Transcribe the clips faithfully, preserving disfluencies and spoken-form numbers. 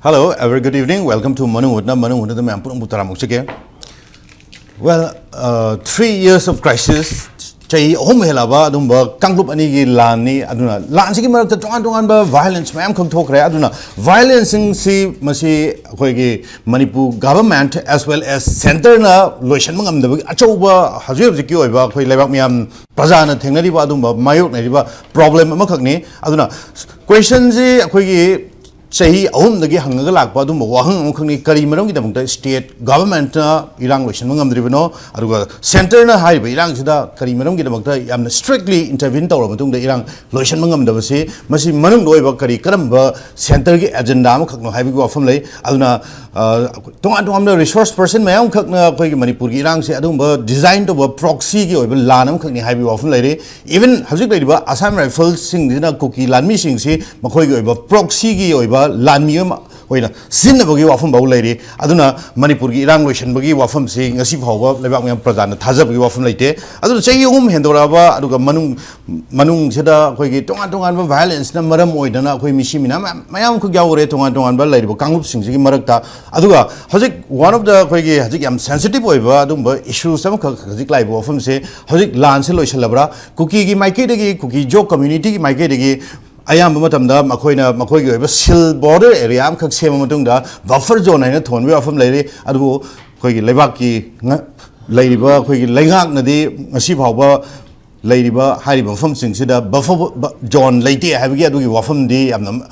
Hello, a very good evening. Welcome to Manung Hutna. Manung Hutna ꯃꯌꯥꯝ ꯄꯨꯝꯅꯃꯛꯄꯨ ꯇꯔꯥꯃꯨꯛ ꯆꯠꯀꯦ꯫ Well, uh, three years of crisis, ꯆꯍꯤ ꯑꯍꯨꯝ ꯍꯦꯜꯂꯛꯑꯕ ꯑꯗꯨꯝꯕ ꯀꯥꯡꯂꯨꯞ ꯑꯅꯤꯒꯤ ꯂꯥꯟꯅꯤ꯫ ꯑꯗꯨꯅ ꯂꯥꯟꯁꯤꯒꯤ ꯃꯔꯛꯇ ꯇꯣꯉꯥꯟ ꯇꯣꯉꯥꯟꯕ violence ꯃꯌꯥꯝ ꯈꯛ ꯊꯣꯛꯈ꯭ꯔꯦ꯫ ꯑꯗꯨꯅ violenceꯁꯤꯡꯁꯤ ꯃꯁꯤ ꯑꯩꯈꯣꯏꯒꯤ Manipur government as well as centreꯅ ꯂꯣꯏꯁꯤꯟꯕ ꯉꯝꯗꯕꯒꯤ ꯑꯆꯧꯕ ꯍꯧꯖꯤꯛ ꯍꯧꯖꯤꯛꯀꯤ ꯑꯣꯏꯕ ꯑꯩꯈꯣꯏ ꯂꯩꯕꯥꯛ ꯃꯤꯌꯥꯝ ꯄ꯭ꯔꯖꯥꯅ ꯊꯦꯡꯅꯔꯤꯕ ꯑꯗꯨꯝꯕ ꯃꯥꯌꯣꯛꯅꯔꯤꯕ problem ꯑꯃꯈꯛꯅꯤ꯫ ꯑꯗꯨꯅ questionꯁꯤ ꯑꯩꯈꯣꯏꯒꯤ ꯆꯍꯤ ꯑꯍꯨꯝꯗꯒꯤ ꯍꯪꯉꯒ ꯂꯥꯛꯄ ꯑꯗꯨꯝꯕ ꯋꯥꯍꯪ ꯑꯃꯈꯛꯅꯤ꯫ ꯀꯔꯤ ꯃꯔꯝꯒꯤꯗꯃꯛꯇ state governmentꯅ ꯏꯔꯥꯡ ꯂꯣꯏꯁꯤꯟꯕ ꯉꯝꯗ꯭ꯔꯤꯕꯅꯣ? ꯑꯗꯨꯒ centreꯅ ꯍꯥꯏꯔꯤꯕ ꯏꯔꯥꯡꯁꯤꯗ ꯀꯔꯤ ꯃꯔꯝꯒꯤꯗꯃꯛꯇ ꯌꯥꯝꯅ strictly intervene ꯇꯧꯔꯕ ꯃꯇꯨꯡꯗ ꯏꯔꯥꯡ ꯂꯣꯏꯁꯤꯟꯕ ꯉꯝꯗꯕꯁꯤ, ꯃꯁꯤ ꯃꯅꯨꯡꯗ ꯑꯣꯏꯕ ꯀꯔꯤ ꯀꯔꯝꯕ centreꯒꯤ agenda ꯑꯃꯈꯛꯅꯣ ꯍꯥꯏꯕꯒꯤ ꯋꯥꯐꯝ ꯂꯩ꯫ ꯑꯗꯨꯅ, ꯑ, ꯇꯣꯉꯥꯟ ꯇꯣꯉꯥꯟꯕ resource person ꯃꯌꯥꯝ ꯈꯛꯅ ꯑꯩꯈꯣꯏꯒꯤ ꯃꯅꯤꯄꯨꯔꯒꯤ ꯏꯔꯥꯡꯁꯦ ꯑꯗꯨꯒꯨꯝꯕ design ꯇꯧꯕ proxyꯒꯤ ꯑꯣꯏꯕ ꯂꯥꯟ ꯑꯃꯈꯛꯅꯤ ꯍꯥꯏꯕꯒꯤ ꯋꯥꯐꯝ ꯂꯩꯔꯤ꯫ Even ꯍꯧꯖꯤꯛ ꯂꯩꯔꯤꯕ Assam Riflesꯁꯤꯡꯁꯤꯅ ꯀꯨꯀꯤ ꯂꯥꯟꯃꯤꯁꯤꯡꯁꯤ ꯃꯈꯣꯏꯒꯤ ꯑꯣꯏꯕ proxyꯒꯤ ꯑꯣꯏꯕ ꯂꯥꯟꯃꯤ ꯑꯃ ꯑꯣꯏꯅ ꯁꯤꯖꯤꯟꯅꯕꯒꯤ ꯋꯥꯐꯝ ꯐꯥꯎ ꯂꯩꯔꯤ꯫ ꯑꯗꯨꯅ ꯃꯅꯤꯄꯨꯔꯒꯤ ꯏꯔꯥꯡ ꯂꯣꯏꯁꯤꯟꯕꯒꯤ ꯋꯥꯐꯝꯁꯤ ꯉꯁꯤ ꯐꯥꯎꯕ ꯂꯩꯕꯥꯛ ꯃꯌꯥꯝ ꯄ꯭ꯔꯖꯥꯅ ꯊꯥꯖꯕꯒꯤ ꯋꯥꯐꯝ ꯂꯩꯇꯦ꯫ ꯑꯗꯨꯅ ꯆꯍꯤ ꯑꯍꯨꯝ ꯍꯦꯟꯗꯣꯔꯛꯑꯕ, ꯑꯗꯨꯒ ꯃꯅꯨꯡ, ꯃꯅꯨꯡꯁꯤꯗ ꯑꯩꯈꯣꯏꯒꯤ ꯇꯣꯉꯥꯟ ꯇꯣꯉꯥꯟꯕ violenceꯅ ꯃꯔꯝ ꯑꯣꯏꯗꯅ ꯑꯩꯈꯣꯏ ꯃꯤꯁꯤ ꯃꯤꯅꯥ ꯃꯌꯥꯝ, ꯃꯌꯥꯝ ꯑꯃꯈꯛ ꯌꯥꯎꯈ꯭ꯔꯦ ꯇꯣꯉꯥꯟ ꯇꯣꯉꯥꯟꯕ ꯂꯩꯔꯤꯕ ꯀꯥꯡꯂꯨꯞꯁꯤꯡꯁꯤꯒꯤ ꯃꯔꯛꯇ꯫ ꯑꯗꯨꯒ ꯍꯧꯖꯤꯛ one of the ꯑꯩꯈꯣꯏꯒꯤ ꯍꯧꯖꯤꯛ ꯌꯥꯝ sensitive ꯑꯣꯏꯕ ꯑꯗꯨꯒꯨꯝꯕ issues ꯑꯃꯈꯛ ꯍꯧꯖꯤꯛ ꯂꯥꯛꯏꯕ ꯋꯥꯐꯝꯁꯦ, ꯍꯧꯖꯤꯛ ꯂꯥꯟꯁꯦ ꯂꯣꯏꯁꯤꯜꯂꯕ꯭ꯔꯥ? ꯀꯨꯀꯤꯒꯤ ꯃꯥꯏꯀꯩꯗꯒꯤ, ꯀꯨꯀꯤ ꯖꯣ communityꯒꯤ ꯃꯥꯏꯀꯩꯗꯒꯤ ꯑꯌꯥꯝꯕ ꯃꯇꯝꯗ ꯃꯈꯣꯏꯅ ꯃꯈꯣꯏꯒꯤ ꯑꯣꯏꯕ seal border area ꯑꯃꯈꯛ ꯁꯦꯝꯃ ꯃꯇꯨꯡꯗ buffer zone ꯍꯥꯏꯅ ꯊꯣꯟꯕꯒꯤ ꯋꯥꯐꯝ ꯂꯩꯔꯤ꯫ ꯑꯗꯨꯕꯨ ꯑꯩꯈꯣꯏꯒꯤ ꯂꯩꯕꯥꯛꯀꯤ ꯉ-, ꯂꯩꯔꯤꯕ ꯑꯩꯈꯣꯏꯒꯤ ꯂꯩꯉꯥꯛꯅꯗꯤ ꯉꯁꯤ ꯐꯥꯎꯕ ꯂꯩꯔꯤꯕ ꯍꯥꯏꯔꯤꯕ ꯃꯐꯝꯁꯤꯡꯁꯤꯗ buffer zone ꯂꯩꯇꯦ ꯍꯥꯏꯕꯒꯤ ꯑꯗꯨꯒꯤ ꯋꯥꯐꯝꯗꯤ ꯌꯥꯝꯅ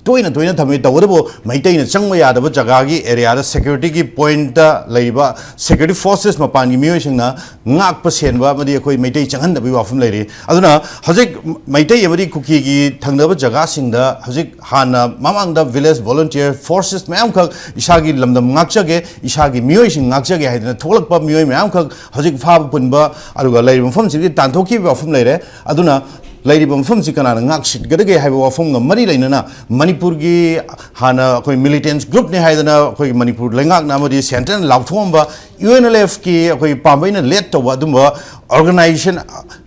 ꯇꯣꯏꯅ ꯇꯣꯏꯅ ꯊꯝꯃꯤ꯫ ꯇꯧꯕꯇꯕꯨ ꯃꯩꯇꯩꯅ ꯆꯪꯕ ꯌꯥꯗꯕ ꯖꯒꯥꯒꯤ areaꯗ securityꯒꯤ pointꯇ ꯂꯩꯔꯤꯕ security forces ꯃꯄꯥꯟꯒꯤ ꯃꯤꯑꯣꯏꯁꯤꯡꯅ ꯉꯥꯛꯄ ꯁꯦꯟꯕ ꯑꯃꯗꯤ ꯑꯩꯈꯣꯏ ꯃꯩꯇꯩ ꯆꯪꯍꯟꯗꯕꯒꯤ ꯋꯥꯐꯝ ꯂꯩꯔꯤ꯫ ꯑꯗꯨꯅ ꯍꯧꯖꯤꯛ ꯃꯩꯇꯩ ꯑꯃꯗꯤ ꯀꯨꯀꯤꯒꯤ ꯊꯪꯅꯕ ꯖꯒꯥꯁꯤꯡꯗ ꯍꯧꯖꯤꯛ ꯍꯥꯟꯅ ꯃꯃꯥꯡꯗ village volunteer forces ꯃꯌꯥꯝꯈꯛ ꯏꯁꯥꯒꯤ ꯂꯝꯗꯝ ꯉꯥꯛꯆꯒꯦ, ꯏꯁꯥꯒꯤ ꯃꯤꯑꯣꯏꯁꯤꯡ ꯉꯥꯛꯆꯒꯦ ꯍꯥꯏꯗꯅ ꯊꯣꯛꯂꯛꯄ ꯃꯤꯑꯣꯏ ꯃꯌꯥꯝꯈꯛ ꯍꯧꯖꯤꯛ ꯐꯥꯕ ꯄꯨꯟꯕ ꯑꯗꯨꯒ ꯂꯩꯔꯤꯕ ꯃꯐꯝꯁꯤꯡꯁꯤ ꯇꯥꯟꯊꯣꯛꯈꯤꯕ ꯋꯥꯐꯝ ꯂꯩꯔꯦ꯫ ꯑꯗꯨꯅ ꯂꯩꯔꯤꯕ ꯃꯐꯝꯁꯤ ꯀꯅꯥꯅ ꯉꯥꯛ ꯁꯤꯠꯀꯗꯒꯦ ꯍꯥꯏꯕ ꯋꯥꯐꯝꯒ ꯃꯔꯤ ꯂꯩꯅꯅ, ꯃꯅꯤꯄꯨꯔꯒꯤ ꯍꯥꯟꯅ ꯑꯩꯈꯣꯏ ꯃꯤꯂꯤꯇꯦꯟꯁ ꯒ꯭ꯔꯨꯞꯅꯤ ꯍꯥꯏꯗꯅ ꯑꯩꯈꯣꯏꯒꯤ ꯃꯅꯤꯄꯨꯔ ꯂꯩꯉꯥꯛꯅ ꯑꯃꯗꯤ ꯁꯦꯟꯇ꯭ꯔꯦꯜꯅ ꯂꯥꯎꯊꯣꯛꯑꯝꯕ ꯌꯨ ꯑꯦꯟ ꯑꯦꯜ ꯑꯦꯐꯀꯤ ꯑꯩꯈꯣꯏꯒꯤ ꯄꯥꯝꯕꯩꯅ ꯂꯦꯠ ꯇꯧꯕ ꯑꯗꯨꯝꯕ ꯑꯣꯔꯒꯅꯥꯏꯖꯦꯁꯟ,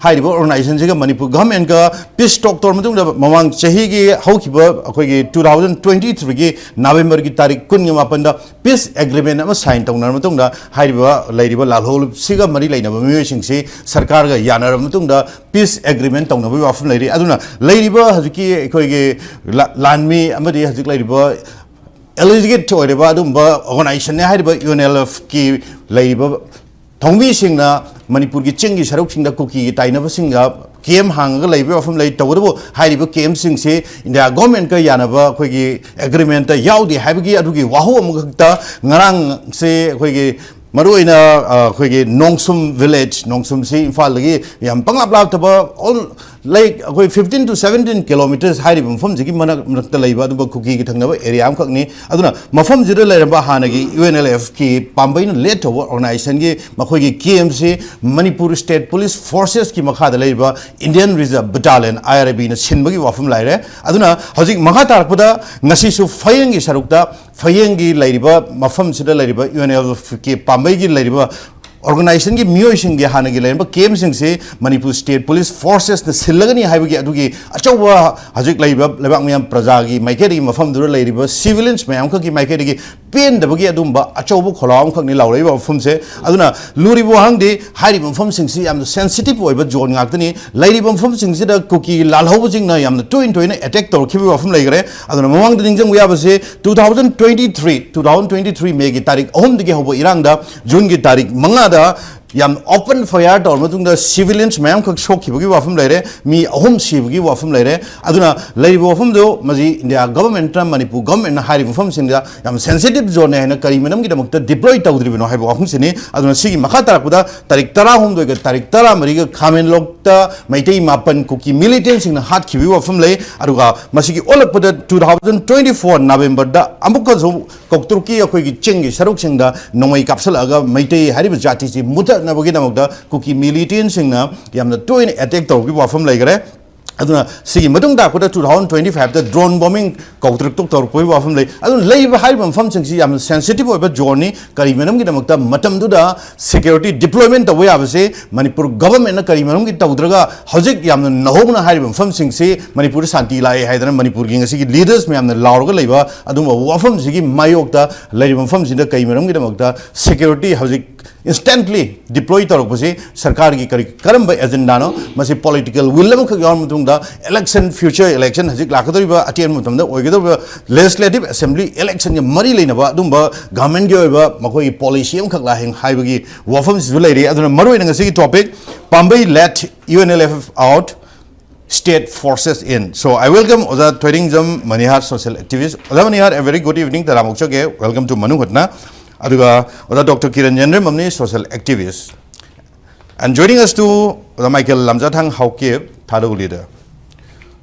ꯍꯥꯏꯔꯤꯕ ꯑꯣꯔꯒꯅꯥꯏꯖꯦꯁꯟꯁꯤꯒ ꯃꯅꯤꯄꯨꯔ ꯒꯚꯔꯟꯃꯦꯟꯠꯀ ꯄꯤꯁ ꯇꯣꯛ ꯇꯧꯔ ꯃꯇꯨꯡꯗ, ꯃꯃꯥꯡ ꯆꯍꯤꯒꯤ ꯍꯧꯈꯤꯕ ꯑꯩꯈꯣꯏꯒꯤ ꯇꯨ ꯊꯥꯎꯖꯟ ꯇ꯭ꯋꯦꯟꯇꯤ ꯊ꯭ꯔꯤꯒꯤ ꯅꯕꯦꯝꯕꯔꯒꯤ ꯇꯥꯔꯤꯛ ꯀꯨꯟꯒ ꯃꯥꯄꯟꯗ ꯄꯤꯁ ꯑꯦꯒ꯭ꯔꯤꯃꯦꯟ ꯑꯃ ꯁꯥꯏꯟ ꯇꯧꯅꯔꯕ ꯃꯇꯨꯡꯗ, ꯍꯥꯏꯔꯤꯕ ꯂꯩꯔꯤꯕ ꯂꯥꯜꯍꯧꯂꯨꯞꯁꯤꯒ ꯃꯔꯤ ꯂꯩꯅꯕ ꯃꯤꯑꯣꯏꯁꯤꯡꯁꯤ ꯁꯔꯀꯥꯔꯒ ꯌꯥꯅꯔꯕ ꯃꯇꯨꯡꯗ ꯄꯤꯁ ꯑꯦꯒ꯭ꯔꯤꯃꯦꯟ ꯇꯧꯅꯕꯒꯤ ꯋꯥꯐꯝ ꯂꯩꯔꯤ꯫ ꯑꯗꯨꯅ ꯂꯩꯔꯤꯕ ꯍꯧꯖꯤꯛꯀꯤ ꯑꯩꯈꯣꯏꯒꯤ ꯂꯥ-, ꯂꯥꯟꯃꯤ ꯑꯃꯗꯤ ꯍꯧꯖꯤꯛ ꯂꯩꯔꯤꯕ ꯑꯦꯂꯤꯖꯤꯒꯦꯠ ꯑꯣꯏꯔꯤꯕ ꯑꯗꯨꯒꯨꯝꯕ ꯑꯣꯔꯒꯅꯥꯏꯖꯦꯁꯟꯅꯦ ꯍꯥꯏꯔꯤꯕ ꯌꯨ ꯑꯦꯟ ꯑꯦꯜ ꯑꯦꯐꯀꯤ ꯂꯩꯔꯤꯕ ꯊꯧꯃꯤꯁꯤꯡꯅ ꯃꯅꯤꯄꯨꯔꯒꯤ ꯆꯤꯡꯒꯤ ꯁꯔꯨꯛꯁꯤꯡꯗ ꯀꯨꯀꯤꯒꯤ ꯇꯥꯏꯅꯕꯁꯤꯡꯒ ꯀꯦꯝ ꯍꯥꯡꯉꯒ ꯂꯩꯕꯒꯤ ꯋꯥꯐꯝ ꯂꯩ꯫ ꯇꯧꯕꯇꯕꯨ ꯍꯥꯏꯔꯤꯕ ꯀꯦꯝꯁꯤꯡꯁꯤ ꯏꯟꯗꯤꯌꯥ ꯒꯣꯔꯃꯦꯟꯠꯀ ꯌꯥꯅꯕ ꯑꯩꯈꯣꯏꯒꯤ ꯑꯦꯒ꯭ꯔꯤꯃꯦꯟꯠꯇ ꯌꯥꯎꯗꯦ ꯍꯥꯏꯕꯒꯤ ꯑꯗꯨꯒꯤ ꯋꯥꯍꯧ ꯑꯃꯈꯛꯇ ꯉꯔꯥꯡꯁꯦ ꯑꯩꯈꯣꯏꯒꯤ ꯃꯔꯨꯑꯣꯏꯅ, ꯑ, ꯑꯩꯈꯣꯏꯒꯤ ꯅꯣꯡꯁꯨꯝ ꯚꯤꯂꯦꯖ, ꯅꯣꯡꯁꯨꯝꯁꯤ ꯏꯝꯐꯥꯜꯗꯒꯤ ꯌꯥꯝ ꯄꯪꯂꯥꯞ ꯂꯥꯞꯇꯕ, ꯑꯣꯜ ꯂꯥꯏꯛ ꯑꯩꯈꯣꯏ ꯐꯤꯐꯇꯤꯟ to seventeen kilometres ꯍꯥꯏꯔꯤꯕ ꯃꯐꯝꯁꯤꯒꯤ ꯃꯅꯥꯛ ꯃꯔꯛꯇ ꯂꯩꯕ ꯑꯗꯨꯒ ꯀꯨꯀꯤꯒꯤ ꯊꯪꯅꯕ ꯑꯦꯔꯤꯌꯥ ꯑꯃꯈꯛꯅꯤ꯫ ꯑꯗꯨꯅ ꯃꯐꯝꯁꯤꯗ ꯂꯩꯔꯝꯕ ꯍꯥꯟꯅꯒꯤ ꯌꯨ ꯑꯦꯟ ꯑꯦꯜ ꯑꯦꯐꯀꯤ ꯄꯥꯝꯕꯩꯅ ꯂꯦꯠ ꯇꯧꯕ ꯑꯣꯔꯒꯅꯥꯏꯖꯦꯁꯟꯒꯤ ꯃꯈꯣꯏꯒꯤ ꯀꯦꯝꯁꯤ ꯃꯅꯤꯄꯨꯔ ꯁ꯭ꯇꯦꯠ ꯄꯨꯂꯤꯁ ꯐꯣꯔꯁꯦꯁꯀꯤ ꯃꯈꯥꯗ ꯂꯩꯔꯤꯕ ꯏꯟꯗꯤꯌꯟ ꯔꯤꯖꯔꯚ ꯕꯇꯥꯂꯤꯌꯟ, ꯑꯥꯏ ꯑꯥꯔ ꯕꯤꯅ ꯁꯤꯟꯕꯒꯤ ꯋꯥꯐꯝ ꯂꯩꯔꯦ꯫ ꯑꯗꯨꯅ ꯍꯧꯖꯤꯛ ꯃꯈꯥ ꯇꯥꯔꯛꯄꯗ ꯉꯁꯤꯁꯨ ꯐꯌꯦꯡꯒꯤ ꯁꯔꯨꯛꯇ, ꯐꯌꯦꯡꯒꯤ ꯂꯩꯔꯤꯕ ꯃꯐꯝꯁꯤꯗ ꯂꯩꯔꯤꯕ ꯌꯨ ꯑꯦꯟ ꯑꯦꯜ ꯑꯦꯐꯀꯤ ꯄꯥꯝꯕꯩꯒꯤ ꯂꯩꯔꯤꯕ ꯑꯣꯔꯒꯅꯥꯏꯖꯦꯁꯟꯒꯤ ꯃꯤꯑꯣꯏꯁꯤꯡꯒꯤ ꯍꯥꯟꯅꯒꯤ ꯂꯩꯔꯝꯕ ꯀꯦꯝꯁꯤꯡꯁꯤ ꯃꯅꯤꯄꯨꯔ ꯁ꯭ꯇꯦꯠ ꯄꯨꯂꯤꯁ ꯐꯣꯔꯁꯦꯁꯅ ꯁꯤꯜꯂꯒꯅꯤ ꯍꯥꯏꯕꯒꯤ ꯑꯗꯨꯒꯤ ꯑꯆꯧꯕ ꯍꯧꯖꯤꯛ ꯂꯩꯔꯤꯕ ꯂꯩꯕꯥꯛ ꯃꯤꯌꯥꯝ ꯄ꯭ꯔꯖꯥꯒꯤ ꯃꯥꯏꯀꯩꯗꯒꯤ, ꯃꯐꯝꯗꯨꯗ ꯂꯩꯔꯤꯕ ꯁꯤꯚꯤꯂꯤꯌꯟꯁ ꯃꯌꯥꯝ ꯈꯛꯀꯤ ꯃꯥꯏꯀꯩꯗꯒꯤ ꯄꯦꯟꯗꯕꯒꯤ ꯑꯗꯨꯝꯕ ꯑꯆꯧꯕ ꯈꯣꯜꯂꯥꯎ ꯑꯃꯈꯛꯅꯤ ꯂꯥꯎꯔꯛꯏꯕ ꯃꯐꯝꯁꯦ꯫ ꯑꯗꯨꯅ ꯂꯨꯔꯤꯕ ꯋꯥꯍꯪꯗꯤ ꯍꯥꯏꯔꯤꯕ ꯃꯐꯝꯁꯤꯡꯁꯤ ꯌꯥꯝꯅ ꯁꯦꯟꯁꯤꯇꯤꯚ ꯑꯣꯏꯕ ꯖꯣꯟ ꯉꯥꯛꯇꯅꯤ꯫ ꯂꯩꯔꯤꯕ ꯃꯐꯝꯁꯤꯡꯁꯤꯗ ꯀꯨꯀꯤ ꯂꯥꯜꯍꯧꯕꯁꯤꯡꯅ ꯌꯥꯝꯅ ꯇꯣꯏꯅ ꯇꯣꯏꯅ ꯑꯦꯇꯦꯛ ꯇꯧꯔꯛꯈꯤꯕꯒꯤ ꯋꯥꯐꯝ ꯂꯩꯈ꯭ꯔꯦ꯫ ꯑꯗꯨꯅ ꯃꯃꯥꯡꯗ ꯅꯤꯡꯁꯤꯡꯕ ꯌꯥꯕꯁꯤ two thousand twenty three, two thousand twenty three ꯃꯦꯒꯤ ꯇꯥꯔꯤꯛ ꯑꯍꯨꯝꯗꯒꯤ ꯍꯧꯕ ꯏꯔꯥꯡꯗ ꯖꯨꯟꯒꯤ ꯇꯥꯔꯤꯛ ꯃꯉꯥꯗ ꯌꯥꯝ ꯑꯣꯄꯟ ꯐꯥꯌꯔ ꯇꯧꯔ ꯃꯇꯨꯡꯗ ꯁꯤꯚꯤꯂꯤꯌꯟꯁ ꯃꯌꯥꯝꯈꯛ ꯁꯣꯛꯈꯤꯕꯒꯤ ꯋꯥꯐꯝ ꯂꯩꯔꯦ, ꯃꯤ ꯑꯍꯨꯝ ꯁꯤꯕꯒꯤ ꯋꯥꯐꯝ ꯂꯩꯔꯦ꯫ ꯑꯗꯨꯅ ꯂꯩꯔꯤꯕ ꯋꯥꯐꯝꯗꯨ ꯃꯁꯤ ꯏꯟꯗꯤꯌꯥ ꯒꯚꯔꯟꯃꯦꯟꯠꯅ, ꯃꯅꯤꯄꯨꯔ ꯒꯚꯔꯟꯃꯦꯟꯠꯅ ꯍꯥꯏꯔꯤꯕ ꯃꯐꯝꯁꯤꯡꯗ ꯌꯥꯝ ꯁꯦꯟꯁꯤꯇꯤꯚ ꯖꯣꯟꯅꯦ ꯍꯥꯏꯅ ꯀꯔꯤ ꯃꯔꯝꯒꯤꯗꯃꯛꯇ ꯗꯤꯄ꯭ꯂꯣꯏ ꯇꯧꯗ꯭ꯔꯤꯕꯅꯣ ꯍꯥꯏꯕ ꯋꯥꯐꯝꯁꯤꯅꯤ꯫ ꯑꯗꯨꯅ ꯁꯤꯒꯤ ꯃꯈꯥ ꯇꯥꯔꯛꯄꯗ ꯇꯥꯔꯤꯛ ꯇꯔꯥꯍꯨꯝꯗꯣꯏꯒ ꯇꯥꯔꯤꯛ ꯇꯔꯥꯃꯔꯤꯒ ꯈꯥꯃꯦꯟꯂꯣꯛꯇ ꯃꯩꯇꯩ ꯃꯥꯄꯟ ꯀꯨꯀꯤ ꯃꯤꯂꯤꯇꯦꯟꯁꯤꯡꯅ ꯍꯥꯠꯈꯤꯕꯒꯤ ꯋꯥꯐꯝ ꯂꯩ꯫ ꯑꯗꯨꯒ ꯃꯁꯤꯒꯤ ꯑꯣꯜꯂꯛꯄꯗ two thousand twenty four ꯅꯕꯦꯝꯕꯔꯗ ꯑꯃꯨꯛꯀꯁꯨ ꯀꯣꯛꯇ꯭ꯔꯨꯛꯀꯤ ꯑꯩꯈꯣꯏꯒꯤ ꯆꯤꯡꯒꯤ ꯁꯔꯨꯛꯁꯤꯡꯗ ꯅꯣꯡꯃꯩ ꯀꯥꯞꯁꯤꯜꯂꯛꯑꯒ ꯃꯩꯇꯩ ꯍꯥꯏꯔꯤꯕ ꯖꯥꯇꯤꯁꯤ ꯃꯨꯊꯠꯅꯕꯒꯤꯗꯃꯛꯇ ꯀꯨꯀꯤ ꯃꯤꯂꯤꯇꯦꯟꯁꯤꯡꯅ ꯌꯥꯝꯅ ꯇꯣꯏꯅ ꯑꯦꯇꯦꯛ ꯇꯧꯕꯒꯤ ꯋꯥꯐꯝ ꯂꯩꯈ꯭ꯔꯦ꯫ ꯑꯗꯨꯅ ꯁꯤꯒꯤ ꯃꯇꯨꯡ ꯇꯥꯔꯛꯄꯗ two thousand twenty five ꯇ drone bombing ꯀꯧꯇ꯭ꯔꯛꯇꯣꯛ ꯇꯧꯔꯛꯄꯒꯤ ꯋꯥꯐꯝ ꯂꯩ꯫ ꯑꯗꯨꯅ ꯂꯩꯔꯤꯕ ꯍꯥꯏꯔꯤꯕ ꯃꯐꯝꯁꯤꯡꯁꯤ ꯌꯥꯝꯅ sensitive ꯑꯣꯏꯕ zoneꯅꯤ꯫ ꯀꯔꯤ ꯃꯔꯝꯒꯤꯗꯃꯛꯇ? ꯃꯇꯝꯗꯨꯗ security deployment ꯇꯧꯕ ꯌꯥꯕꯁꯦ ꯃꯅꯤꯄꯨꯔ governmentꯅ ꯀꯔꯤ ꯃꯔꯝꯒꯤ ꯇꯧꯗ꯭ꯔꯒ ꯍꯧꯖꯤꯛ ꯌꯥꯝꯅ ꯅꯧꯍꯧꯅ ꯍꯥꯏꯔꯤꯕ ꯃꯐꯝꯁꯤꯡꯁꯤ ꯃꯅꯤꯄꯨꯔꯗ ꯁꯥꯟꯇꯤ ꯂꯥꯛꯑꯦ ꯍꯥꯏꯗꯅ ꯃꯅꯤꯄꯨꯔꯒꯤ ꯉꯁꯤꯒꯤ leaders ꯃꯌꯥꯝꯅ ꯂꯥꯎꯔꯒ ꯂꯩꯕ ꯑꯗꯨꯒꯨꯝꯕ ꯋꯥꯐꯝꯁꯤꯒꯤ ꯃꯥꯌꯣꯛꯇ ꯂꯩꯔꯤꯕ ꯃꯐꯝꯁꯤꯗ ꯀꯔꯤ ꯃꯔꯝꯒꯤꯗꯃꯛꯇ security ꯍꯧꯖꯤꯛ instantly deploy ꯇꯧꯔꯛꯄꯁꯤ ꯁꯔꯀꯥꯔꯒꯤ ꯀꯔꯤ, ꯀꯔꯝꯕ agendaꯅꯣ? ꯃꯁꯤ political will ꯑꯃꯈꯛ ꯌꯥꯎꯔ ꯃꯇꯨꯡꯗ election, future election, ꯍꯧꯖꯤꯛ ꯂꯥꯛꯀꯗꯧꯔꯤꯕ ꯑꯇꯦꯟꯕ ꯃꯇꯝꯗ ꯑꯣꯏꯒꯗꯧꯔꯤꯕ legislative assembly electionꯒ ꯃꯔꯤ ꯂꯩꯅꯕ ꯑꯗꯨꯝꯕ governmentꯀꯤ ꯑꯣꯏꯕ ꯃꯈꯣꯏꯒꯤ policy ꯑꯃꯈꯛ ꯂꯥꯛꯑꯦ ꯍꯥꯏꯕꯒꯤ ꯋꯥꯐꯝꯁꯤꯁꯨ ꯂꯩꯔꯤ꯫ ꯑꯗꯨꯅ ꯃꯔꯨꯑꯣꯏꯅ ꯉꯁꯤꯒꯤ topic, Pambei let U N L F out, state forces in. So I welcome ꯑꯣꯖꯥ ꯊꯣꯏꯔꯤꯡꯖꯝ ꯃꯅꯤꯍꯥꯔ, social activist. ꯑꯣꯖꯥ ꯃꯅꯤꯍꯥꯔ, a very good evening, ꯇꯔꯥꯃꯨꯛ ꯆꯠꯒꯦ꯫ Welcome to ꯃꯅꯨꯡ ꯍꯨꯠꯅ꯫ ꯑꯗꯨꯒ ꯑꯣꯖꯥ ꯗꯣꯛꯇꯔ ꯀꯤꯔꯟ ꯌꯦꯟꯗ꯭ꯔꯦꯝꯕꯝꯅꯤ, social activist. And joining us too, ꯑꯣꯖꯥ Michael Lamjathang Haokip, Thadou leader.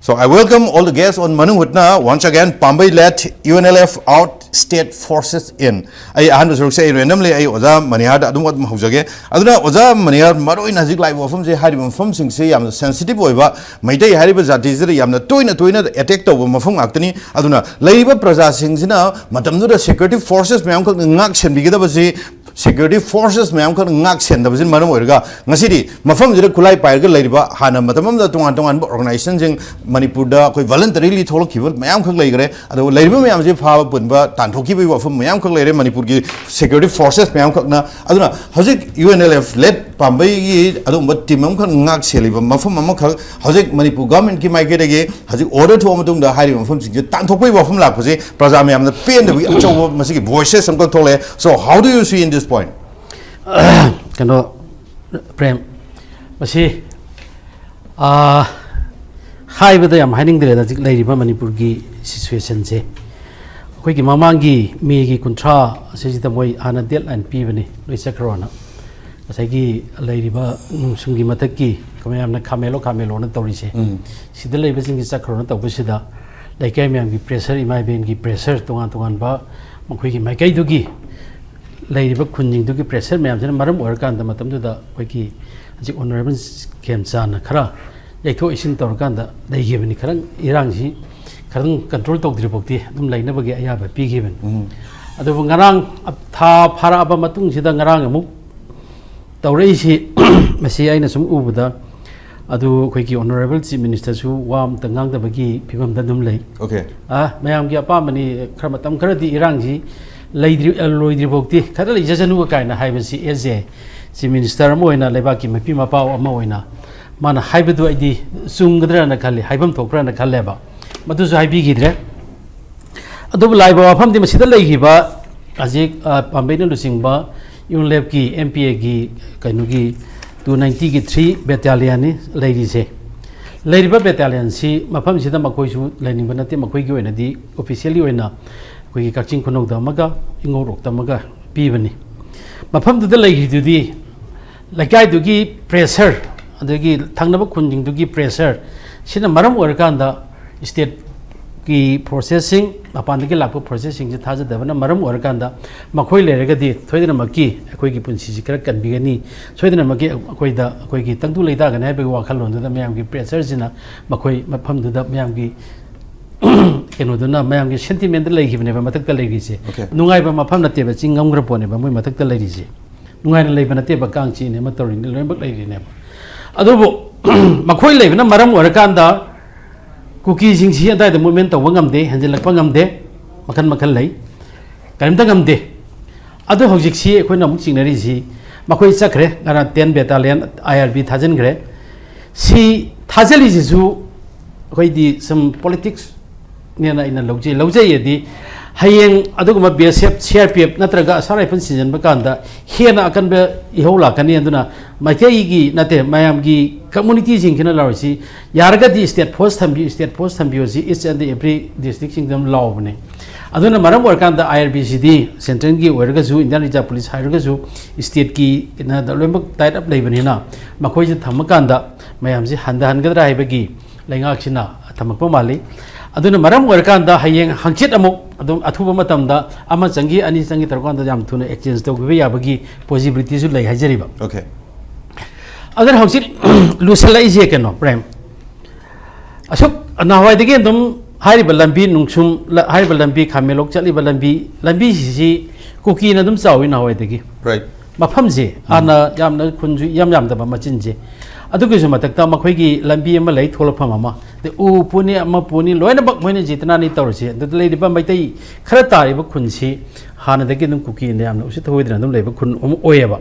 So I welcome all the guests on ꯃꯅꯨꯡ ꯍꯨꯠꯅ once again, Pambei let U N L F out, state forces in. ꯑꯩ ꯑꯍꯥꯟꯕ ꯁꯔꯨꯛꯁꯦ ꯑꯩ randomly ꯑꯩ ꯑꯣꯖꯥ ꯃꯅꯤꯍꯥꯔꯗ ꯑꯗꯨꯝ ꯑꯗꯨꯝ ꯍꯧꯖꯒꯦ꯫ ꯑꯗꯨꯅ ꯑꯣꯖꯥ ꯃꯅꯤꯍꯥꯔ, ꯃꯔꯨꯑꯣꯏꯅ ꯍꯧꯖꯤꯛ ꯂꯥꯛꯏꯕ ꯋꯥꯐꯝꯁꯦ, ꯍꯥꯏꯔꯤꯕ ꯃꯐꯝꯁꯤꯡꯁꯦ ꯌꯥꯝꯅ sensitive ꯑꯣꯏꯕ, ꯃꯩꯇꯩ ꯍꯥꯏꯔꯤꯕ ꯖꯥꯇꯤꯁꯤꯗ ꯌꯥꯝꯅ ꯇꯣꯏꯅ ꯇꯣꯏꯅ attack ꯇꯧꯕ ꯃꯐꯝ ꯉꯥꯛꯇꯅꯤ꯫ ꯑꯗꯨꯅ ꯂꯩꯔꯤꯕ ꯄ꯭ꯔꯖꯥꯁꯤꯡꯁꯤꯅ ꯃꯇꯝꯗꯨꯗ security forces ꯃꯌꯥꯝꯈꯛꯅ ꯉꯥꯛ ꯁꯦꯟꯕꯤꯒꯗꯕꯁꯤ, security forces ꯃꯌꯥꯝꯈꯛꯅ ꯉꯥꯛ ꯁꯦꯟꯗꯕꯁꯤꯅ ꯃꯔꯝ ꯑꯣꯏꯔꯒ ꯉꯁꯤꯗꯤ ꯃꯐꯝꯁꯤꯗ ꯈꯨꯠꯂꯥꯏ ꯄꯥꯏꯔꯒ ꯂꯩꯔꯤꯕ, ꯍꯥꯟꯅ ꯃꯇꯝ ꯑꯃꯗ ꯇꯣꯉꯥꯟ ꯇꯣꯉꯥꯟꯕ organizationꯁꯤꯡ ꯃꯅꯤꯄꯨꯔꯗ ꯑꯩꯈꯣꯏ voluntarily ꯊꯣꯛꯂꯛꯈꯤꯕ ꯃꯌꯥꯝꯈꯛ ꯂꯩꯈ꯭ꯔꯦ꯫ ꯑꯗꯨꯒ ꯂꯩꯔꯤꯕ ꯃꯌꯥꯝꯁꯤ ꯐꯥꯕ ꯄꯨꯟꯕ ꯇꯥꯟꯊꯣꯛꯈꯤꯕꯒꯤ ꯋꯥꯐꯝ ꯃꯌꯥꯝꯈꯛ ꯂꯩꯔꯦ ꯃꯅꯤꯄꯨꯔꯒꯤ security forces ꯃꯌꯥꯝꯈꯛꯅ꯫ ꯑꯗꯨꯅ ꯍꯧꯖꯤꯛ U N L F led ꯄꯥꯝꯕꯩꯒꯤ ꯑꯗꯨꯒꯨꯝꯕ team ꯑꯃꯈꯛ ꯉꯥꯛ ꯁꯦꯜꯂꯤꯕ ꯃꯐꯝ ꯑꯃꯈꯛ ꯍꯧꯖꯤꯛ ꯃꯅꯤꯄꯨꯔ governmentꯀꯤ ꯃꯥꯏꯀꯩꯗꯒꯤ ꯍꯧꯖꯤꯛ order ꯊꯣꯛꯑ ꯃꯇꯨꯡꯗ ꯍꯥꯏꯔꯤꯕ ꯃꯐꯝꯁꯤꯡꯁꯦ ꯇꯥꯟꯊꯣꯛꯄꯒꯤ ꯋꯥꯐꯝ ꯂꯥꯛꯄꯁꯦ ꯄ꯭ꯔꯖꯥ ꯃꯌꯥꯝꯅ ꯄꯦꯟꯗꯕꯒꯤ ꯑꯆꯧꯕ ꯃꯁꯤꯒꯤ voices ꯑꯃꯈꯛ ꯊꯣꯛꯂꯛꯑꯦ꯫ So how do you see in this point? ꯀꯩꯅꯣ, ꯄ꯭ꯔꯦꯝ, ꯃꯁꯤ, ꯑꯥ, ꯍꯥꯏꯕꯗ ꯌꯥꯝ ꯍꯥꯏꯅꯤꯡꯗ꯭ꯔꯦꯗ, ꯍꯧꯖꯤꯛ ꯂꯩꯔꯤꯕ ꯃꯅꯤꯄꯨꯔꯒꯤ situationꯁꯦ꯫ ꯑꯩꯈꯣꯏꯒꯤ ꯃꯃꯥꯡꯒꯤ ꯃꯦꯒꯤ ꯀꯨꯟꯊ꯭ꯔꯥ ꯑꯁꯤꯁꯤꯗ ꯃꯣꯏ ꯍꯥꯟꯅ deadline ꯄꯤꯕꯅꯤ, ꯂꯣꯏ ꯆꯠꯈ꯭ꯔꯣꯅ꯫ ꯉꯁꯥꯏꯒꯤ ꯂꯩꯔꯤꯕ ꯅꯨꯡꯁꯨꯝꯒꯤ ꯃꯊꯛꯀꯤ ꯃꯌꯥꯝꯅ ꯈꯥꯃꯦꯜꯂꯣ ꯈꯥꯃꯦꯜꯂꯣꯅ ꯇꯧꯔꯤꯁꯦ, ꯁꯤꯗ ꯂꯩꯕꯁꯤꯡꯁꯤ ꯆꯠꯈ꯭ꯔꯣꯅ ꯇꯧꯕꯁꯤꯗ, ꯂꯩꯀꯥꯏ ꯃꯌꯥꯝꯒꯤ pressure, ꯏꯃꯥ ꯏꯕꯦꯟꯒꯤ pressure, ꯇꯣꯉꯥꯟ ꯇꯣꯉꯥꯟꯕ ꯃꯈꯣꯏꯒꯤ ꯃꯥꯏꯀꯩꯗꯨꯒꯤ ꯂꯩꯔꯤꯕ ꯈꯨꯟꯁꯤꯡꯗꯨꯒꯤ pressure ꯃꯌꯥꯝꯁꯤꯅ ꯃꯔꯝ ꯑꯣꯏꯔꯀꯥꯟꯗ, ꯃꯇꯝꯗꯨꯗ ꯑꯩꯈꯣꯏꯒꯤ ꯍꯧꯖꯤꯛ Honourable ꯈꯦꯝꯆꯥꯟꯅ ꯈꯔ ꯌꯩꯊꯣꯛ ꯌꯩꯁꯤꯟ ꯇꯧꯔꯀꯥꯟꯗ ꯂꯩꯈꯤꯕꯅꯤ꯫ ꯈꯔꯪ ꯏꯔꯥꯡꯁꯤ ꯈꯔꯪ ꯀꯟꯇ꯭ꯔꯣꯜ ꯇꯧꯗ꯭ꯔꯤꯐꯥꯎꯗꯤ ꯑꯗꯨꯝ ꯂꯩꯅꯕꯒꯤ ꯑꯌꯥꯕ ꯄꯤꯈꯤꯕꯅꯤ꯫ ꯎꯝ꯫ ꯑꯗꯨꯕꯨ ꯉꯔꯥꯡ ꯊꯥ ꯐꯥꯔꯛꯑꯕ ꯃꯇꯨꯡꯁꯤꯗ ꯉꯔꯥꯡ ꯑꯃꯨꯛ ꯇꯧꯔꯛꯏꯁꯤ ꯃꯁꯤ ꯑꯩꯅ ꯁꯨꯝ ꯎꯕꯗ ꯑꯗꯨ ꯑꯩꯈꯣꯏꯒꯤ Honourable Chief Minister ꯁꯨ ꯋꯥ ꯑꯝꯇ ꯉꯥꯡꯗꯕꯒꯤ ꯐꯤꯕꯝꯗ ꯑꯗꯨꯝ ꯂꯩ꯫ Okay. ꯑ, ꯃꯌꯥꯝꯒꯤ ꯑꯄꯥꯝꯕꯅꯤ, ꯈꯔ ꯃꯇꯝ ꯈꯔꯗꯤ ꯏꯔꯥꯡꯁꯤ ꯂꯩꯗ꯭ꯔꯤ-, ꯑ, ꯂꯣꯏꯗ꯭ꯔꯤꯐꯥꯎꯗꯤ ꯈꯔ ꯂꯩꯖꯁꯅꯨ ꯀꯥꯏꯅ ꯍꯥꯏꯕꯁꯤ, as a Chief Minister ꯑꯃ ꯑꯣꯏꯅ, ꯂꯩꯕꯥꯛꯀꯤ ꯃꯄꯤ ꯃꯄꯥ ꯑꯃ ꯑꯣꯏꯅ ꯃꯥꯅ ꯍꯥꯏꯕꯗꯨ ꯑꯩꯗꯤ ꯆꯨꯝꯒꯗ꯭ꯔꯅ ꯈꯜꯂꯤ, ꯍꯥꯏꯐꯝ ꯊꯣꯛꯄ꯭ꯔꯅ ꯈꯜꯂꯦꯕ꯫ ꯃꯗꯨꯁꯨ ꯍꯥꯏꯕꯤꯈꯤꯗ꯭ꯔꯦ꯫ ꯑꯗꯨꯕꯨ ꯂꯥꯛꯏꯕ ꯋꯥꯐꯝꯗꯤ ꯃꯁꯤꯗ ꯂꯩꯈꯤꯕ ꯍꯧꯖꯤꯛ, ꯑ, ꯄꯥꯝꯕꯩꯅ ꯂꯨꯆꯤꯡꯕ ꯌꯨꯅꯤꯂꯦꯞꯀꯤ M P A ꯒꯤ ꯀꯩꯅꯣꯒꯤ two ninety ꯒꯤ three battalion ꯅꯤ ꯂꯩꯔꯤꯁꯦ꯫ ꯂꯩꯔꯤꯕ battalion ꯁꯤ ꯃꯐꯝꯁꯤꯗ ꯃꯈꯣꯏꯁꯨ ꯂꯩꯅꯤꯡꯕ ꯅꯠꯇꯦ, ꯃꯈꯣꯏꯒꯤ ꯑꯣꯏꯅꯗꯤ officially ꯑꯣꯏꯅ ꯑꯩꯈꯣꯏꯒꯤ ꯀꯛꯆꯤꯡ ꯈꯨꯅꯧꯗ ꯑꯃꯒ ꯏꯉꯧꯔꯣꯛꯇ ꯑꯃꯒ ꯄꯤꯕꯅꯤ꯫ ꯃꯐꯝꯗꯨꯗ ꯂꯩꯈ꯭ꯔꯤꯗꯨꯗꯤ ꯂꯩꯀꯥꯏꯗꯨꯒꯤ pressure, ꯑꯗꯒꯤ ꯊꯪꯅꯕ ꯈꯨꯟꯁꯤꯡꯗꯨꯒꯤ pressure ꯁꯤꯅ ꯃꯔꯝ ꯑꯣꯏꯔꯀꯥꯟꯗ state ꯀꯤ forces ꯁꯤꯡ, ꯃꯄꯥꯟꯗꯒꯤ ꯂꯥꯛꯄ forces ꯁꯤꯡꯁꯤ ꯊꯥꯖꯗꯕꯅ ꯃꯔꯝ ꯑꯣꯏꯔꯀꯥꯟꯗ ꯃꯈꯣꯏ ꯂꯩꯔꯒꯗꯤ ꯁꯣꯏꯗꯅꯃꯛꯀꯤ ꯑꯩꯈꯣꯏꯒꯤ ꯄꯨꯟꯁꯤꯁꯤ ꯈꯔ ꯀꯟꯕꯤꯒꯅꯤ, ꯁꯣꯏꯗꯅꯃꯛꯀꯤ ꯑꯩꯈꯣꯏꯗ ꯑꯩꯈꯣꯏꯒꯤ ꯇꯪꯗꯨ ꯂꯩꯇꯥꯒꯅꯤ ꯍꯥꯏꯕꯒꯤ ꯋꯥꯈꯜꯂꯣꯟꯗꯨꯗ ꯃꯌꯥꯝꯒꯤ pressure ꯁꯤꯅ ꯃꯈꯣꯏ ꯃꯐꯝꯗꯨꯗ ꯃꯌꯥꯝꯒꯤ ꯀꯩꯅꯣꯗꯨꯅ, ꯃꯌꯥꯝꯒꯤ sentiment ꯗ ꯂꯩꯈꯤꯕꯅꯦꯕ ꯃꯊꯛꯇ ꯂꯩꯔꯤꯁꯦ꯫ Okay. ꯅꯨꯡꯉꯥꯏꯕ ꯃꯐꯝ ꯅꯠꯇꯦꯕ, ꯆꯤꯡ ꯉꯝꯈ꯭ꯔ ꯄꯣꯠꯅꯦꯕ ꯃꯣꯏ ꯃꯊꯛꯇ ꯂꯩꯔꯤꯁꯦ꯫ ꯅꯨꯡꯉꯥꯏꯅ ꯂꯩꯕ ꯅꯠꯇꯦꯕ, ꯀꯥꯡ ꯆꯤꯛꯏꯅꯦ ꯑꯃ ꯇꯧꯔꯤꯅꯦ ꯂꯣꯏꯅꯃꯛ ꯂꯩꯔꯤꯅꯦꯕ꯫ ꯑꯗꯨꯕꯨ ꯃꯈꯣꯏ ꯂꯩꯕꯅ ꯃꯔꯝ ꯑꯣꯏꯔꯀꯥꯟꯗ ꯀꯨꯀꯤꯁꯤꯡꯁꯤ ꯑꯗꯥꯏꯗ movement ꯇꯧꯕ ꯉꯝꯗꯦ, ꯍꯦꯟꯖꯤꯜꯂꯛꯄ ꯉꯝꯗꯦ, ꯃꯈꯜ ꯃꯈꯜ ꯂꯩ, ꯀꯔꯤꯝꯇ ꯉꯝꯗꯦ꯫ ꯑꯗꯨ ꯍꯧꯖꯤꯛꯁꯤ ꯑꯩꯈꯣꯏꯅ ꯑꯃꯨꯛ ꯆꯤꯡꯅꯔꯤꯁꯤ ꯃꯈꯣꯏ ꯆꯠꯈ꯭ꯔꯦ, ꯉꯔꯥꯡ ten battalion I R B ꯊꯥꯖꯤꯟꯈ꯭ꯔꯦ꯫ ꯁꯤ ꯊꯥꯖꯤꯜꯂꯤꯁꯤꯁꯨ ꯑꯩꯈꯣꯏꯗꯤ ꯁꯨꯝ politics ꯅꯦꯅ ꯑꯩꯅ ꯂꯧꯖꯩ꯫ ꯂꯧꯖꯩ ꯑꯗꯤ ꯍꯌꯦꯡ ꯑꯗꯨꯒꯨꯝꯕ B S F, C R P F ꯅꯠꯇ꯭ꯔꯒ ꯑꯁꯥꯝ ꯔꯥꯏꯐꯜ ꯁꯤꯖꯤꯟꯅꯕ ꯀꯥꯟꯗ ꯍꯦꯟꯅ ꯑꯀꯟꯕ ꯏꯍꯧ ꯂꯥꯛꯀꯅꯤ꯫ ꯑꯗꯨꯅ ꯃꯩꯇꯩꯒꯤ ꯅꯠꯇꯦ, ꯃꯌꯥꯝꯒꯤ community ꯁꯤꯡꯁꯤꯅ ꯂꯥꯎꯔꯤꯁꯤ, "ꯌꯥꯔꯒꯗꯤ state force ꯊꯝꯕꯤꯌꯨ, state force ꯊꯝꯕꯤꯌꯨ" ꯁꯤ each and every district ꯁꯤꯡꯗ ꯑꯗꯨꯝ ꯂꯥꯎꯕꯅꯦ꯫ ꯑꯗꯨꯅ ꯃꯔꯝ ꯑꯣꯏꯔꯀꯥꯟꯗ I R B CD central ꯒꯤ ꯑꯣꯏꯔꯒꯁꯨ, Indian Reserve Police ꯍꯥꯏꯔꯒꯁꯨ, state ꯀꯤ ꯂꯣꯏꯅꯃꯛ tied up ꯂꯩꯕꯅꯤꯅ ꯃꯈꯣꯏꯁꯤ ꯊꯝꯃꯀꯥꯟꯗ ꯃꯌꯥꯝꯁꯤ ꯍꯟꯊꯍꯟꯒꯗ꯭ꯔꯥ ꯍꯥꯏꯕꯒꯤ ꯂꯩꯉꯥꯛꯁꯤꯅ ꯊꯝꯃꯛꯄ ꯃꯥꯜꯂꯤ꯫ ꯑꯗꯨꯅ ꯃꯔꯝ ꯑꯣꯏꯔꯀꯥꯟꯗ ꯍꯌꯦꯡ ꯍꯪꯆꯤꯠ ꯑꯃꯨꯛ ꯑꯗꯨꯝ ꯑꯊꯨꯕ ꯃꯇꯝꯗ ꯑꯃ ꯆꯪꯈꯤ, ꯑꯅꯤ ꯆꯪꯈꯤ ꯇꯧꯔꯀꯥꯟꯗ ꯌꯥꯝ ꯊꯨꯅ exchange ꯇꯧꯕꯤꯕ ꯌꯥꯕꯒꯤ possibility ꯁꯨ ꯂꯩ ꯍꯥꯏꯖꯔꯤꯕ꯫ Okay. ꯑꯗꯨꯅ ꯍꯧꯖꯤꯛ ꯂꯨꯁꯜꯂꯛꯏꯁꯦ ꯀꯩꯅꯣ, ꯄ꯭ꯔꯦꯝ? ꯑꯁꯨꯛ ꯅꯍꯥꯟꯋꯥꯏꯗꯒꯤ ꯑꯗꯨꯝ ꯍꯥꯏꯔꯤꯕ ꯂꯝꯕꯤ ꯅꯨꯡꯁꯨꯝ, ꯂ-, ꯍꯥꯏꯔꯤꯕ ꯂꯝꯕꯤ, ꯈꯥꯃꯦꯟꯂꯣꯛ ꯆꯠꯂꯤꯕ ꯂꯝꯕꯤ, ꯂꯝꯕꯤꯁꯤꯁꯤ ꯀꯨꯀꯤꯅ ꯑꯗꯨꯝ ꯆꯥꯎꯏ ꯅꯍꯥꯟꯋꯥꯏꯗꯒꯤ꯫ Right. ꯃꯐꯝꯁꯦ ꯍꯥꯟꯅ ꯌꯥꯝꯅ ꯈꯨꯟꯁꯨ ꯏꯌꯥꯝ ꯌꯥꯝꯗꯕ ꯃꯆꯤꯟꯁꯦ, ꯑꯗꯨꯒꯤꯁꯨ ꯃꯊꯛꯇ ꯃꯈꯣꯏꯒꯤ ꯂꯝꯕꯤ ꯑꯃ ꯂꯩ, ꯊꯣꯛꯂꯛꯐꯝ ꯑꯃ, ꯑꯗꯩ ꯎ ꯄꯨꯅꯤ, ꯑꯃ ꯄꯨꯅꯤ, ꯂꯣꯏꯅꯃꯛ ꯃꯣꯏꯅ ꯖꯤꯇꯅꯥꯅꯤ ꯇꯧꯔꯤꯁꯦ꯫ ꯑꯗꯨꯗ ꯂꯩꯔꯤꯕ ꯃꯩꯇꯩ ꯈꯔ ꯇꯥꯔꯤꯕ ꯈꯨꯟꯁꯤ ꯍꯥꯟꯅꯗꯒꯤ ꯑꯗꯨꯝ ꯀꯨꯀꯤꯅ ꯌꯥꯝꯅ ꯎꯁꯤꯠ ꯊꯧꯑꯣꯏꯗꯅ ꯑꯗꯨꯝ ꯂꯩꯕ ꯈꯨꯟ ꯑꯃ ꯑꯣꯏꯌꯦꯕ꯫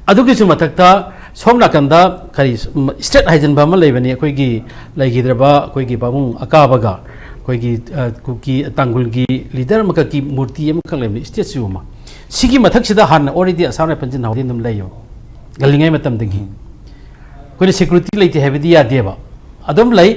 ꯑꯗꯨꯒꯤꯁꯨ ꯃꯊꯛꯇ ꯁꯣꯝ ꯅꯥꯀꯟꯗ ꯀꯔꯤ, ꯎꯝ, ꯏꯁꯇꯦꯠ ꯍꯥꯏꯖꯤꯟꯕ ꯑꯃ ꯂꯩꯕꯅꯤ, ꯑꯩꯈꯣꯏꯒꯤ ꯂꯩꯈꯤꯗ꯭ꯔꯕ ꯑꯩꯈꯣꯏꯒꯤ ꯄꯥꯕꯨꯡ ꯑꯀꯥꯕꯒ ꯑꯩꯈꯣꯏꯒꯤ, ꯑ, ꯀꯨꯀꯤ ꯇꯥꯡꯈꯨꯜꯒꯤ ꯂꯤꯗꯔ ꯑꯃꯈꯛꯀꯤ ꯃꯨꯔꯇꯤ ꯑꯃꯈꯛ ꯂꯩꯕꯅꯤ, ꯏꯁꯇꯦꯆꯨ ꯑꯃ꯫ ꯁꯤꯒꯤ ꯃꯊꯛꯁꯤꯗ ꯍꯥꯟꯅ already ꯑꯁꯥꯝ ꯔꯥꯏꯐꯜꯁꯤ ꯅꯍꯥꯟꯋꯥꯏꯗꯒꯤ ꯑꯗꯨꯝ ꯂꯩꯌꯦꯕ, ꯉꯜꯂꯤꯉꯩ ꯃꯇꯝꯗꯒꯤ꯫ ꯑꯩꯈꯣꯏꯅ ꯁꯦꯀ꯭ꯌꯨꯔꯤꯇꯤ ꯂꯩꯇꯦ ꯍꯥꯏꯕꯗꯤ ꯌꯥꯗꯦꯕ, ꯑꯗꯨꯝ ꯂꯩ꯫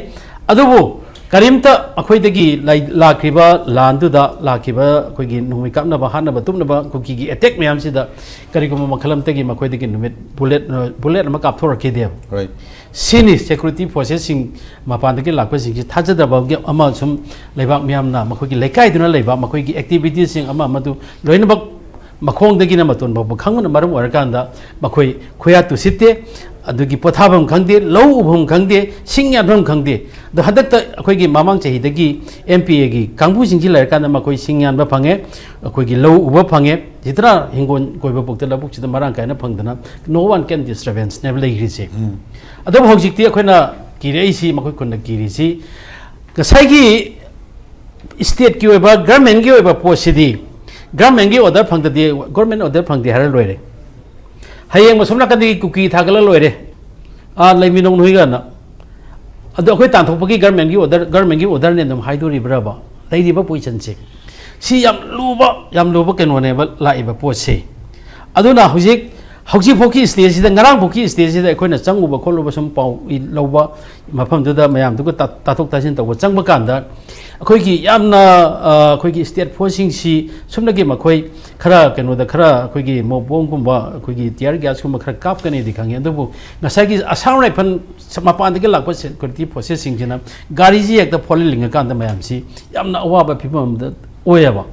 ꯑꯗꯨꯕꯨ ꯀꯔꯤꯝꯇ ꯑꯩꯈꯣꯏꯗꯒꯤ ꯂꯥꯏ-, ꯂꯥꯛꯈꯤꯕ ꯂꯥꯟꯗꯨꯗ ꯂꯥꯛꯈꯤꯕ ꯑꯩꯈꯣꯏꯒꯤ ꯅꯣꯡꯃꯩ ꯀꯥꯞꯅꯕ, ꯍꯥꯠꯅꯕ ꯇꯨꯞꯅꯕ ꯀꯨꯀꯤꯒꯤ ꯑꯦꯇꯦꯛ ꯃꯌꯥꯝꯁꯤꯗ ꯀꯔꯤꯒꯨꯝꯕ ꯃꯈꯜ ꯑꯃꯠꯇꯒꯤ ꯃꯈꯣꯏꯗꯒꯤ ꯅꯨꯃꯤꯠ ꯕꯨꯂꯦꯠ, ꯕꯨꯂꯦꯠ ꯑꯃ ꯀꯥꯞꯊꯣꯔꯛꯈꯤꯗꯦꯕ꯫ Right. ꯁꯤꯅꯤ ꯁꯦꯀ꯭ꯌꯨꯔꯤꯇꯤ ꯐꯣꯔꯁꯦꯁꯁꯤꯡ ꯃꯄꯥꯟꯗꯒꯤ ꯂꯥꯛꯄꯁꯤꯡꯁꯤ ꯊꯥꯖꯗꯕꯒꯤ ꯑꯃ ꯁꯨꯝ ꯂꯩꯕꯥꯛ ꯃꯤꯌꯥꯝꯅ ꯃꯈꯣꯏꯒꯤ ꯂꯩꯀꯥꯏꯗꯨꯅ ꯂꯩꯕ ꯃꯈꯣꯏꯒꯤ ꯑꯦꯛꯇꯤꯚꯤꯇꯤꯁꯁꯤꯡ ꯑꯃ ꯑꯃꯗꯨ ꯂꯣꯏꯅꯃꯛ ꯃꯈꯣꯡꯗꯒꯤꯅ ꯃꯇꯣꯟ ꯐꯥꯎꯕ ꯈꯪꯕꯅ ꯃꯔꯝ ꯑꯣꯏꯔꯀꯥꯟꯗ ꯃꯈꯣꯏ ꯈꯨꯌꯥꯠ ꯇꯨꯁꯤꯠꯇꯦ, ꯑꯗꯨꯒꯤ ꯄꯣꯊꯥꯐꯝ ꯈꯪꯗꯦ, ꯂꯧ ꯎꯐꯝ ꯈꯪꯗꯦ, ꯁꯤꯡ ꯌꯥꯟꯐꯝ ꯈꯪꯗꯦ꯫ ꯑꯗꯣ ꯍꯟꯗꯛꯇ ꯑꯩꯈꯣꯏꯒꯤ ꯃꯃꯥꯡ ꯆꯍꯤꯗꯒꯤ ꯑꯦꯝ ꯄꯤ ꯑꯦꯒꯤ ꯀꯥꯡꯕꯨꯁꯤꯡꯁꯤ ꯂꯩꯔꯀꯥꯟꯗ ꯃꯈꯣꯏ ꯁꯤꯡ ꯌꯥꯟꯕ ꯐꯪꯉꯦ, ꯑꯩꯈꯣꯏꯒꯤ ꯂꯧ ꯎꯕ ꯐꯪꯉꯦ꯫ ꯖꯤꯇꯅ ꯍꯤꯡꯒꯣꯜ ꯀꯣꯏꯕ ꯄꯣꯛꯇ ꯂꯧꯕꯨꯛꯁꯤꯗ ꯃꯔꯥꯡ ꯀꯥꯏꯅ ꯐꯪꯗꯅ no one can disturbanceꯅꯦꯕ ꯂꯩꯈ꯭ꯔꯤꯁꯦ꯫ ꯑꯗꯨꯕꯨ ꯍꯧꯖꯤꯛꯇꯤ ꯑꯩꯈꯣꯏꯅ ꯀꯤꯔꯛꯏꯁꯤ, ꯃꯈꯣꯏ ꯈꯨꯟꯅ ꯀꯤꯔꯤꯁꯤ ꯉꯁꯥꯏꯒꯤ ꯏꯁꯇꯦꯠꯀꯤ ꯑꯣꯏꯕ, ꯒꯔꯃꯦꯟꯒꯤ ꯑꯣꯏꯕ ꯄꯣꯠꯁꯤꯗꯤ ꯒꯔꯃꯦꯟꯒꯤ ꯑꯣꯔꯗꯔ ꯐꯪꯗꯗꯤ, ꯒꯣꯔꯃꯦꯟ ꯑꯣꯔꯗꯔ ꯐꯪꯗꯦ ꯍꯥꯏꯔ ꯂꯣꯏꯔꯦ꯫ ꯍꯌꯦꯡ ꯃꯁꯣꯝ ꯅꯥꯀꯟꯗꯒꯤ ꯀꯨꯀꯤ ꯊꯥꯒꯠꯂ ꯂꯣꯏꯔꯦ, ꯑꯥ, ꯂꯩꯃꯤꯅꯧ ꯅꯣꯏꯒꯅ꯫ ꯑꯗꯣ ꯑꯩꯈꯣꯏ ꯇꯥꯟꯊꯣꯛꯄꯒꯤ ꯒꯔꯃꯦꯟꯒꯤ ꯑꯣꯔꯗꯔ, ꯒꯔꯃꯦꯟꯒꯤ ꯑꯣꯔꯗꯔꯅꯦ ꯑꯗꯨꯝ ꯍꯥꯏꯗꯣꯔꯤꯕ꯭ꯔꯕ? ꯂꯩꯔꯤꯕ ꯄꯣꯖꯤꯁꯟꯁꯦ, ꯁꯤ ꯌꯥꯝ ꯂꯨꯕ, ꯌꯥꯝ ꯂꯨꯕ ꯀꯩꯅꯣꯅꯦꯕ ꯂꯥꯛꯏꯕ ꯄꯣꯠꯁꯦ꯫ ꯑꯗꯨꯅ ꯍꯧꯖꯤꯛ, ꯍꯧꯖꯤꯛꯐꯥꯎꯒꯤ ꯁ꯭ꯇꯦꯖꯁꯤꯗ, ꯉꯔꯥꯡꯐꯥꯎꯒꯤ ꯁ꯭ꯇꯦꯖꯁꯤꯗ ꯑꯩꯈꯣꯏꯅ ꯆꯪꯉꯨꯕ ꯈꯣꯠꯂꯨꯕ, ꯁꯨꯝ ꯄꯥꯎ ꯏ-, ꯂꯧꯕ, ꯃꯐꯝꯗꯨꯗ ꯃꯌꯥꯝꯗꯨꯒ ꯇꯥ-, ꯇꯥꯊꯣꯛ ꯇꯥꯁꯤꯟ ꯇꯧꯕ ꯆꯪꯕ ꯀꯥꯟꯗ, ꯑꯩꯈꯣꯏꯒꯤ ꯌꯥꯝꯅ, ꯑ, ꯑꯩꯈꯣꯏꯒꯤ ꯁ꯭ꯇꯦꯠ ꯐꯣꯔꯁꯁꯤꯡꯁꯤ ꯁꯨꯞꯅꯒꯤ ꯃꯈꯣꯏ ꯈꯔ ꯀꯩꯅꯣꯗ, ꯈꯔ ꯑꯩꯈꯣꯏꯒꯤ ꯃꯣꯕꯣꯝꯒꯨꯝꯕ, ꯑꯩꯈꯣꯏꯒꯤ ꯇꯤꯌꯔ ꯒ꯭ꯌꯥꯁꯀꯨꯝꯕ ꯈꯔ ꯀꯥꯞꯀꯅꯤꯗꯤ ꯈꯪꯉꯤ, ꯑꯗꯨꯕꯨ ꯉꯁꯥꯏꯒꯤ ꯑꯁꯥꯝ ꯔꯥꯏꯐꯜ ꯃꯄꯥꯟꯗꯒꯤ ꯂꯥꯛꯄ ꯁꯦꯀ꯭ꯌꯨꯔꯤꯇꯤ ꯐꯣꯔꯁꯦꯁꯁꯤꯡꯁꯤꯅ ꯒꯥꯔꯤꯁꯤ ꯍꯦꯛꯇ ꯐꯣꯔꯂꯤꯡꯉꯀꯥꯟꯗ ꯃꯌꯥꯝꯁꯤ ꯌꯥꯝꯅ ꯑꯋꯥꯕ ꯐꯤꯕꯝ ꯑꯃꯗ ꯑꯣꯏꯌꯦꯕ꯫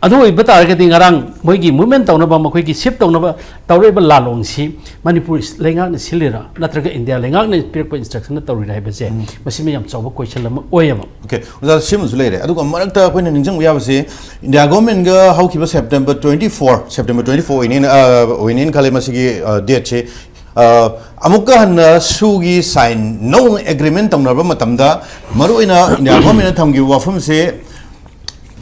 ꯑꯗꯨ ꯑꯣꯏꯕ ꯇꯥꯔꯒꯗꯤ ꯉꯔꯥꯡ ꯃꯣꯏꯒꯤ movement ꯇꯧꯅꯕ, ꯃꯈꯣꯏꯒꯤ shift ꯇꯧꯅꯕ ꯇꯧꯔꯛꯏꯕ ꯂꯥꯂꯣꯡꯁꯤ ꯃꯅꯤꯄꯨꯔ ꯂꯩꯉꯥꯛꯅ ꯁꯤꯜꯂꯤꯔꯥ, ꯅꯠꯇ꯭ꯔꯒ ꯏꯟꯗꯤꯌꯥ ꯂꯩꯉꯥꯛꯅ ꯄꯤꯔꯛꯄ instructionꯅ ꯇꯧꯔꯤꯔꯥ ꯍꯥꯏꯕꯁꯦ, ꯃꯁꯤꯃ ꯌꯥꯝ ꯆꯥꯎꯕ question ꯑꯃ ꯑꯣꯏꯌꯦꯕ꯫ OK, ꯑꯣꯖꯥ, ꯁꯤꯃꯁꯨ ꯂꯩꯔꯦ꯫ ꯑꯗꯨꯒ ꯃꯔꯛꯇ ꯑꯩꯈꯣꯏꯅ ꯅꯤꯡꯁꯤꯡꯕ ꯌꯥꯕꯁꯤ, ꯏꯟꯗꯤꯌꯥ ꯒꯣꯔꯃꯦꯟꯒ ꯍꯧꯈꯤꯕ September twenty four, September twenty four ꯑꯣꯏꯅꯦꯅ, ꯑ, ꯑꯣꯏꯅꯦꯅ ꯈꯜꯂꯦ ꯃꯁꯤꯒꯤ, ꯑ, dateꯁꯦ꯫ ꯑ, ꯑꯃꯨꯛꯀ ꯍꯟꯅ ꯁꯨꯒꯤ sign, ꯅꯧꯅ agreement ꯇꯧꯅꯔꯕ ꯃꯇꯝꯗ, ꯃꯔꯨꯑꯣꯏꯅ ꯏꯟꯗꯤꯌꯥ ꯒꯣꯔꯃꯦꯟꯅ ꯊꯝꯈꯤꯕ ꯋꯥꯐꯝꯁꯦ,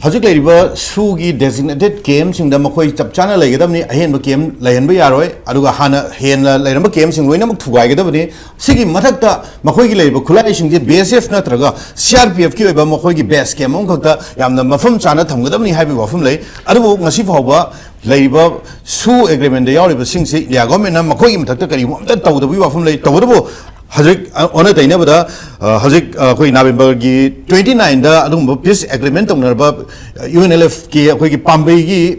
ꯍꯧꯖꯤꯛ ꯂꯩꯔꯤꯕ ꯁꯨꯒꯤ designated campꯁꯤꯡꯗ ꯃꯈꯣꯏ ꯆꯞ ꯆꯥꯅ ꯂꯩꯒꯗꯕꯅꯤ, ꯑꯍꯦꯟꯕ camp ꯂꯩꯍꯟꯕ ꯌꯥꯔꯣꯏ, ꯑꯗꯨꯒ ꯍꯥꯟꯅ ꯍꯦꯟꯅ ꯂꯩꯔꯝꯕ campꯁꯤꯡ ꯂꯣꯏꯅꯃꯛ ꯊꯨꯒꯥꯏꯒꯗꯕꯅꯤ꯫ ꯁꯤꯒꯤ ꯃꯊꯛꯇ ꯃꯈꯣꯏꯒꯤ ꯂꯩꯔꯤꯕ ꯈꯨꯠꯂꯥꯏꯁꯤꯡꯁꯦ B S F ꯅꯠꯇ꯭ꯔꯒ C R P Fꯀꯤ ꯑꯣꯏꯕ ꯃꯈꯣꯏꯒꯤ base camp ꯑꯃꯈꯛꯇ ꯌꯥꯝꯅ ꯃꯐꯝ ꯆꯥꯅ ꯊꯝꯒꯗꯕꯅꯤ ꯍꯥꯏꯕꯒꯤ ꯋꯥꯐꯝ ꯂꯩ꯫ ꯑꯗꯨꯕꯨ ꯉꯁꯤ ꯐꯥꯎꯕ ꯂꯩꯔꯤꯕ ꯁꯨ agreementꯇ ꯌꯥꯎꯔꯤꯕꯁꯤꯡꯁꯤ ꯏꯟꯗꯤꯌꯥ ꯒꯣꯔꯃꯦꯟꯅ ꯃꯈꯣꯏꯒꯤ ꯃꯊꯛꯇ ꯀꯔꯤꯒꯨꯝꯕ ꯑꯝꯇ ꯇꯧꯗꯕꯒꯤ ꯋꯥꯐꯝ ꯂꯩ꯫ ꯇꯧꯕꯇꯕꯨ ꯍꯧꯖꯤꯛ, ꯑ, ꯑꯣꯟꯅ ꯇꯩꯅꯕꯗ, ꯑ, ꯍꯧꯖꯤꯛ, ꯑ, ꯑꯩꯈꯣꯏ Novemberꯒꯤ twenty nineꯗ ꯑꯗꯨꯒꯨꯝꯕ peace agreement ꯇꯧꯅꯔꯕ, ꯑ, U N L Fꯀꯤ ꯑꯩꯈꯣꯏꯒꯤ ꯄꯥꯝꯕꯩꯒꯤ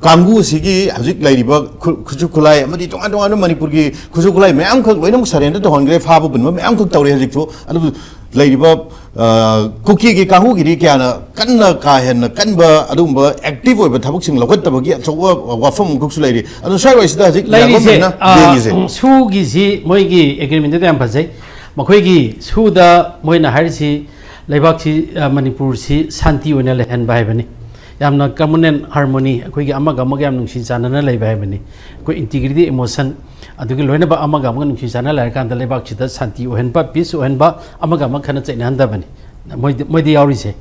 ꯀꯥꯡꯕꯨꯁꯤꯒꯤ ꯍꯧꯖꯤꯛ ꯂꯩꯔꯤꯕ ꯈꯨ-, ꯈꯨꯠꯁꯨ ꯈꯨꯠꯂꯥꯏ ꯑꯃꯗꯤ ꯇꯣꯉꯥꯟ ꯇꯣꯉꯥꯟꯕ ꯃꯅꯤꯄꯨꯔꯒꯤ ꯈꯨꯠꯁꯨ ꯈꯨꯠꯂꯥꯏ ꯃꯌꯥꯝꯈꯛ ꯂꯣꯏꯅꯃꯛ surrender ꯇꯧꯍꯟꯈ꯭ꯔꯦ, ꯐꯥꯕ ꯄꯨꯟꯕ ꯃꯌꯥꯝꯈꯛ ꯇꯧꯔꯦ ꯍꯧꯖꯤꯛꯁꯨ꯫ ꯑꯗꯨꯕꯨ ꯂꯩꯔꯤꯕ, ꯑ, ꯀꯨꯀꯤꯒꯤ ꯀꯥꯡꯕꯨꯒꯤꯗꯤ ꯀꯌꯥꯅ ꯀꯟꯅ ꯀꯥ ꯍꯦꯟꯅ ꯀꯟꯕ ꯑꯗꯨꯒꯨꯝꯕ active ꯑꯣꯏꯕ ꯊꯕꯛꯁꯤꯡ ꯂꯧꯈꯠꯇꯕꯒꯤ ꯑꯆꯧꯕ ꯋꯥꯐꯝ ꯑꯃꯈꯛꯁꯨ ꯂꯩꯔꯤ꯫ ꯑꯗꯨ ꯁ꯭ꯋꯥꯏꯋꯥꯏꯁꯤꯗ ꯍꯧꯖꯤꯛ ꯏꯟꯗꯤꯌꯥ ꯂꯩꯔꯤꯁꯦ, ꯒꯣꯔꯃꯦꯟꯅ ꯑ, ꯂꯦꯡꯉꯤꯁꯦ꯫ ꯁꯨꯒꯤꯁꯤ ꯃꯣꯏꯒꯤ agreementꯇ ꯌꯥꯝ ꯐꯖꯩ꯫ ꯃꯈꯣꯏꯒꯤ ꯁꯨꯗ ꯃꯣꯏꯅ ꯍꯥꯏꯔꯤꯁꯤ ꯂꯩꯕꯥꯛꯁꯤ, ꯑ, ꯃꯅꯤꯄꯨꯔꯁꯤ ꯁꯥꯟꯇꯤ ꯑꯣꯏꯅ ꯂꯩꯍꯟꯕ ꯍꯥꯏꯕꯅꯤ꯫ ꯌꯥꯝꯅ common and harmony, ꯑꯩꯈꯣꯏꯒꯤ ꯑꯃꯒ ꯑꯃꯒ ꯌꯥꯝ ꯅꯨꯡꯁꯤ ꯆꯥꯟꯅꯅ ꯂꯩꯕ ꯍꯥꯏꯕꯅꯤ꯫ ꯑꯩꯈꯣꯏ integrity, emotion, ꯑꯗꯨꯒꯤ ꯂꯣꯏꯅꯕ ꯑꯃꯒ ꯑꯃꯒ ꯅꯨꯡꯁꯤ ꯆꯥꯟꯅ ꯂꯩꯔꯀꯥꯟꯗ ꯂꯩꯕꯥꯛꯁꯤꯗ ꯁꯥꯟꯇꯤ ꯑꯣꯏꯍꯟꯕ, peace ꯑꯣꯏꯍꯟꯕ, ꯑꯃꯒ ꯑꯃꯒ ꯈꯠꯅ ꯆꯩꯅꯍꯟꯗꯕꯅꯤ꯫ ꯃꯣꯏꯗꯤ, ꯃꯣꯏꯗꯤ ꯌꯥꯎꯔꯤꯁꯦ꯫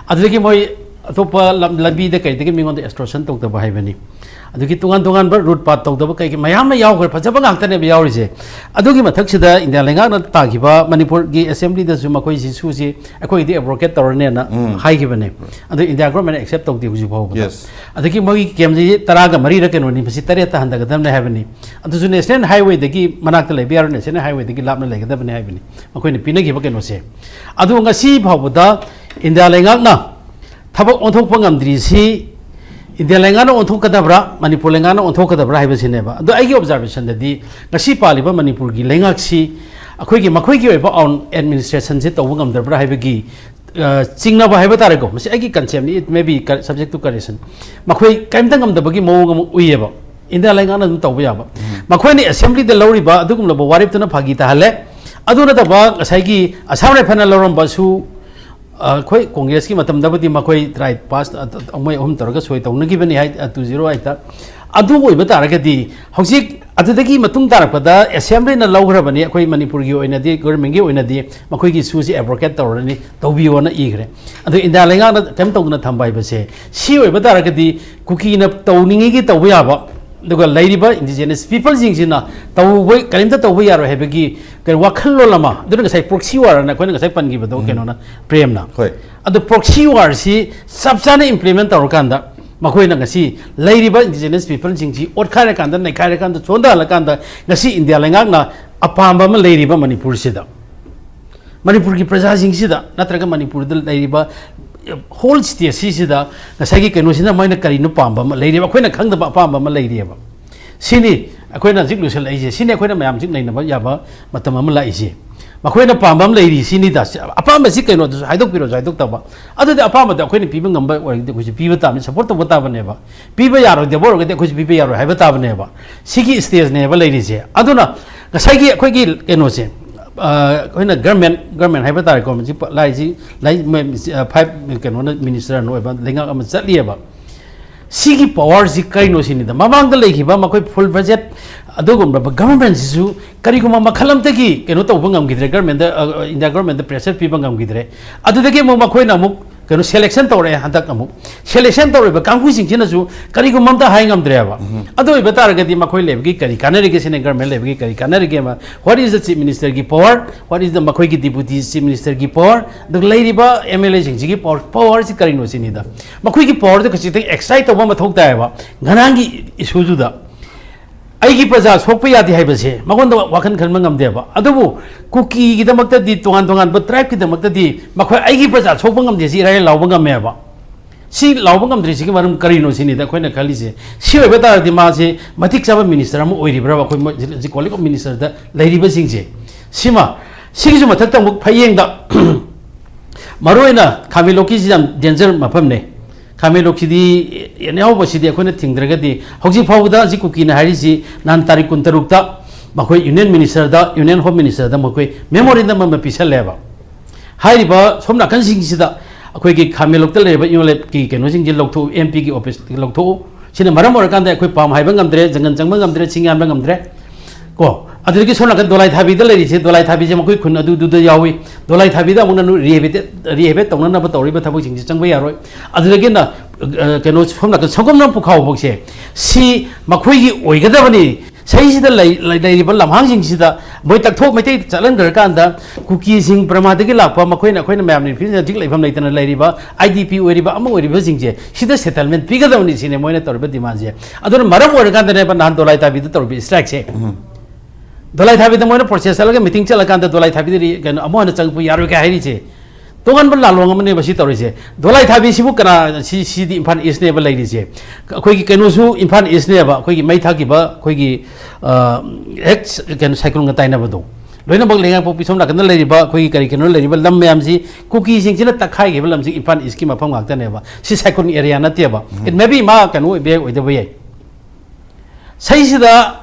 ꯑꯗꯨꯗꯒꯤ ꯃꯣꯏ ꯑꯇꯣꯞꯄ ꯂꯝ-, ꯂꯝꯕꯤꯗ ꯀꯩꯗꯒꯤ ꯃꯤꯉꯣꯟꯗ extortion ꯇꯧꯗꯕ ꯍꯥꯏꯕꯅꯤ꯫ ꯑꯗꯨꯒꯤ ꯇꯣꯉꯥꯟ ꯇꯣꯉꯥꯟꯕ route path ꯇꯧꯗꯕ ꯀꯩꯒꯤ ꯃꯌꯥꯝ ꯑꯃ ꯌꯥꯎꯈ꯭ꯔꯦ, ꯐꯖꯕ ꯉꯥꯛꯇꯅꯦꯕ ꯌꯥꯎꯔꯤꯁꯦ꯫ ꯑꯗꯨꯒꯤ ꯃꯊꯛꯁꯤꯗ ꯏꯟꯗꯤꯌꯥ ꯂꯩꯉꯥꯛꯅ ꯇꯥꯈꯤꯕ ꯃꯅꯤꯄꯨꯔꯒꯤ assemblyꯗꯁꯨ ꯃꯈꯣꯏꯁꯤ ꯁꯨꯁꯤ ꯑꯩꯈꯣꯏꯒꯤꯗꯤ abrogate ꯇꯧꯔꯅꯦꯅ ꯍꯥꯏꯈꯤꯕꯅꯦ꯫ ꯑꯗꯨ ꯏꯟꯗꯤꯌꯥ ꯒꯣꯔꯃꯦꯟꯅ accept ꯇꯧꯗꯦ ꯍꯧꯖꯤꯛ ꯐꯥꯎꯕꯗ꯫ Yes. ꯑꯗꯒꯤ ꯃꯣꯏꯒꯤ campꯁꯤ ꯇꯔꯥꯒ ꯃꯔꯤꯔ ꯀꯩꯅꯣꯅꯤ, ꯃꯁꯤ ꯇꯔꯦꯠꯇ ꯍꯟꯊꯒꯗꯕꯅꯦ ꯍꯥꯏꯕꯅꯤ꯫ ꯑꯗꯨꯁꯨ national highwayꯗꯒꯤ ꯃꯅꯥꯛꯇ ꯂꯩꯕ ꯌꯥꯔꯣꯏ, national highwayꯗꯒꯤ ꯂꯥꯞꯅ ꯂꯩꯒꯗꯕꯅꯦ ꯍꯥꯏꯕꯅꯤ ꯃꯈꯣꯏꯅ ꯄꯤꯅꯈꯤꯕ ꯀꯩꯅꯣꯁꯦ꯫ ꯑꯗꯨ ꯉꯁꯤ ꯐꯥꯎꯕꯗ ꯏꯟꯗꯤꯌꯥ ꯂꯩꯉꯥꯛꯅ ꯊꯕꯛ ꯑꯣꯟꯊꯣꯛꯄ ꯉꯝꯗ꯭ꯔꯤꯁꯤ ꯏꯟꯗꯤꯌꯥ ꯂꯩꯉꯥꯛꯅ ꯑꯣꯟꯊꯣꯛꯀꯗꯕ꯭ꯔꯥ, ꯃꯅꯤꯄꯨꯔ ꯂꯩꯉꯥꯛꯅ ꯑꯣꯟꯊꯣꯛꯀꯗꯕ꯭ꯔꯥ ꯍꯥꯏꯕꯁꯤꯅꯦꯕ꯫ ꯑꯗꯣ ꯑꯩꯒꯤ observationꯗꯗꯤ ꯉꯁꯤ ꯄꯥꯜꯂꯤꯕ ꯃꯅꯤꯄꯨꯔꯒꯤ ꯂꯩꯉꯥꯛꯁꯤ ꯑꯩꯈꯣꯏꯒꯤ, ꯃꯈꯣꯏꯒꯤ ꯑꯣꯏꯕ own administrationꯁꯦ ꯇꯧꯕ ꯉꯝꯗꯕ꯭ꯔꯥ ꯍꯥꯏꯕꯒꯤ ꯑ, ꯆꯤꯡꯅꯕ ꯍꯥꯏꯕ ꯇꯥꯔꯦꯀꯣ, ꯃꯁꯤ ꯑꯩꯒꯤ conceptꯅꯤ, it may be subject to correction, ꯃꯈꯣꯏ ꯀꯔꯤꯝꯇ ꯉꯝꯗꯕꯒꯤ ꯃꯑꯣꯡ ꯑꯃ ꯎꯏꯌꯦꯕ꯫ ꯏꯟꯗꯤꯌꯥ ꯂꯩꯉꯥꯛꯅ ꯑꯗꯨꯝ ꯇꯧꯕ ꯌꯥꯕ꯫ ꯃꯈꯣꯏꯅ assemblyꯗ ꯂꯧꯔꯤꯕ ꯑꯗꯨꯒꯨꯝꯂꯕ ꯋꯥꯔꯦꯞꯇꯨꯅ ꯐꯥꯒꯤ ꯇꯥꯍꯜꯂꯦ꯫ ꯑꯗꯨ ꯅꯠꯇꯕ ꯉꯁꯥꯏꯒꯤ ꯑꯁꯥꯝ ꯔꯥꯏꯐꯜꯅ ꯂꯧꯔꯝꯕꯁꯨ, ꯑ, ꯑꯩꯈꯣꯏ ꯀꯣꯡꯒ꯭ꯔꯦꯁꯀꯤ ꯃꯇꯝꯗꯕꯨꯗꯤ ꯃꯈꯣꯏ try pass, ꯑ, ꯑ, ꯃꯣꯏ ꯑꯍꯨꯝ ꯇꯧꯔꯒ ꯁꯣꯏ ꯇꯧꯅꯈꯤꯕꯅꯤ ꯍꯥꯏ, ꯑ, two zero eight꯫ ꯑꯗꯨ ꯑꯣꯏꯕ ꯇꯥꯔꯒꯗꯤ ꯍꯧꯖꯤꯛ ꯑꯗꯨꯗꯒꯤ ꯃꯇꯨꯡ ꯇꯥꯔꯛꯄꯗ assemblyꯅ ꯂꯧꯈ꯭ꯔꯕꯅꯤ, ꯑꯩꯈꯣꯏ ꯃꯅꯤꯄꯨꯔꯒꯤ ꯑꯣꯏꯅꯗꯤ, governmentꯀꯤ ꯑꯣꯏꯅꯗꯤ ꯃꯈꯣꯏꯒꯤ issue ꯑꯦꯕ꯭ꯔꯣꯀꯦꯠ ꯇꯧꯔꯅꯤ, ꯇꯧꯕꯤꯌꯣꯅ ꯏꯈ꯭ꯔꯦ꯫ ꯑꯗꯣ ꯏꯟꯗꯤꯌꯥ ꯂꯩꯉꯥꯛꯅ ꯀꯔꯤꯝ ꯇꯧꯗꯅ ꯊꯝꯕ ꯍꯥꯏꯕꯁꯦ, ꯁꯤ ꯑꯣꯏꯕ ꯇꯥꯔꯒꯗꯤ ꯀꯨꯀꯤꯅ ꯇꯧꯅꯤꯡꯉꯤꯒꯤ ꯇꯧꯕ ꯌꯥꯕ, ꯑꯗꯨꯒ ꯂꯩꯔꯤꯕ indigenous peopleꯁꯤꯡꯁꯤꯅ ꯇꯧꯕ, ꯀꯔꯤꯝꯇ ꯇꯧꯕ ꯌꯥꯔꯣꯏ ꯍꯥꯏꯕꯒꯤ ꯀꯩꯅꯣ ꯋꯥꯈꯜꯂꯣꯟ ꯑꯃ, ꯑꯗꯨꯅ ꯉꯁꯥꯏ proxy war ꯍꯥꯏꯅ ꯑꯩꯈꯣꯏꯅ ꯉꯁꯥꯏ ꯄꯟꯈꯤꯕꯗꯣ, ꯀꯩꯅꯣꯅ, ꯄ꯭ꯔꯦꯝꯅ꯫ ꯍꯣꯏ꯫ ꯑꯗꯣ proxy warꯁꯤ ꯆꯞ ꯆꯥꯅ implement ꯇꯧꯔꯀꯥꯟꯗ ꯃꯈꯣꯏꯅ ꯉꯁꯤ ꯂꯩꯔꯤꯕ indigenous peopleꯁꯤꯡꯁꯤ ꯑꯣꯠꯈꯥꯏꯔꯀꯥꯟꯗ, ꯅꯩꯈꯥꯏꯔꯀꯥꯟꯗ, ꯆꯣꯟꯊꯍꯜꯂꯀꯥꯟꯗ ꯉꯁꯤ ꯏꯟꯗꯤꯌꯥ ꯂꯩꯉꯥꯛꯅ ꯑꯄꯥꯝꯕ ꯑꯃ ꯂꯩꯔꯤꯕ ꯃꯅꯤꯄꯨꯔꯁꯤꯗ, ꯃꯅꯤꯄꯨꯔꯒꯤ ꯄ꯭ꯔꯖꯥꯁꯤꯡꯁꯤꯗ ꯅꯠꯇ꯭ꯔꯒ ꯃꯅꯤꯄꯨꯔꯗ ꯂꯩꯔꯤꯕ whole stateꯁꯤꯁꯤꯗ ꯉꯁꯥꯏꯒꯤ ꯀꯩꯅꯣꯁꯤꯅ ꯃꯣꯏꯅ ꯀꯔꯤꯅꯣ ꯄꯥꯝꯕ ꯑꯃ ꯂꯩꯔꯤꯕ, ꯑꯩꯈꯣꯏꯅ ꯈꯪꯗꯕ ꯑꯄꯥꯝꯕ ꯑꯃ ꯂꯩꯔꯤꯑꯕ꯫ ꯁꯤꯅꯤ ꯑꯩꯈꯣꯏꯅ ꯍꯧꯖꯤꯛ ꯂꯣꯏꯁꯤꯜꯂꯛꯏꯁꯦ, ꯁꯤꯅꯤ ꯑꯩꯈꯣꯏꯅ ꯃꯌꯥꯝ ꯍꯧꯖꯤꯛ ꯅꯩꯅꯕ ꯌꯥꯕ ꯃꯇꯝ ꯑꯃ ꯂꯥꯛꯏꯁꯦ꯫ ꯃꯈꯣꯏꯅ ꯄꯥꯝꯕ ꯑꯃ ꯂꯩꯔꯤ, ꯁꯤꯅꯤꯗ꯫ ꯑꯄꯥꯝꯕꯁꯤ ꯀꯩꯅꯣꯗꯨꯁꯨ ꯍꯥꯏꯗꯣꯛꯄꯤꯔꯣꯁꯨ ꯍꯥꯏꯗꯣꯛꯇꯕ꯫ ꯑꯗꯨꯗꯤ ꯑꯄꯥꯝꯕꯗ ꯑꯩꯈꯣꯏꯅ ꯄꯤꯕ ꯉꯝꯕ ꯑꯣꯏꯔꯒꯗꯤ ꯑꯩꯈꯣꯏꯁꯨ ꯄꯤꯕ ꯇꯥꯕꯅꯤ, support ꯇꯧꯕ ꯇꯥꯕꯅꯦꯕ꯫ ꯄꯤꯕ ꯌꯥꯔꯣꯏꯗꯕ ꯑꯣꯏꯔꯒꯗꯤ ꯑꯩꯈꯣꯏꯁꯨ ꯄꯤꯕ ꯌꯥꯔꯣꯏ ꯍꯥꯏꯕ ꯇꯥꯕꯅꯦꯕ꯫ ꯁꯤꯒꯤ stageꯅꯦꯕ ꯂꯩꯔꯤꯁꯦ꯫ ꯑꯗꯨꯅ ꯉꯁꯥꯏꯒꯤ ꯑꯩꯈꯣꯏꯒꯤ ꯀꯩꯅꯣꯁꯦ, ꯑ, ꯑꯩꯈꯣꯏꯅ government, government ꯍꯥꯏꯕ ꯇꯥꯔꯦꯀꯣ, ꯃꯁꯤ ꯄ-, ꯂꯥꯏꯁꯤ, ꯂꯥꯏ, ꯃ-, ꯑ, five, ꯀꯩꯅꯣꯅ, ministerꯅ ꯑꯣꯏꯕ ꯂꯩꯉꯥꯛ ꯑꯃ ꯆꯠꯂꯤꯑꯕ꯫ ꯁꯤꯒꯤ powerꯁꯤ ꯀꯩꯅꯣ ꯁꯤꯅꯤꯗ, ꯃꯃꯥꯡꯗ ꯂꯩꯈꯤꯕ ꯃꯈꯣꯏ full budget ꯑꯗꯨꯒꯨꯝꯂꯕ governmentꯁꯤꯁꯨ ꯀꯔꯤꯒꯨꯝꯕ ꯃꯈꯜ ꯑꯃꯠꯇꯒꯤ ꯀꯩꯅꯣ ꯇꯧꯕ ꯉꯝꯈꯤꯗ꯭ꯔꯦ, governmentꯗ, ꯑ, ꯑ, ꯏꯟꯗꯤꯌꯥ governmentꯗ pressure ꯄꯤꯕ ꯉꯝꯈꯤꯗ꯭ꯔꯦ꯫ ꯑꯗꯨꯗꯒꯤ ꯑꯃꯨꯛ ꯃꯈꯣꯏꯅ ꯑꯃꯨꯛ ꯀꯩꯅꯣ selection ꯇꯧꯔꯛꯑꯦ꯫ ꯍꯟꯗꯛ ꯑꯃꯨꯛ selection ꯇꯧꯔꯤꯕ ꯀꯥꯡꯕꯨꯁꯤꯡꯁꯤꯅꯁꯨ ꯀꯔꯤꯒꯨꯝꯕ ꯑꯝꯇ ꯍꯥꯏ ꯉꯝꯗ꯭ꯔꯦꯕ꯫ ꯑꯗꯨ ꯑꯣꯏꯕ ꯇꯥꯔꯒꯗꯤ ꯃꯈꯣꯏ ꯂꯩꯕꯒꯤ ꯀꯔꯤ ꯀꯥꯟꯅꯔꯤꯒꯦ, central government ꯂꯩꯕꯒꯤ ꯀꯔꯤ ꯀꯥꯟꯅꯔꯤꯒꯦ? What is the chief ministerꯒꯤ power? What is the ꯃꯈꯣꯏꯒꯤ deputy chief ministerꯒꯤ power? ꯑꯗꯨꯒ ꯂꯩꯔꯤꯕ MLAꯁꯤꯡꯁꯤꯒꯤ power, powerꯁꯤ ꯀꯔꯤꯅꯣ ꯁꯤꯅꯤꯗ꯫ ꯃꯈꯣꯏꯒꯤ powerꯗꯨ ꯈꯖꯤꯛꯇꯪ excite ꯇꯧꯕ ꯃꯊꯧ ꯇꯥꯏꯌꯦꯕ꯫ ꯉꯔꯥꯡꯒꯤ issueꯗꯨꯗ ꯑꯩꯒꯤ ꯄ꯭ꯔꯖꯥ ꯁꯣꯛꯄ ꯌꯥꯗꯦ ꯍꯥꯏꯕꯁꯦ ꯃꯉꯣꯟꯗ ꯋꯥꯈꯜ ꯈꯟꯕ ꯉꯝꯗꯦꯕ꯫ ꯑꯗꯨꯕꯨ ꯀꯨꯀꯤꯒꯤꯗꯃꯛꯇꯗꯤ, ꯇꯣꯉꯥꯟ ꯇꯣꯉꯥꯟꯕ tribeꯀꯤꯗꯃꯛꯇꯗꯤ ꯃꯈꯣꯏ ꯑꯩꯒꯤ ꯄ꯭ꯔꯖꯥ ꯁꯣꯛꯄ ꯉꯝꯗꯦ ꯁꯤ ꯏꯔꯥꯏ ꯂꯥꯏ ꯂꯥꯎꯕ ꯉꯝꯃꯦꯕ꯫ ꯁꯤ ꯂꯥꯎꯕ ꯉꯝꯗ꯭ꯔꯤꯁꯤꯒꯤ ꯃꯔꯝ ꯀꯔꯤꯅꯣ ꯁꯤꯅꯤꯗ ꯑꯩꯈꯣꯏꯅ ꯈꯜꯂꯤꯁꯦ꯫ ꯁꯤ ꯑꯣꯏꯕ ꯇꯥꯔꯗꯤ ꯃꯥꯁꯦ ꯃꯇꯤꯛ ꯆꯥꯕ minister ꯑꯃ ꯑꯣꯏꯔꯤꯕ꯭ꯔꯕ? ꯑꯩꯈꯣꯏ ꯃꯣꯏ ꯍꯧꯖꯤꯛ college of ministerꯗ ꯂꯩꯔꯤꯕꯁꯤꯡꯁꯦ꯫ ꯁꯤꯃ, ꯁꯤꯒꯤꯁꯨ ꯃꯊꯛꯇ ꯑꯃꯨꯛ ꯐꯌꯦꯡꯗ ꯃꯔꯨꯑꯣꯏꯅ ꯈꯥꯃꯦꯟꯂꯣꯛꯀꯤꯁꯤ ꯌꯥꯝ danger ꯃꯐꯝꯅꯦ꯫ ꯈꯥꯃꯦꯟꯂꯣꯛꯁꯤꯗꯤ ꯑꯅꯧꯕꯁꯤꯗꯤ ꯑꯩꯈꯣꯏꯅ ꯊꯤꯡꯗ꯭ꯔꯒꯗꯤ, ꯍꯧꯖꯤꯛ ꯐꯥꯎꯕꯗ ꯍꯧꯖꯤꯛ ꯀꯨꯀꯤꯅ ꯍꯥꯏꯔꯤꯁꯤ, ꯅꯍꯥꯟ ꯇꯥꯔꯤꯛ ꯀꯨꯟꯇꯔꯨꯛꯇ ꯃꯈꯣꯏ Union Minister ꯗ, Union Home Minister ꯗ ꯃꯈꯣꯏ memorandum ꯑꯃ ꯄꯤꯁꯜꯂꯦꯕ꯫ ꯍꯥꯏꯔꯤꯕ ꯁꯣꯝ ꯅꯥꯀꯟꯁꯤꯡꯁꯤꯗ ꯑꯩꯈꯣꯏꯒꯤ ꯈꯥꯃꯦꯟꯂꯣꯛꯇ ꯂꯩꯔꯤꯕ ꯏꯅꯣꯂꯦꯞꯀꯤ ꯀꯩꯅꯣꯁꯤꯡꯁꯦ ꯂꯧꯊꯣꯛꯎ, M P ꯒꯤ office ꯂꯧꯊꯣꯛꯎ꯫ ꯁꯤꯅ ꯃꯔꯝ ꯑꯣꯏꯔꯀꯥꯟꯗ ꯑꯩꯈꯣꯏ ꯄꯥꯝ ꯍꯥꯏꯕ ꯉꯝꯗ꯭ꯔꯦ, ꯖꯪꯒꯜ ꯆꯪꯕ ꯉꯝꯗ꯭ꯔꯦ, ꯆꯤꯡ ꯌꯥꯟꯕ ꯉꯝꯗ꯭ꯔꯦ꯫ ꯀꯣ, ꯑꯗꯨꯗꯒꯤ ꯁꯣꯝ ꯅꯥꯀꯟ ꯗꯣꯂꯥꯏ ꯊꯥꯕꯤꯗ ꯂꯩꯔꯤꯁꯦ, ꯗꯣꯂꯥꯏ ꯊꯥꯕꯤꯁꯦ ꯃꯈꯣꯏ ꯈꯨꯟ ꯑꯗꯨꯗꯨꯗ ꯌꯥꯎꯏ꯫ ꯗꯣꯂꯥꯏ ꯊꯥꯕꯤꯗ ꯑꯃꯨꯛꯅ rehabilitate, rehabilitate ꯇꯧꯅꯅꯕ ꯇꯧꯔꯤꯕ ꯊꯕꯛꯁꯤꯡꯁꯦ ꯆꯪꯕ ꯌꯥꯔꯣꯏ꯫ ꯑꯗꯨꯗꯒꯤꯅ, ꯑ, ꯀꯩꯅꯣ, ꯁꯣꯝ ꯅꯥꯀꯟ ꯁꯪꯒꯣꯝꯅꯝ ꯄꯨꯈꯥꯎꯕꯁꯦ, ꯁꯤ ꯃꯈꯣꯏꯒꯤ ꯑꯣꯏꯒꯗꯕꯅꯤ꯫ ꯁꯤꯁꯤꯗ ꯂꯩ-, ꯂꯩ-, ꯂꯩꯔꯤꯕ ꯂꯝꯍꯥꯡꯁꯤꯡꯁꯤꯗ ꯃꯣꯏ ꯇꯛꯊꯣꯛ ꯃꯩꯇꯩ ꯆꯠꯍꯟꯈ꯭ꯔꯀꯥꯟꯗ, ꯀꯨꯀꯤꯁꯤꯡ ꯕꯔꯃꯥꯗꯒꯤ ꯂꯥꯛꯄ, ꯃꯈꯣꯏꯅ ꯑꯩꯈꯣꯏꯅ ꯃꯌꯥꯝꯅ ꯅꯨꯄꯤꯁꯤꯡ ꯍꯧꯖꯤꯛ ꯂꯩꯐꯝ ꯂꯩꯇꯅ ꯂꯩꯔꯤꯕ, I D P ꯑꯣꯏꯔꯤꯕ, ꯑꯃ ꯑꯣꯏꯔꯤꯕꯁꯤꯡꯁꯦ ꯁꯤꯗ settlement ꯄꯤꯒꯗꯕꯅꯤ ꯁꯤꯅꯦ ꯃꯣꯏꯅ ꯇꯧꯔꯤꯕ demandꯁꯦ꯫ ꯑꯗꯨꯅ ꯃꯔꯝ ꯑꯣꯏꯔꯀꯥꯟꯗꯅꯦꯕ ꯅꯍꯥꯟ ꯗꯣꯂꯥꯏ ꯊꯥꯕꯤꯗ ꯇꯧꯔꯤꯕ strikeꯁꯦ꯫ ꯗꯣꯂꯥꯏ ꯊꯥꯕꯤꯗ ꯃꯣꯏꯅ process ꯆꯠꯂꯒ meeting ꯆꯠꯂꯀꯥꯟꯗ ꯗꯣꯂꯥꯏ ꯊꯥꯕꯤꯗ ꯔꯤ-, ꯀꯩꯅꯣ, ꯑꯃꯨꯛ ꯍꯟꯅ ꯆꯪꯉꯛꯄ ꯌꯥꯔꯣꯏ ꯀꯥꯏ ꯍꯥꯏꯔꯤꯁꯦ꯫ ꯇꯣꯉꯥꯟꯕ ꯂꯥꯜꯂꯣꯡ ꯑꯃꯅꯦꯕ ꯁꯤ ꯇꯧꯔꯤꯁꯦ꯫ ꯗꯣꯂꯥꯏ ꯊꯥꯕꯤꯁꯤꯕꯨ ꯀꯅꯥ, ꯁꯤ, ꯁꯤꯗꯤ ꯏꯝꯐꯥꯜ Eastꯅꯦꯕ ꯂꯩꯔꯤꯁꯦ꯫ ꯑꯩꯈꯣꯏꯒꯤ ꯀꯩꯅꯣꯁꯨ ꯏꯝꯐꯥꯜ Eastꯅꯦꯕ, ꯑꯩꯈꯣꯏꯒꯤ ꯃꯩ ꯊꯥꯈꯤꯕ ꯑꯩꯈꯣꯏꯒꯤ, ꯑ, ꯍꯦꯛ ꯀꯩꯅꯣ cycloneꯒ ꯇꯥꯏꯅꯕꯗꯣ꯫ ꯂꯣꯏꯅꯃꯛ ꯂꯩꯉꯥꯛꯄꯣꯛꯄꯤ ꯁꯣꯝ ꯅꯥꯀꯟꯗ ꯂꯩꯔꯤꯕ ꯑꯩꯈꯣꯏꯒꯤ ꯀꯔꯤ ꯀꯩꯅꯣ ꯂꯩꯔꯤꯕ ꯂꯝ ꯃꯌꯥꯝꯁꯤ ꯀꯨꯀꯤꯁꯤꯡꯁꯤꯅ ꯇꯛꯈꯥꯏꯈꯤꯕ ꯂꯝꯁꯤ ꯏꯝꯐꯥꯜ Eastꯀꯤ ꯃꯐꯝ ꯉꯥꯛꯇꯅꯦꯕ꯫ ꯁꯤ cyclone area ꯅꯠꯇꯦꯕ꯫ It may be ꯃꯥ ꯀꯩꯅꯣ ꯑꯣꯏꯕ ꯌꯥꯏ, ꯑꯣꯏꯗꯕ ꯌꯥꯏ꯫ ꯁꯤꯁꯤꯗ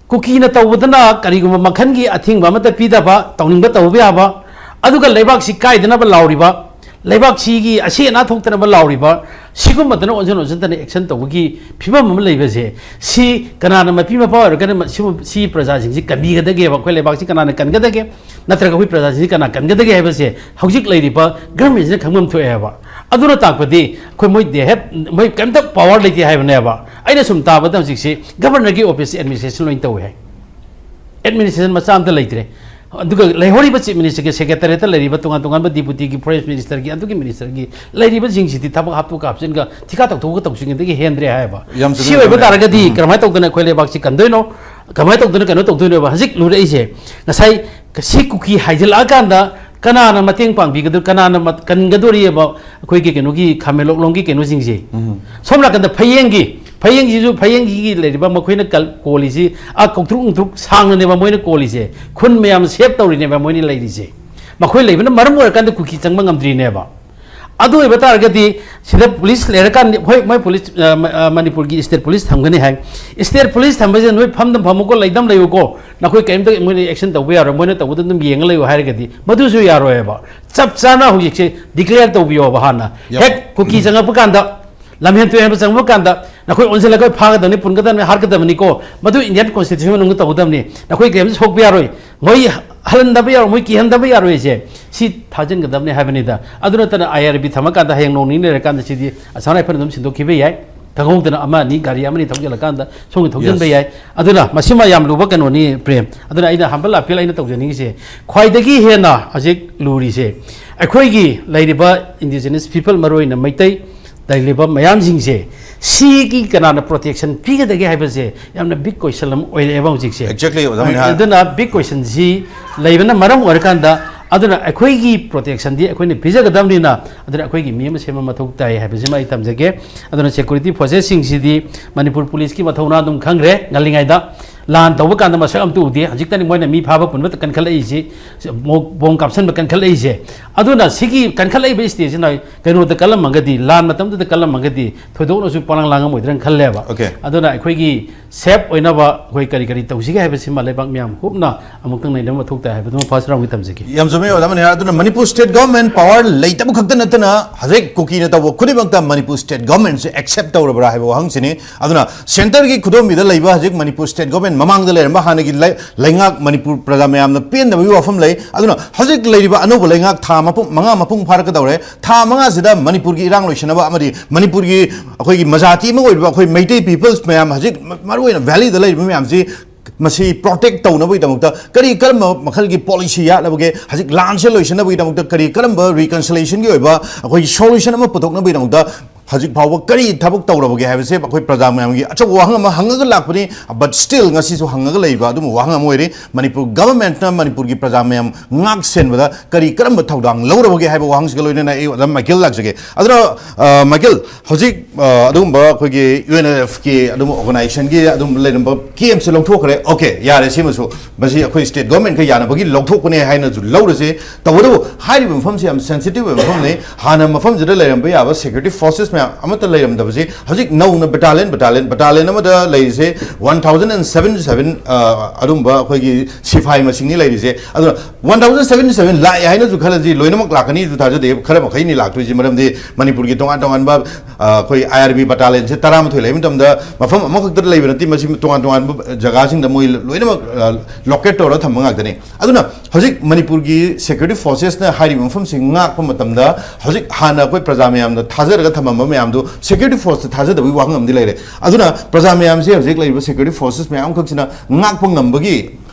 ꯀꯨꯀꯤꯅ ꯇꯧꯕꯗꯅ ꯀꯔꯤꯒꯨꯝꯕ ꯃꯈꯜꯒꯤ ꯑꯊꯤꯡꯕ ꯑꯃꯠꯇ ꯄꯤꯗꯕ, ꯇꯧꯅꯤꯡꯕ ꯇꯧꯕ ꯌꯥꯕ, ꯑꯗꯨꯒ ꯂꯩꯕꯥꯛꯁꯤ ꯀꯥꯏꯗꯅꯕ ꯂꯥꯎꯔꯤꯕ, ꯂꯩꯕꯥꯛꯁꯤꯒꯤ ꯑꯁꯤ ꯑꯅꯥ ꯊꯣꯛꯇꯅꯕ ꯂꯥꯎꯔꯤꯕ, ꯁꯤꯒꯨꯝꯕꯗꯅ ꯑꯣꯟꯁꯤꯟ ꯑꯣꯟꯁꯤꯟꯗꯅ action ꯇꯧꯕꯒꯤ ꯐꯤꯕꯝ ꯑꯃ ꯂꯩꯕꯁꯦ, ꯁꯤ ꯀꯅꯥꯅ ꯃꯄꯤ ꯃꯄꯥ ꯑꯣꯏꯔꯒꯅ ꯃ-, ꯁꯤꯕꯨ, ꯁꯤ ꯄ꯭ꯔꯖꯥꯁꯤꯡꯁꯤ ꯀꯟꯕꯤꯒꯗꯒꯦꯕ? ꯑꯩꯈꯣꯏ ꯂꯩꯕꯥꯛꯁꯤ ꯀꯅꯥꯅ ꯀꯟꯒꯗꯒꯦ? ꯅꯠꯇ꯭ꯔꯒ ꯑꯩꯈꯣꯏ ꯄ꯭ꯔꯖꯥꯁꯤꯡꯁꯤ ꯀꯅꯥ ꯀꯟꯒꯗꯒꯦ ꯍꯥꯏꯕꯁꯦ ꯍꯧꯖꯤꯛ ꯂꯩꯔꯤꯕ governmentꯁꯤꯅ ꯈꯪꯐꯝ ꯊꯣꯛꯑꯦ ꯍꯥꯏꯕ꯫ ꯑꯗꯨꯅ ꯇꯥꯛꯄꯗꯤ ꯑꯩꯈꯣꯏ ꯃꯣꯏ they have, ꯃꯣꯏ ꯀꯔꯤꯝꯇ power ꯂꯩꯇꯦ ꯍꯥꯏꯕꯅꯦꯕ꯫ ꯑꯩꯅ ꯁꯨꯝ ꯇꯥꯕꯗ ꯍꯧꯖꯤꯛꯁꯤ governorꯒꯤ office administration ꯂꯣꯏꯅ ꯇꯧꯋꯦ ꯍꯥꯏ꯫ Administration ꯃꯆꯥ ꯑꯝꯇ ꯂꯩꯇ꯭ꯔꯦ꯫ ꯑꯗꯨꯒ ꯂꯩꯍꯧꯔꯤꯕ chief ministerꯒꯤ secretariatꯇ ꯂꯩꯔꯤꯕ ꯇꯣꯉꯥꯟ ꯇꯣꯉꯥꯟꯕ deputyꯒꯤ forest ministerꯒꯤ ꯑꯗꯨꯒꯤ ministerꯒꯤ ꯂꯩꯔꯤꯕꯁꯤꯡꯁꯤꯗꯤ ꯊꯕꯛ ꯍꯥꯞꯇꯣꯛꯀ ꯍꯥꯞꯆꯤꯟꯒ ꯊꯤꯀꯥ ꯇꯧꯊꯣꯛꯀ ꯇꯧꯁꯤꯟꯒꯗꯒꯤ ꯍꯦꯟꯗ꯭ꯔꯦ ꯍꯥꯏꯕ꯫ ꯌꯥꯝ ꯁꯤ ꯆꯨꯝꯃꯦ, ꯑꯣꯏꯕ ꯆꯨꯝꯃꯦ꯫ ꯇꯥꯔꯒꯗꯤ ꯎꯝ꯫ ꯀꯔꯝꯍꯥꯏꯅ ꯇꯧꯗꯅ ꯑꯩꯈꯣꯏ ꯂꯩꯕꯥꯛꯁꯤ ꯀꯟꯗꯣꯏꯅꯣ? ꯀꯃꯥꯏꯅ ꯇꯧꯗꯅ ꯀꯩꯅꯣ ꯇꯧꯗꯣꯏꯅꯣꯕ? ꯍꯧꯖꯤꯛ ꯂꯨꯔꯛꯏꯁꯦ, ꯉꯁꯥꯏ ꯁꯤ ꯀꯨꯀꯤ ꯍꯥꯏꯖꯤꯜꯂꯛꯑꯀꯥꯟꯗ ꯀꯅꯥꯅ ꯃꯇꯦꯡ ꯄꯥꯡꯕꯤꯒꯗꯣꯏ, ꯀꯅꯥꯅ ꯃ-, ꯀꯟꯒꯗꯣꯔꯤꯑꯕ ꯑꯩꯈꯣꯏꯒꯤ ꯀꯩꯅꯣꯒꯤ ꯈꯥꯃꯦꯟꯂꯣꯛꯂꯣꯝꯒꯤ ꯀꯩꯅꯣꯁꯤꯡꯁꯦ? ꯎꯝ꯫ ꯁꯣꯝ ꯅꯥꯀꯟꯗ ꯐꯌꯦꯡꯒꯤ, ꯐꯌꯦꯡꯁꯤꯁꯨ, ꯐꯌꯦꯡꯒꯤ ꯂꯩꯔꯤꯕ ꯃꯈꯣꯏꯅ ꯀꯜ-, ꯀꯣꯜꯂꯤꯁꯤ, ꯑꯥ, ꯀꯧꯇ꯭ꯔꯨꯛ ꯅꯨꯡꯇ꯭ꯔꯨꯛ ꯁꯥꯡꯅꯅꯦꯕ ꯃꯣꯏꯅ ꯀꯣꯜꯂꯤꯁꯦ꯫ ꯈꯨꯟ ꯃꯌꯥꯝ save ꯇꯧꯔꯤꯅꯦꯕ ꯃꯣꯏꯅ ꯂꯩꯔꯤꯁꯦ꯫ ꯃꯈꯣꯏ ꯂꯩꯕꯅ ꯃꯔꯝ ꯑꯣꯏꯔꯀꯥꯟꯗ ꯀꯨꯀꯤ ꯆꯪꯕ ꯉꯝꯗ꯭ꯔꯤꯅꯦꯕ꯫ ꯑꯗꯨ ꯑꯣꯏꯕ ꯇꯥꯔꯒꯗꯤ ꯁꯤꯗ ꯄꯨꯂꯤꯁ ꯂꯩꯔꯀꯥꯟꯗ, ꯍꯣꯏ, ꯃꯣꯏ ꯄꯨꯂꯤꯁ, ꯑ, ꯃ-, ꯑ, ꯃꯅꯤꯄꯨꯔꯒꯤ ꯁ꯭ꯇꯦꯠ ꯄꯨꯂꯤꯁ ꯊꯝꯒꯅꯤ ꯍꯥꯏ꯫ ꯁ꯭ꯇꯦꯠ ꯄꯨꯂꯤꯁ ꯊꯝꯕꯁꯤꯗ ꯅꯣꯏ ꯐꯝꯗ ꯐꯝꯃꯨꯀꯣ, ꯂꯩꯗꯝ ꯂꯩꯌꯨꯀꯣ, ꯅꯈꯣꯏ ꯀꯔꯤꯝꯇ ꯃꯣꯏꯅ action ꯇꯧꯕ ꯌꯥꯔꯣꯏ, ꯃꯣꯏꯅ ꯇꯧꯕꯗ ꯑꯗꯨꯝ ꯌꯦꯡꯉ ꯂꯩꯌꯨ ꯍꯥꯏꯔꯒꯗꯤ ꯃꯗꯨꯁꯨ ꯌꯥꯔꯣꯏꯕ꯫ ꯆꯞ ꯆꯥꯅ ꯍꯧꯖꯤꯛꯁꯦ declare ꯇꯧꯕꯤꯌꯣꯕ ꯍꯥꯟꯅ꯫ ꯌꯥꯝ ꯍꯦꯛ ꯀꯨꯀꯤ ꯆꯪꯉꯛꯄ ꯀꯥꯟꯗ, ꯂꯝꯍꯦꯟ ꯇꯨꯍꯦꯟꯕ ꯆꯪꯉꯛꯄ ꯀꯥꯟꯗ ꯅꯈꯣꯏ ꯑꯣꯟꯁꯤꯜꯂꯒ ꯐꯥꯒꯗꯕꯅꯤ, ꯄꯨꯟꯒꯗꯕꯅꯤ, ꯍꯥꯠꯀꯗꯕꯅꯤꯀꯣ, ꯃꯗꯨ Indian Constitution ꯃꯅꯨꯡꯗ ꯇꯧꯒꯗꯕꯅꯤ꯫ ꯅꯈꯣꯏ ꯀꯔꯤꯝꯇ ꯁꯣꯛꯄ ꯌꯥꯔꯣꯏ, ꯃꯣꯏ ꯍꯜꯍꯟꯗꯕ ꯌꯥꯔꯣꯏ, ꯃꯣꯏ ꯀꯤꯍꯟꯗꯕ ꯌꯥꯔꯣꯏꯁꯦ꯫ ꯁꯤ ꯊꯥꯖꯤꯟꯒꯗꯕꯅꯤ ꯍꯥꯏꯕꯅꯤꯗ꯫ ꯑꯗꯨ ꯅꯠꯇꯅ I R B ꯊꯝꯃꯀꯥꯟꯗ ꯍꯌꯦꯡ ꯅꯣꯡ ꯅꯤꯅꯤ ꯂꯩꯔꯀꯥꯟꯗ ꯁꯤꯗꯤ ꯑꯁꯥꯝ ꯔꯥꯏꯐꯜꯅ ꯑꯗꯨꯝ ꯁꯤꯟꯗꯣꯛꯈꯤꯕ ꯌꯥꯏ꯫ ꯈꯪꯍꯧꯗꯅ ꯑꯃ ꯑꯅꯤ ꯒꯥꯔꯤ ꯑꯃ ꯑꯅꯤ ꯊꯧꯖꯤꯜꯂꯀꯥꯟꯗ ꯁꯣꯝꯒꯤ ꯊꯧꯖꯤꯟꯕ Yes. ꯌꯥꯏ꯫ ꯑꯗꯨꯅ ꯃꯁꯤꯃ ꯌꯥꯝ ꯂꯨꯕ ꯀꯩꯅꯣꯅꯤ, ꯄ꯭ꯔꯦꯝ꯫ ꯑꯗꯨꯅ ꯑꯩꯅ humble appeal ꯑꯩꯅ ꯇꯧꯖꯅꯤꯡꯉꯤꯁꯦ, ꯈ꯭ꯋꯥꯏꯗꯒꯤ ꯍꯦꯟꯅ ꯍꯧꯖꯤꯛ ꯂꯨꯔꯤꯁꯦ ꯑꯩꯈꯣꯏꯒꯤ ꯂꯩꯔꯤꯕ indigenous people, ꯃꯔꯨꯑꯣꯏꯅ ꯃꯩꯇꯩ, ꯂꯩꯔꯤꯕ ꯃꯌꯥꯝꯁꯤꯡꯁꯦ, ꯁꯤꯒꯤ ꯀꯅꯥꯅ protection ꯄꯤꯒꯗꯒꯦ ꯍꯥꯏꯕꯁꯦ ꯌꯥꯝꯅ big question ꯑꯃ ꯑꯣꯏꯔꯛꯑꯦꯕ ꯍꯧꯖꯤꯛꯁꯦ꯫ Exactly, ꯑꯣꯖꯥ ꯃꯅꯤꯍꯥꯔ꯫ ꯑꯗꯨꯅ big questionꯁꯤ ꯂꯩꯕꯅ ꯃꯔꯝ ꯑꯣꯏꯔꯀꯥꯟꯗ, ꯑꯗꯨꯅ ꯑꯩꯈꯣꯏꯒꯤ protectionꯗꯤ ꯑꯩꯈꯣꯏꯅ ꯄꯤꯖꯒꯗꯕꯅꯤꯅ, ꯑꯗꯨꯅ ꯑꯩꯈꯣꯏꯒꯤ ꯃꯤ ꯑꯃ ꯁꯦꯝꯕ ꯃꯊꯧ ꯇꯥꯏ ꯍꯥꯏꯕꯁꯤꯃ ꯑꯩ ꯊꯝꯖꯒꯦ꯫ ꯑꯗꯨꯅ security forcesꯁꯤꯡꯁꯤꯗꯤ ꯃꯅꯤꯄꯨꯔ ꯄꯨꯂꯤꯁꯀꯤ ꯃꯊꯧꯅꯥ ꯑꯗꯨꯝ ꯈꯪꯈ꯭ꯔꯦ ꯉꯜꯂꯤꯉꯩꯗ꯫ ꯂꯥꯟ ꯇꯧꯕ ꯀꯥꯟꯗ ꯃꯁꯛ ꯑꯝꯇ ꯎꯗꯦ, ꯍꯧꯖꯤꯛꯇꯅꯤ ꯃꯣꯏꯅ ꯃꯤ ꯐꯥꯕ ꯄꯨꯟꯕ ꯀꯟꯈꯠꯂꯛꯏꯁꯤ, ꯃꯣ-, ꯕꯣꯝ ꯀꯥꯞꯁꯤꯟꯕ ꯀꯟꯈꯠꯂꯛꯏꯁꯦ꯫ ꯑꯗꯨꯅ ꯁꯤꯒꯤ ꯀꯟꯈꯠꯂꯛꯏꯕ stageꯁꯤꯅ ꯀꯩꯅꯣꯗ ꯀꯜꯂꯝꯃꯒꯗꯤ, ꯂꯥꯟ ꯃꯇꯝꯗꯨꯗ ꯀꯜꯂꯝꯃꯒꯗꯤ ꯊꯣꯏꯗꯣꯛꯅꯁꯨ ꯄꯣꯂꯥꯡ ꯂꯥꯡꯉꯝꯃꯣꯏꯗ꯭ꯔꯅ ꯈꯜꯂꯦꯕ꯫ Okay. ꯑꯗꯨꯅ ꯑꯩꯈꯣꯏꯒꯤ safe ꯑꯣꯏꯅꯕ ꯑꯩꯈꯣꯏ ꯀꯔꯤ ꯀꯔꯤ ꯇꯧꯁꯤꯒꯦ ꯍꯥꯏꯕꯁꯤꯃ ꯂꯩꯕꯥꯛ ꯃꯤꯌꯥꯝ ꯀꯨꯞꯅ ꯑꯃꯨꯛꯇꯪ ꯅꯩꯅꯕ ꯃꯊꯧ ꯇꯥꯏ ꯍꯥꯏꯕꯗꯨꯃ first roundꯒꯤ ꯊꯝꯖꯒꯦ꯫ ꯌꯥꯝ ꯆꯨꯝꯃꯦ, ꯑꯣꯖꯥ ꯃꯅꯤꯍꯥꯔ꯫ ꯑꯗꯨꯅ ꯃꯅꯤꯄꯨꯔ state government power ꯂꯩꯇꯕ ꯈꯛꯇ ꯅꯠꯇꯅ ꯍꯧꯖꯤꯛ ꯀꯨꯀꯤꯅ ꯇꯧꯕ ꯈꯨꯗꯤꯡꯃꯛꯇ ꯃꯅꯤꯄꯨꯔ state governmentꯁꯦ accept ꯇꯧꯔꯕ꯭ꯔꯥ ꯍꯥꯏꯕ ꯋꯥꯍꯪꯁꯤꯅꯤ꯫ ꯑꯗꯨꯅ centreꯒꯤ ꯈꯨꯗꯣꯝꯕꯤꯗ ꯂꯩꯕ ꯍꯧꯖꯤꯛ ꯃꯅꯤꯄꯨꯔ state government ꯃꯃꯥꯡꯗ ꯂꯩꯔꯝꯕ ꯍꯥꯟꯅꯒꯤ ꯂꯩ-, ꯂꯩꯉꯥꯛ ꯃꯅꯤꯄꯨꯔ ꯄ꯭ꯔꯖꯥ ꯃꯌꯥꯝꯅ ꯄꯦꯟꯗꯕꯒꯤ ꯋꯥꯐꯝ ꯂꯩ꯫ ꯑꯗꯨꯅ ꯍꯧꯖꯤꯛ ꯂꯩꯔꯤꯕ ꯑꯅꯧꯕ ꯂꯩꯉꯥꯛ ꯊꯥ ꯃꯄꯨꯡ, ꯃꯉꯥ ꯃꯄꯨꯡ ꯐꯥꯔꯛꯀꯗꯧꯔꯦ꯫ ꯊꯥ ꯃꯉꯥꯁꯤꯗ ꯃꯅꯤꯄꯨꯔꯒꯤ ꯏꯔꯥꯡ ꯂꯣꯏꯁꯤꯟꯅꯕ ꯑꯃꯗꯤ ꯃꯅꯤꯄꯨꯔꯒꯤ ꯑꯩꯈꯣꯏꯒꯤ ꯃꯖꯥꯇꯤ ꯑꯃ ꯑꯣꯏꯔꯤꯕ ꯑꯩꯈꯣꯏ ꯃꯩꯇꯩ peoples ꯃꯌꯥꯝ, ꯍꯧꯖꯤꯛ ꯃ-, ꯃꯔꯨꯑꯣꯏꯅ valleyꯗ ꯂꯩꯔꯤꯕ ꯃꯌꯥꯝꯁꯤ, ꯃꯁꯤ protect ꯇꯧꯅꯕꯒꯤꯗꯃꯛꯇ ꯀꯔꯤ ꯀꯔꯝꯕ ꯃꯈꯜꯒꯤ policy ꯌꯥꯠꯂꯕꯒꯦ? ꯍꯧꯖꯤꯛ ꯂꯥꯟꯁꯦ ꯂꯣꯏꯁꯤꯟꯅꯕꯒꯤꯗꯃꯛꯇ ꯀꯔꯤ ꯀꯔꯝꯕ reconciliationꯒꯤ ꯑꯣꯏꯕ ꯑꯩꯈꯣꯏꯒꯤ solution ꯑꯃ ꯄꯨꯊꯣꯛꯅꯕꯒꯤꯗꯃꯛꯇ ꯍꯧꯖꯤꯛ ꯐꯥꯎꯕ ꯀꯔꯤ ꯊꯕꯛ ꯇꯧꯔꯕꯒꯦ ꯍꯥꯏꯕꯁꯦ ꯑꯩꯈꯣꯏ ꯄ꯭ꯔꯖꯥ ꯃꯌꯥꯝꯒꯤ ꯑꯆꯧꯕ ꯋꯥꯍꯪ ꯑꯃ ꯍꯪꯉꯒ ꯂꯥꯛꯄꯅꯤ꯫ But still ꯉꯁꯤꯁꯨ ꯍꯪꯉꯒ ꯂꯩꯕ ꯑꯗꯨꯝꯕ ꯋꯥꯍꯪ ꯑꯃ ꯑꯣꯏꯔꯤ꯫ ꯃꯅꯤꯄꯨꯔ ꯒꯚꯔꯟꯃꯦꯟꯠꯅ ꯃꯅꯤꯄꯨꯔꯒꯤ ꯄ꯭ꯔꯖꯥ ꯃꯌꯥꯝ ꯉꯥꯛ ꯁꯦꯟꯕꯗ ꯀꯔꯤ ꯀꯔꯝꯕ ꯊꯧꯗꯥꯡ ꯂꯧꯔꯕꯒꯦ ꯍꯥꯏꯕ ꯋꯥꯍꯪꯁꯤꯒ ꯂꯣꯏꯅꯅ ꯑꯩ ꯑꯣꯖꯥ ꯃꯥꯏꯀꯦꯜ ꯂꯥꯛꯆꯒꯦ꯫ ꯑꯗꯨꯅ, ꯑ, ꯃꯥꯏꯀꯦꯜ, ꯍꯧꯖꯤꯛ, ꯑ, ꯑꯗꯨꯒꯨꯝꯕ ꯑꯩꯈꯣꯏꯒꯤ ꯌꯨ ꯑꯦꯟ ꯑꯦꯜ ꯑꯦꯐꯀꯤ ꯑꯗꯨꯝ ꯑꯣꯔꯒꯅꯥꯏꯖꯦꯁꯟꯒꯤ ꯑꯗꯨꯝ ꯂꯩꯔꯝꯕ ꯀꯦꯝꯞꯁꯦ ꯂꯧꯊꯣꯛꯈ꯭ꯔꯦ꯫ ꯑꯣꯀꯦ, ꯌꯥꯔꯦ, ꯁꯤꯃꯁꯨ ꯃꯁꯤ ꯑꯩꯈꯣꯏ ꯁ꯭ꯇꯦꯠ ꯒꯚꯔꯟꯃꯦꯟꯠꯀ ꯌꯥꯅꯕꯒꯤ ꯂꯧꯊꯣꯛꯄꯅꯦ ꯍꯥꯏꯅꯁꯨ ꯂꯧꯔꯁꯦ꯫ ꯇꯧꯕꯇꯕꯨ ꯍꯥꯏꯔꯤꯕ ꯃꯐꯝꯁꯦ ꯌꯥꯝ ꯁꯦꯟꯁꯤꯇꯤꯚ ꯑꯣꯏꯕ ꯃꯐꯝꯅꯤ꯫ ꯍꯥꯟꯅ ꯃꯐꯝꯁꯤꯗ ꯂꯩꯔꯝꯕ ꯌꯥꯕ ꯁꯦꯀ꯭ꯌꯨꯔꯤꯇꯤ ꯐꯣꯔꯁꯦꯁ ꯃꯌꯥꯝ ꯑꯃꯠꯇ ꯂꯩꯔꯝꯗꯕꯁꯤ ꯍꯧꯖꯤꯛ ꯅꯧꯅ ꯕꯦꯇꯥꯂꯤꯌꯟ, ꯕꯦꯇꯥꯂꯤꯌꯟ, ꯕꯦꯇꯥꯂꯤꯌꯟ ꯑꯃꯗ ꯂꯩꯔꯤꯁꯦ one thousand and seventy seven, ꯑ, ꯑꯗꯨꯝꯕ ꯑꯩꯈꯣꯏꯒꯤ ꯁꯤꯐꯥꯏ ꯃꯁꯤꯡꯅꯤ ꯂꯩꯔꯤꯁꯦ꯫ ꯑꯗꯨꯅ ꯋꯥꯟ ꯊꯥꯎꯖꯟ ꯁꯕꯦꯟꯇꯤ ꯁꯕꯦꯟ ꯂꯥꯛꯑꯦ ꯍꯥꯏꯅꯁꯨ ꯈꯜꯂꯁꯤ, ꯂꯣꯏꯅꯃꯛ ꯂꯥꯛꯀꯅꯤꯁꯨ ꯊꯥꯖꯗꯦ꯫ ꯈꯔ ꯃꯈꯩꯅꯤ ꯂꯥꯛꯇꯣꯏꯁꯦ, ꯃꯔꯝꯗꯤ ꯃꯅꯤꯄꯨꯔꯒꯤ ꯇꯣꯉꯥꯟ ꯇꯣꯉꯥꯟꯕ, ꯑ, ꯑꯩꯈꯣꯏ ꯑꯥꯏ ꯑꯥꯔ ꯕꯤ ꯕꯦꯇꯥꯂꯤꯌꯟꯁꯦ ꯇꯔꯥꯃꯥꯊꯣꯏ ꯂꯩꯕ ꯃꯇꯝꯗ ꯃꯐꯝ ꯑꯃꯈꯛꯇꯗ ꯂꯩꯕ ꯅꯠꯇꯦ, ꯃꯁꯤ ꯇꯣꯉꯥꯟ ꯇꯣꯉꯥꯟꯕ ꯖꯒꯥꯁꯤꯡꯗ ꯃꯣꯏ ꯂꯣꯏꯅꯃꯛ, ꯑ, ꯂꯣꯀꯦꯠ ꯇꯧꯔꯒ ꯊꯝꯕ ꯉꯥꯛꯇꯅꯤ꯫ ꯑꯗꯨꯅ ꯍꯧꯖꯤꯛ ꯃꯅꯤꯄꯨꯔꯒꯤ ꯁꯦꯀ꯭ꯌꯨꯔꯤꯇꯤ ꯐꯣꯔꯁꯦꯁꯅ ꯍꯥꯏꯔꯤꯕ ꯃꯐꯝꯁꯤ ꯉꯥꯛꯄ ꯃꯇꯝꯗ, ꯍꯧꯖꯤꯛ ꯍꯥꯟꯅ ꯑꯩꯈꯣꯏ ꯄ꯭ꯔꯖꯥ ꯃꯌꯥꯝꯅ ꯊꯥꯖꯔꯒ ꯊꯝꯃꯝꯕ ꯃꯌꯥꯝꯗꯨ ꯁꯦꯀ꯭ꯌꯨꯔꯤꯇꯤ ꯐꯣꯔꯁꯇ ꯊꯥꯖꯗꯕꯒꯤ ꯋꯥꯐꯝ ꯑꯃꯗꯤ ꯂꯩꯔꯦ꯫ ꯑꯗꯨꯅ ꯄ꯭ꯔꯖꯥ ꯃꯌꯥꯝꯁꯦ ꯍꯧꯖꯤꯛ ꯂꯩꯔꯤꯕ ꯁꯦꯀ꯭ꯌꯨꯔꯤꯇꯤ ꯐꯣꯔꯁꯦꯁ ꯃꯌꯥꯝ ꯑꯃꯈꯛꯁꯤꯅ ꯉꯥꯛꯄ ꯉꯝꯕꯒꯤ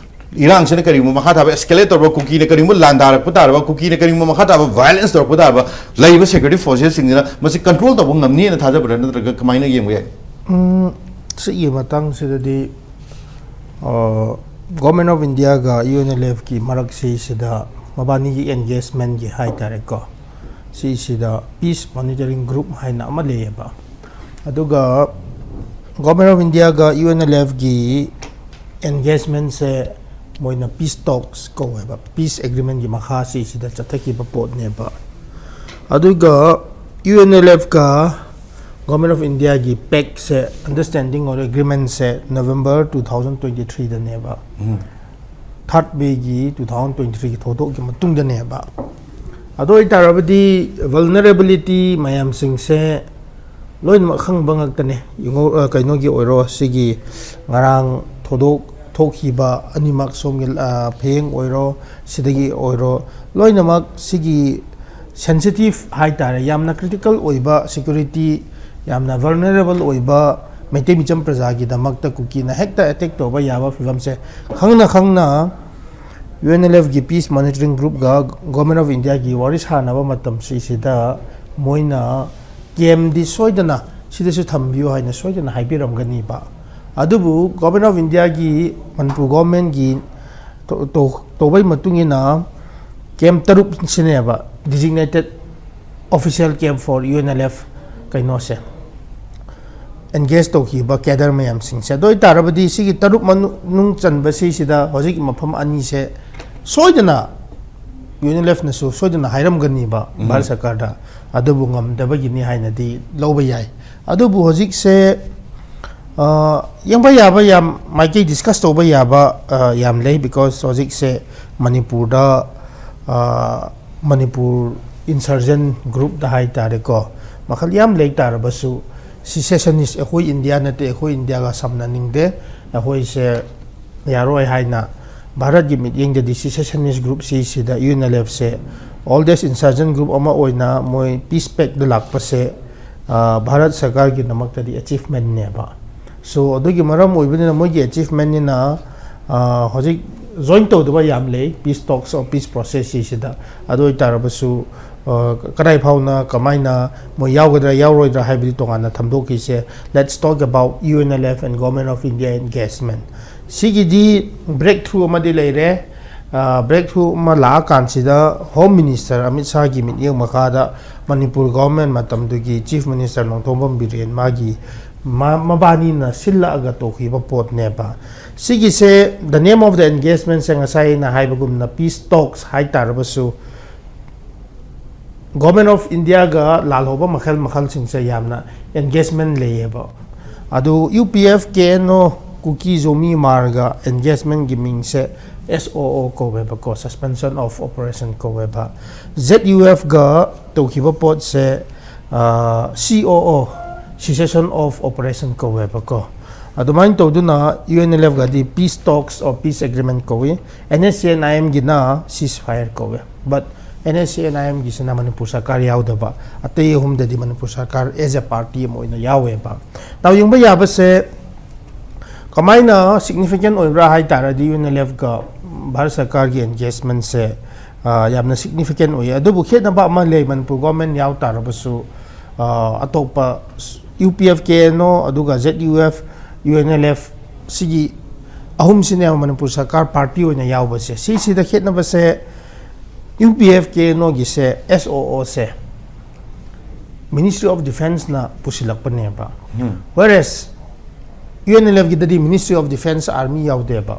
ꯏꯔꯥꯡꯁꯤꯅ ꯀꯔꯤꯒꯨꯝꯕ ꯃꯈꯥ ꯇꯥꯕ ꯑꯦꯁꯀꯦꯂꯦꯠ ꯇꯧꯔꯕ, ꯀꯨꯀꯤꯅ ꯀꯔꯤꯒꯨꯝꯕ ꯂꯥꯟꯗꯥꯔꯛꯄ ꯇꯥꯔꯕ, ꯀꯨꯀꯤꯅ ꯀꯔꯤꯒꯨꯝꯕ ꯃꯈꯥ ꯇꯥꯕ ꯚꯥꯏꯑꯣꯂꯦꯟꯁ ꯇꯧꯔꯛꯄ ꯇꯥꯔꯕ, ꯂꯩꯔꯤꯕ ꯁꯦꯀ꯭ꯌꯨꯔꯤꯇꯤ ꯐꯣꯔꯁꯦꯁꯁꯤꯡꯁꯤꯅ ꯃꯁꯤ ꯀꯟꯇ꯭ꯔꯣꯜ ꯇꯧꯕ ꯉꯝꯅꯤꯅ ꯊꯥꯖꯕ꯭ꯔꯥ, ꯅꯠꯇ꯭ꯔꯒ ꯀꯃꯥꯏꯅ ꯌꯦꯡꯕ ꯌꯥꯏ? ꯎꯝ, ꯁꯤꯒꯤ ꯃꯇꯥꯡꯁꯤꯗꯗꯤ, ꯑ, ꯒꯣꯔꯃꯦꯟ ꯑꯣꯐ ꯏꯟꯗꯤꯌꯥꯒ ꯌꯨ ꯑꯦꯟ ꯑꯦꯜ ꯑꯦꯐꯀꯤ ꯃꯔꯛꯁꯤꯁꯤꯗ ꯃꯕꯥꯅꯤꯒꯤ ꯑꯦꯟꯒꯦꯖꯃꯦꯟꯒꯤ ꯍꯥꯏ ꯇꯥꯔꯦꯀꯣ, ꯁꯤꯁꯤꯗ ꯄꯤꯁ ꯃꯣꯅꯤꯇꯔꯤꯡ ꯒ꯭ꯔꯨꯞ ꯍꯥꯏꯅ ꯑꯃ ꯂꯩꯌꯦꯕ꯫ ꯑꯗꯨꯒ ꯒꯣꯔꯃꯦꯟ ꯑꯣꯐ ꯏꯟꯗꯤꯌꯥꯒ ꯌꯨ ꯑꯦꯟ ꯑꯦꯜ ꯑꯦꯐꯀꯤ ꯑꯦꯟꯒꯦꯖꯃꯦꯟꯁꯦ ꯃꯣꯏꯅ ꯄꯤꯁ ꯇꯣꯛꯁ ꯀꯧꯋꯦꯕ, ꯄꯤꯁ ꯑꯦꯒ꯭ꯔꯤꯃꯦꯟꯒꯤ ꯃꯈꯥꯁꯤꯁꯤꯗ ꯆꯠꯊꯈꯤꯕ ꯄꯣꯠꯅꯦꯕ꯫ ꯑꯗꯨꯒ ꯌꯨ ꯑꯦꯟ ꯑꯦꯜ ꯑꯦꯐꯀ ꯒꯣꯔꯃꯦꯟ ꯑꯣꯐ ꯏꯟꯗꯤꯌꯥꯒꯤ ꯄꯦꯛꯁꯦ, ꯑꯟꯗꯔꯁ꯭ꯇꯦꯟꯗꯤꯡ ꯑꯣꯔ ꯑꯦꯒ꯭ꯔꯤꯃꯦꯟꯁꯦ ꯅꯕꯦꯝꯕꯔ ꯇꯨ ꯊꯥꯎꯖꯟ ꯇ꯭ꯋꯦꯟꯇꯤ ꯊ꯭ꯔꯤꯗꯅꯦꯕ꯫ ꯎꯝ꯫ ꯊꯥꯔꯠ ꯃꯦꯒꯤ ꯇꯨ ꯊꯥꯎꯖꯟ ꯇ꯭ꯋꯦꯟꯇꯤ ꯊ꯭ꯔꯤꯒꯤ ꯊꯧꯗꯣꯛꯀꯤ ꯃꯇꯨꯡꯗꯅꯦꯕ꯫ ꯑꯗꯨ ꯑꯣꯏꯇꯥꯔꯕꯗꯤ ꯚꯜꯅꯔꯦꯕꯤꯂꯤꯇꯤ ꯃꯌꯥꯝꯁꯤꯡꯁꯦ ꯂꯣꯏꯅꯃꯛ ꯈꯪꯕ ꯉꯥꯛꯇꯅꯦ꯫ ꯌꯦꯡꯉꯣ, ꯑ, ꯀꯩꯅꯣꯒꯤ ꯑꯣꯏꯔꯣ, ꯁꯤꯒꯤ ꯉꯔꯥꯡ ꯊꯧꯗꯣꯛ ꯊꯣꯛꯈꯤꯕ ꯑꯅꯤꯃꯛ ꯁꯣꯝꯒꯤ, ꯑ, ꯐꯌꯦꯡ ꯑꯣꯏꯔꯣ, ꯁꯤꯗꯒꯤ ꯑꯣꯏꯔꯣ, ꯂꯣꯏꯅꯃꯛ ꯁꯤꯒꯤ ꯁꯦꯟꯁꯤꯇꯤꯚ ꯍꯥꯏꯇꯥꯔꯦ, ꯌꯥꯝꯅ ꯀ꯭ꯔꯤꯇꯤꯀꯦꯜ ꯑꯣꯏꯕ, ꯁꯦꯀ꯭ꯌꯨꯔꯤꯇꯤ ꯌꯥꯝꯅ ꯚꯜꯅꯔꯦꯕꯜ ꯑꯣꯏꯕ ꯃꯩꯇꯩ ꯃꯤꯆꯝ ꯄ꯭ꯔꯖꯥꯒꯤꯗꯃꯛꯇ ꯀꯨꯀꯤꯅ ꯍꯦꯛꯇ ꯑꯦꯇꯦꯛ ꯇꯧꯕ ꯌꯥꯕ ꯐꯤꯕꯝꯁꯦ ꯈꯪꯅ ꯈꯪꯅ ꯌꯨ ꯑꯦꯟ ꯑꯦꯜ ꯑꯦꯐꯀꯤ ꯄꯤꯁ ꯃꯣꯅꯤꯇꯔꯤꯡ ꯒ꯭ꯔꯨꯞꯀ ꯒꯣꯔꯃꯦꯟ ꯑꯣꯐ ꯏꯟꯗꯤꯌꯥꯒꯤ ꯋꯥꯔꯤ ꯁꯥꯟꯅꯕ ꯃꯇꯝꯁꯤꯁꯤꯗ ꯃꯣꯏꯅ ꯀꯦꯝꯗꯤ ꯁꯣꯏꯗꯅ ꯁꯤꯗꯁꯨ ꯊꯝꯕꯤꯌꯨ ꯍꯥꯏꯅ ꯁꯣꯏꯗꯅ ꯍꯥꯏꯕꯤꯔꯝꯒꯅꯤꯕ꯫ ꯑꯗꯨꯕꯨ Government of Indiaꯒꯤ, ꯃꯅꯤꯄꯨꯔ ꯒꯣꯔꯃꯦꯟꯒꯤ ꯇꯧꯕꯒꯤ ꯃꯇꯨꯡ ꯏꯟꯅ ꯀꯦꯝ ꯇꯔꯨꯛꯁꯤꯅꯦꯕ designated official camp for UNLF ꯀꯩꯅꯣꯁꯦ, ꯑꯦꯟꯒꯦꯖ ꯇꯧꯈꯤꯕ ꯀꯦꯗꯔ ꯃꯌꯥꯝꯁꯤꯡꯁꯦ꯫ ꯑꯗꯨ ꯑꯣꯏꯇꯥꯔꯕꯗꯤ ꯁꯤꯒꯤ ꯇꯔꯨꯛ ꯃꯅꯨꯡ ꯆꯟꯕ ꯁꯤꯁꯤꯗ ꯍꯧꯖꯤꯛ ꯃꯐꯝ ꯑꯅꯤꯁꯦ ꯁꯣꯏꯗꯅ UNLFꯅꯁꯨ ꯁꯣꯏꯗꯅ ꯍꯥꯏꯔꯝꯒꯅꯤꯕ ꯚꯥꯔꯠ ꯁꯔꯀꯥꯔꯗ, ꯑꯗꯨꯕꯨ ꯉꯝꯗꯕꯒꯤꯅꯤ ꯍꯥꯏꯅꯗꯤ ꯂꯧꯕ ꯌꯥꯏ꯫ ꯑꯗꯨꯕꯨ ꯍꯧꯖꯤꯛꯁꯦ ꯌꯦꯡꯕ ꯌꯥꯕ ꯌꯥꯝ ꯃꯥꯏꯀꯩ ꯗꯤꯁꯀꯁ ꯇꯧꯕ ꯌꯥꯕ ꯌꯥꯝ ꯂꯩ, because ꯍꯧꯖꯤꯛꯁꯦ ꯃꯅꯤꯄꯨꯔꯗ ꯃꯅꯤꯄꯨꯔ ꯏꯟꯁꯔꯖꯦꯟ ꯒ꯭ꯔꯨꯞꯇ ꯍꯥꯏ ꯇꯥꯔꯦꯀꯣ, ꯃꯈꯜ ꯌꯥꯝ ꯂꯩ ꯇꯥꯔꯕꯁꯨ, ꯁꯤꯁꯦꯁꯅꯤꯁ ꯑꯩꯈꯣꯏ ꯏꯟꯗꯤꯌꯥ ꯅꯠꯇꯦ, ꯑꯩꯈꯣꯏ ꯏꯟꯗꯤꯌꯥꯒ ꯁꯝꯅꯅꯤꯡꯗꯦ, ꯑꯩꯈꯣꯏꯁꯦ ꯌꯥꯔꯣꯏ ꯍꯥꯏꯅ ꯚꯥꯔꯠꯀꯤ ꯃꯤꯠꯌꯦꯡꯗꯗꯤ ꯁꯤꯁꯦꯁꯅꯤꯁ ꯒ꯭ꯔꯨꯞꯁꯤ ꯁꯤꯗ UNLFꯁꯦ oldest insurgent group ꯑꯃ ꯑꯣꯏꯅ ꯃꯣꯏ ꯄꯤꯁ ꯄꯦꯛꯇ ꯂꯥꯛꯄꯁꯦ ꯚꯥꯔꯠ ꯁꯔꯀꯥꯔꯒꯤꯗꯃꯛꯇꯗꯤ ꯑꯦꯆꯤꯞꯃꯦꯟꯅꯦꯕ꯫ So ꯑꯗꯨꯒꯤ ꯃꯔꯝ ꯑꯣꯏꯕꯅꯤꯅ ꯃꯣꯏꯒꯤ ꯑꯦꯆꯤꯞꯃꯦꯟꯅꯤꯅ ꯍꯧꯖꯤꯛ ꯖꯣꯏꯟ ꯇꯧꯗꯕ ꯌꯥꯝ ꯂꯩ peace talks or peace process ꯁꯤꯁꯤꯗ꯫ ꯑꯗꯨ ꯑꯣꯏꯇꯥꯔꯕꯁꯨ ꯀꯗꯥꯏ ꯐꯥꯎꯅ ꯀꯃꯥꯏꯅ ꯃꯣꯏ ꯌꯥꯎꯒꯗ꯭ꯔꯥ ꯌꯥꯎꯔꯣꯏꯗ꯭ꯔꯥ ꯍꯥꯏꯕꯗꯤ ꯇꯣꯉꯥꯟꯅ ꯊꯝꯗꯣꯛꯈꯤꯁꯦ꯫ Let's talk about UNLF and Government of India engagement꯫ ꯁꯤꯒꯤꯗꯤ ꯕ꯭ꯔꯦꯛ ꯊ꯭ꯔꯨ ꯑꯃꯗꯤ ꯂꯩꯔꯦ꯫ ꯕ꯭ꯔꯦꯛ ꯊ꯭ꯔꯨ ꯑꯃ ꯂꯥꯛꯑꯀꯥꯟꯁꯤꯗ ꯍꯣꯝ ꯃꯤꯅꯤꯁꯇꯔ ꯑꯃꯤꯠ ꯁꯥꯍꯒꯤ ꯃꯤꯠꯌꯦꯡ ꯃꯈꯥꯗ ꯃꯅꯤꯄꯨꯔ ꯒꯣꯔꯃꯦꯟ ꯃꯇꯝꯗꯨꯒꯤ ꯆꯤꯐ ꯃꯤꯅꯤꯁꯇꯔ ꯅꯣꯡꯊꯣꯝꯕꯝ ꯕꯤꯔꯦꯟ ꯃꯥꯒꯤ ꯃꯕꯥꯅꯤꯅ ꯁꯤꯜꯂꯛꯑꯒ ꯇꯧꯈꯤꯕ ꯄꯣꯠꯅꯦꯕ꯫ ꯁꯤꯒꯤꯁꯦ the name of the engagementꯁꯦ ꯉꯁꯥꯏ ꯑꯩꯅ ꯍꯥꯏꯕꯒꯨꯝꯅ peace talks ꯍꯥꯏ ꯇꯥꯔꯕꯁꯨ Government of Indiaꯒ ꯂꯥꯜꯍꯧꯕ ꯃꯈꯜ ꯃꯈꯜꯁꯤꯡꯁꯦ ꯌꯥꯝꯅ engagement ꯂꯩꯌꯦꯕ꯫ ꯑꯗꯨ UPF, KNO, ꯀꯨꯀꯤ, ꯖꯣꯃꯤ, ꯃꯥꯔꯒ engagementꯒꯤ ꯃꯤꯡꯁꯦ SOO ꯀꯧꯋꯦꯕꯀꯣ, Suspension of Operation ꯀꯧꯋꯦꯕ꯫ ZUFꯒ ꯇꯧꯈꯤꯕ ꯄꯣꯠꯁꯦ COO, Cessation of Operation ꯀꯧꯋꯦꯕꯀꯣ꯫ ꯑꯗꯨꯃꯥꯏꯅ ꯇꯧꯗꯨꯅ UNLFꯒꯗꯤ peace talks or peace agreement ꯀꯧꯏ, NSCN-IMꯒꯤꯅ ceasefire ꯀꯧꯋꯦ꯫ But NSCN-IMꯒꯤꯁꯤꯅ ꯃꯅꯤꯄꯨꯔ ꯁꯔꯀꯥꯔ ꯌꯥꯎꯗꯕ, ꯑꯇꯩ ꯑꯍꯨꯝꯗꯗꯤ ꯃꯅꯤꯄꯨꯔ ꯁꯔꯀꯥꯔ as a party ꯑꯃ ꯑꯣꯏꯅ ꯌꯥꯎꯋꯦꯕ꯫ ꯇꯥꯎ ꯌꯦꯡꯕ ꯌꯥꯕꯁꯦ ꯀꯃꯥꯏꯅ significant ꯑꯣꯏꯕ꯭ꯔꯥ ꯍꯥꯏ ꯇꯥꯔꯗꯤ UNLFꯒ ꯚꯥꯔꯠ ꯁꯔꯀꯥꯔꯒꯤ engagementꯁꯦ ꯌꯥꯝꯅ significant ꯑꯣꯏꯌꯦ꯫ ꯑꯗꯨꯕꯨ ꯈꯦꯠꯅꯕ ꯑꯃ ꯂꯩ, ꯃꯅꯤꯄꯨꯔ ꯒꯣꯔꯃꯦꯟ ꯌꯥꯎ ꯇꯥꯔꯕꯁꯨ ꯑꯇꯣꯞꯄ U P F K N O ꯑꯗꯨꯒ Z U F U N L F ꯁꯤꯒꯤ ꯑꯍꯨꯝꯁꯤꯅꯦꯕ ꯃꯅꯤꯄꯨꯔ ꯁꯔꯀꯥꯔ ꯄꯥꯔꯇꯤ ꯑꯣꯏꯅ ꯌꯥꯎꯕꯁꯦ꯫ ꯁꯤꯁꯤꯗ ꯈꯦꯠꯅꯕꯁꯦ, U P F K N ꯑꯣꯒꯤꯁꯦ ꯑꯦꯁ ꯑꯣ ꯑꯣꯁꯦ ꯃꯤꯅꯤꯁꯇ꯭ꯔꯤ ꯑꯣꯐ ꯗꯤꯐꯦꯟꯁꯅ ꯄꯨꯁꯤꯜꯂꯛꯄꯅꯦꯕ꯫ ꯋꯦꯔꯦꯁ ꯌꯨ ꯑꯦꯟ ꯑꯦꯜ ꯑꯦꯐꯀꯤꯗꯗꯤ ꯃꯤꯅꯤꯁꯇ꯭ꯔꯤ ꯑꯣꯐ ꯗꯤꯐꯦꯟꯁ ꯑꯥꯔꯃꯤ ꯌꯥꯎꯗꯦꯕ꯫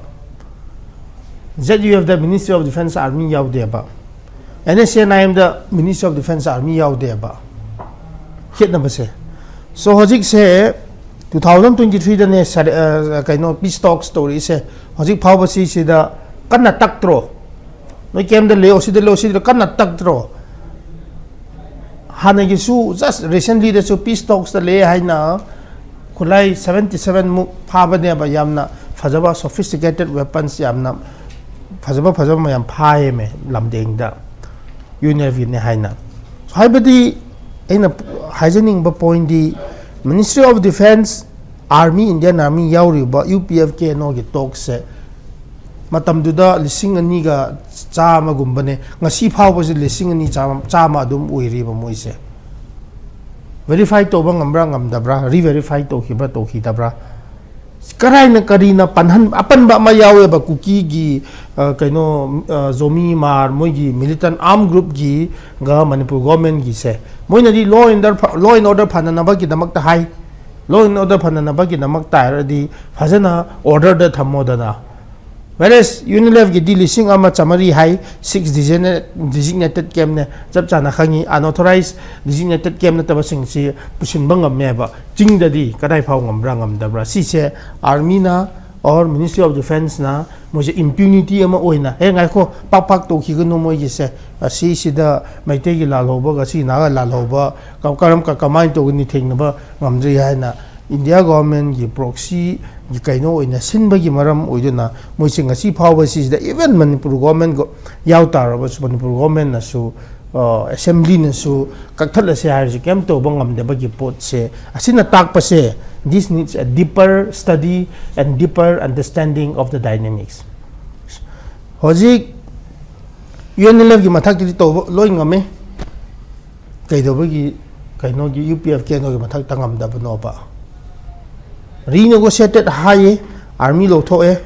ꯖꯦꯠ ꯌꯨ ꯑꯦꯐꯗ ꯃꯤꯅꯤꯁꯇ꯭ꯔꯤ ꯑꯣꯐ ꯗꯤꯐꯦꯟꯁ ꯑꯥꯔꯃꯤ ꯌꯥꯎꯗꯦꯕ꯫ ꯑꯦꯟ ꯑꯦꯁ ꯑꯦꯟ ꯑꯥꯏ ꯑꯦꯝꯗ ꯃꯤꯅꯤꯁꯇ꯭ꯔꯤ ꯑꯣꯐ ꯗꯤꯐꯦꯟꯁ ꯑꯥꯔꯃꯤ ꯌꯥꯎꯗꯦꯕ꯫ ꯈꯦꯠꯅꯕꯁꯦ꯫ ꯁꯣ ꯍꯧꯖꯤꯛꯁꯦ ꯇꯨ ꯊꯥꯎꯖꯟ ꯇ꯭ꯋꯦꯟꯇꯤ ꯊ꯭ꯔꯤꯗꯅꯦ ꯀꯩꯅꯣ ꯄꯤꯁ ꯇꯣꯛꯁ ꯇꯧꯔꯛꯏꯁꯦ꯫ ꯍꯧꯖꯤꯛ ꯐꯥꯎꯕ ꯁꯤꯁꯤꯗ ꯀꯟꯅ ꯇꯛꯇ꯭ꯔꯣ? ꯅꯣꯏ ꯀꯦꯝꯗ ꯂꯩꯌꯣ, ꯁꯤꯗ ꯂꯩꯌꯣ, ꯁꯤꯗ ꯀꯟꯅ ꯇꯛꯇ꯭ꯔꯣ? ꯍꯥꯟꯅꯒꯤꯁꯨ ꯖꯁ ꯔꯤꯁꯦꯟꯂꯤꯗꯁꯨ ꯄꯤꯁ ꯇꯣꯛꯁꯇ ꯂꯩ ꯍꯥꯏꯅ ꯈꯨꯠꯂꯥꯏ ꯁꯕꯦꯟꯇꯤ ꯁꯕꯦꯟꯃꯨꯛ ꯐꯥꯕꯅꯦꯕ꯫ ꯌꯥꯝꯅ ꯐꯖꯕ ꯁꯣꯐꯤꯁꯇꯤꯀꯦꯇꯦꯠ ꯋꯦꯄꯟꯁ, ꯌꯥꯝꯅ ꯐꯖꯕ ꯐꯖꯕ ꯃꯌꯥꯝ ꯐꯥꯏꯌꯦꯃꯦ ꯂꯝꯗꯦꯡꯗ, ꯌꯨ ꯑꯦꯟ ꯑꯦꯜ ꯑꯦꯐꯀꯤꯅꯦ ꯍꯥꯏꯅ꯫ ꯍꯥꯏꯕꯗꯤ ꯑꯩꯅ ꯍꯥꯏꯖꯅꯤꯡꯕ ꯄꯣꯏꯟꯗꯤ, ministry of defence, army, Indian army ꯌꯥꯎꯔꯤꯕ U P F K N ꯑꯣꯒꯤ ꯇꯣꯛꯁꯦ ꯃꯇꯝꯗꯨꯗ ꯂꯤꯁꯤꯡ ꯑꯅꯤꯒ ꯆꯥꯝꯃꯒꯨꯝꯕꯅꯦ꯫ ꯉꯁꯤ ꯐꯥꯎꯕꯁꯦ ꯂꯤꯁꯤꯡ ꯑꯅꯤ ꯆꯥꯝꯃ, ꯆꯥꯝꯃ ꯑꯗꯨꯝ ꯑꯣꯏꯔꯤꯕ ꯃꯣꯏꯁꯦ꯫ ꯚꯦꯔꯤꯐꯥꯏ ꯇꯧꯕ ꯉꯝꯕ꯭ꯔꯥ ꯉꯝꯗꯕ꯭ꯔꯥ, ꯔꯤꯚꯦꯔꯤꯐꯥꯏ ꯇꯧꯈꯤꯕ꯭ꯔꯥ ꯇꯧꯈꯤꯗꯕ꯭ꯔꯥ, ꯀꯔꯥꯏꯅ ꯀꯔꯤꯅ ꯄꯟꯍꯟ-, ꯑꯄꯟꯕ ꯑꯃ ꯌꯥꯎꯋꯦꯕ ꯀꯨꯀꯤꯒꯤ, ꯑ, ꯀꯩꯅꯣ, ꯑ, ꯖꯣꯃꯤ ꯃꯥꯔ, ꯃꯣꯏꯒꯤ ꯃꯤꯂꯤꯇꯦꯟ ꯑꯥꯔꯝ ꯒ꯭ꯔꯨꯞꯀꯤ ꯒ ꯃꯅꯤꯄꯨꯔ ꯒꯣꯔꯃꯦꯟꯒꯤ ꯁꯦ꯫ ꯃꯣꯏꯅꯗꯤ law and order ꯐ-, law and order ꯐꯅꯅꯕꯒꯤꯗꯃꯛꯇ high. Law and order ꯐꯅꯅꯕꯒꯤꯗꯃꯛꯇ ꯍꯥꯏꯔꯗꯤ ꯐꯖꯅ ꯑꯣꯔꯗꯔꯗ ꯊꯝꯃꯣꯗꯅ꯫ ꯋꯦꯔꯦꯁ ꯌꯨ ꯑꯦꯟ ꯑꯦꯜ ꯑꯦꯐꯀꯤꯗꯤ ꯂꯤꯁꯤꯡ ꯑꯃ ꯆꯥꯃꯔꯤ ꯍꯥꯏ, ꯁꯤꯛꯁ ꯗꯤꯖꯤꯅꯦ-, ꯗꯤꯖꯤꯒꯅꯦꯇꯦꯠ ꯀꯦꯝꯅꯦ, ꯆꯞ ꯆꯥꯅ ꯈꯪꯉꯤ꯫ ꯑꯟꯑꯣꯊꯣꯔꯥꯏꯖ ꯗꯤꯖꯤꯒꯅꯦꯇꯦꯠ ꯀꯦꯝ ꯅꯠꯇꯕꯁꯤꯡꯁꯤ ꯄꯨꯁꯤꯟꯕ ꯉꯝꯃꯦꯕ꯫ ꯆꯤꯡꯗꯗꯤ ꯀꯗꯥꯏ ꯐꯥꯎ ꯉꯝꯕ꯭ꯔꯥ ꯉꯝꯗꯕ꯭ꯔꯥ? ꯁꯤꯁꯦ ꯑꯥꯔꯃꯤꯅ or ꯃꯤꯅꯤꯁꯇ꯭ꯔꯤ ꯑꯣꯐ ꯗꯤꯐꯦꯟꯁꯅ ꯃꯣꯏꯁꯦ ꯏꯝꯄ꯭ꯌꯨꯅꯤꯇꯤ ꯑꯃ ꯑꯣꯏꯅ, "ꯍꯦ, ꯉꯥꯏꯈꯣ, ꯄꯥꯛ ꯄꯥꯛ ꯇꯧꯈꯤꯒꯅꯨ ꯃꯣꯏꯒꯤꯁꯦ, ꯑꯁꯤꯁꯤꯗ ꯃꯩꯇꯩꯒꯤ ꯂꯥꯜꯍꯧꯕꯒ ꯁꯤ ꯅꯥꯒꯥ ꯂꯥꯜꯍꯧꯕ ꯀ-, ꯀꯔꯝ ꯀ-, ꯀꯃꯥꯏꯅ ꯇꯧꯒꯅꯤ, ꯊꯦꯡꯅꯕ ꯉꯝꯗ꯭ꯔꯤ" ꯍꯥꯏꯅ ꯏꯟꯗꯤꯌꯥ ꯒꯣꯚꯔꯟꯃꯦꯟꯒꯤ ꯄ꯭ꯔꯣꯛꯁꯤꯒꯤ ꯀꯩꯅꯣ ꯑꯣꯏꯅ ꯁꯤꯟꯕꯒꯤ ꯃꯔꯝ ꯑꯣꯏꯗꯨꯅ ꯃꯣꯏꯁꯦ ꯉꯁꯤ ꯐꯥꯎꯕ ꯁꯤꯁꯤꯗ, ꯏꯚꯟ ꯃꯅꯤꯄꯨꯔ ꯒꯣꯚꯔꯟꯃꯦꯟ ꯌꯥꯎ ꯇꯥꯔꯕꯁꯨ, ꯃꯅꯤꯄꯨꯔ ꯒꯣꯚꯔꯟꯃꯦꯟꯅꯁꯨ, ꯑ, ꯑꯦꯁꯦꯝꯕ꯭ꯂꯤꯅꯁꯨ ꯀꯛꯊꯠꯂꯁꯦ ꯍꯥꯏꯔꯁꯨ ꯀꯩꯝ ꯇꯧꯕ ꯉꯝꯗꯕꯒꯤ ꯄꯣꯠꯁꯦ꯫ ꯑꯁꯤꯅ ꯇꯥꯛꯄꯁꯦ, this needs a deeper study and deeper understanding of the dynamics꯫ ꯍꯧꯖꯤꯛ ꯌꯨ ꯑꯦꯟ ꯑꯦꯜ ꯑꯦꯐꯀꯤ ꯃꯊꯛꯇꯗꯤ ꯇꯧꯕ ꯂꯣꯏ ꯉꯝꯃꯤ꯫ ꯀꯩꯗꯧꯕꯒꯤ ꯀꯩꯅꯣꯒꯤ U P F K N ꯑꯣꯒꯤ ꯃꯊꯛꯇ ꯉꯝꯗꯕꯅꯣꯕ? ꯔꯤꯅꯦꯒꯣꯁꯤꯌꯦꯇꯦꯠ ꯍꯥꯏꯌꯦ, army ꯂꯧꯊꯣꯛꯑꯦ꯫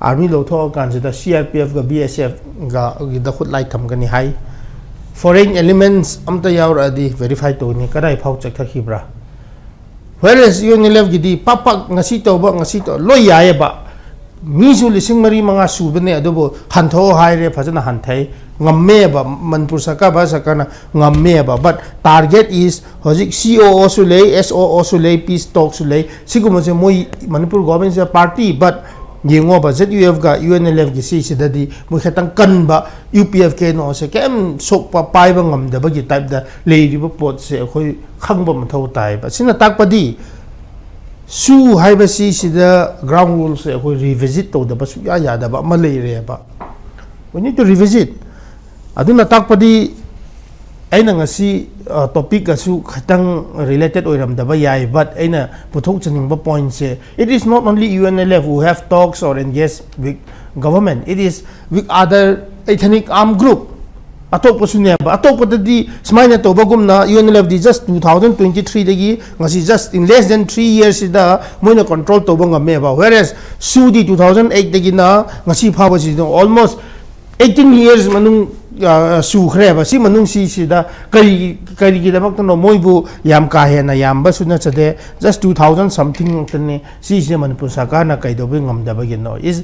Army ꯂꯧꯊꯣꯛꯑꯀꯥꯟꯁꯤꯗ C R P ꯑꯦꯐꯀ B ꯑꯦꯁ ꯑꯦꯐꯀꯒꯤꯗ ꯈꯨꯠꯂꯥꯏ ꯊꯝꯒꯅꯤ ꯍꯥꯏ꯫ ꯐꯣꯔꯦꯟ ꯑꯦꯂꯤꯃꯦꯟꯁ ꯑꯝꯇ ꯌꯥꯎꯔꯛꯑꯗꯤ ꯚꯦꯔꯤꯐꯥꯏ ꯇꯧꯒꯅꯤ, ꯀꯗꯥꯏ ꯐꯥꯎ ꯆꯠꯊꯈꯤꯕ꯭ꯔꯥ? ꯋꯦꯔꯦꯁ ꯌꯨ ꯑꯦꯟ ꯑꯦꯜ ꯑꯦꯐꯀꯤꯗꯤ ꯄꯥꯛ ꯄꯥꯛ ꯉꯁꯤ ꯇꯧꯕ, ꯉꯁꯤ ꯇꯧꯕ ꯂꯣꯏ ꯌꯥꯏꯑꯕ꯫ ꯃꯤꯁꯨ ꯂꯤꯁꯤꯡ ꯃꯔꯤ ꯃꯉꯥ ꯁꯨꯕꯅꯦ, ꯑꯗꯨꯕꯨ ꯍꯟꯊꯧ ꯍꯥꯏꯔꯦ, ꯐꯖꯅ ꯍꯟꯊꯩ, ꯉꯝꯃꯦꯕ꯫ ꯃꯅꯤꯄꯨꯔ ꯁꯔꯀꯥꯔ, ꯚꯥꯔꯠ ꯁꯔꯀꯥꯔꯅ ꯉꯝꯃꯦꯕ꯫ But target is ꯍꯧꯖꯤꯛ ꯁꯤ ꯑꯣ ꯑꯣꯁꯨ ꯂꯩ, ꯑꯦꯁ ꯑꯣ ꯑꯣꯁꯨ ꯂꯩ, ꯄꯤꯁ ꯇꯣꯛꯁꯨ ꯂꯩ꯫ ꯁꯤꯒꯨꯝꯕꯁꯦ ꯃꯣꯏ ꯃꯅꯤꯄꯨꯔ ꯒꯣꯔꯃꯦꯟꯁꯤꯗ ꯄꯥꯔꯇꯤ, but ꯌꯦꯡꯉꯣꯕ, ꯖꯦꯠ ꯌꯨ ꯑꯦꯐꯀ ꯌꯨ ꯑꯦꯟ ꯑꯦꯜ ꯑꯦꯐꯀꯤ ꯁꯤꯁꯤꯗꯗꯤ ꯃꯣꯏ ꯈꯤꯇꯪ ꯀꯟꯕ, U P F K N ꯑꯣꯁꯦ ꯀꯩꯝ ꯁꯣꯛꯄ ꯄꯥꯏꯕ ꯉꯝꯗꯕꯒꯤ ꯇꯥꯏꯞꯇ ꯂꯩꯔꯤꯕ ꯄꯣꯠꯁꯦ ꯑꯩꯈꯣꯏ ꯈꯪꯕ ꯃꯊꯧ ꯇꯥꯏꯌꯦꯕ꯫ ꯁꯤꯅ ꯇꯥꯛꯄꯗꯤ ꯁꯨ ꯍꯥꯏꯕꯁꯤ ꯁꯤꯗ ꯒ꯭ꯔꯥꯎꯟ ꯔꯨꯜꯁꯦ ꯑꯩꯈꯣꯏ ꯔꯤꯚꯤꯖꯤꯠ ꯇꯧꯗꯕ ꯁꯨꯛꯌꯥ ꯌꯥꯗꯕ ꯑꯃ ꯂꯩꯔꯦꯕ꯫ We need to revisit. ꯑꯗꯨꯅ ꯇꯥꯛꯄꯗꯤ ꯑꯩꯅ ꯉꯁꯤ ꯇꯣꯄꯤꯛꯀꯁꯨ ꯈꯤꯇꯪ ꯔꯤꯂꯦꯇꯦꯠ ꯑꯣꯏꯔꯝꯗꯕ ꯌꯥꯏ, but ꯑꯩꯅ ꯄꯨꯊꯣꯛꯆꯅꯤꯡꯕ ꯄꯣꯏꯟꯁꯦ, it is not only U N L F who have talks or engage with government, it is with other ethnic armed group. ꯑꯇꯣꯞꯄꯁꯨꯅꯦꯕ꯫ ꯑꯇꯣꯞꯄꯗꯗꯤ ꯁꯨꯃꯥꯏꯅ ꯇꯧꯕꯒꯨꯝꯅ ꯌꯨ ꯑꯦꯟ ꯑꯦꯜ ꯑꯦꯐ ꯗꯤ just two thousand twenty three ꯗꯒꯤ ꯉꯁꯤ just in less than three years ꯁꯤꯗ ꯃꯣꯏꯅ control ꯇꯧꯕ ꯉꯝꯃꯦꯕ꯫ Whereas ꯁꯨꯗꯤ two thousand eight ꯗꯒꯤꯅ ꯉꯁꯤ ꯐꯥꯎꯕꯁꯤꯗ almost eighteen years ꯃꯅꯨꯡ, ꯑ, ꯁꯨꯈ꯭ꯔꯦꯕ꯫ ꯁꯤ ꯃꯅꯨꯡꯁꯤꯁꯤꯗ ꯀꯔꯤ, ꯀꯔꯤꯒꯤꯗꯃꯛꯇꯅꯣ ꯃꯣꯏꯕꯨ ꯌꯥꯝ ꯀꯥ ꯍꯦꯟꯅ ꯌꯥꯝꯕꯁꯨ ꯅꯠꯆꯗꯦ, just two thousand something ꯉꯥꯛꯇꯅꯤ꯫ ꯁꯤꯁꯦ ꯃꯅꯤꯄꯨꯔ ꯁꯔꯀꯥꯔꯅ ꯀꯩꯗꯧꯕꯩ ꯉꯝꯗꯕꯒꯤꯅꯣ? Is,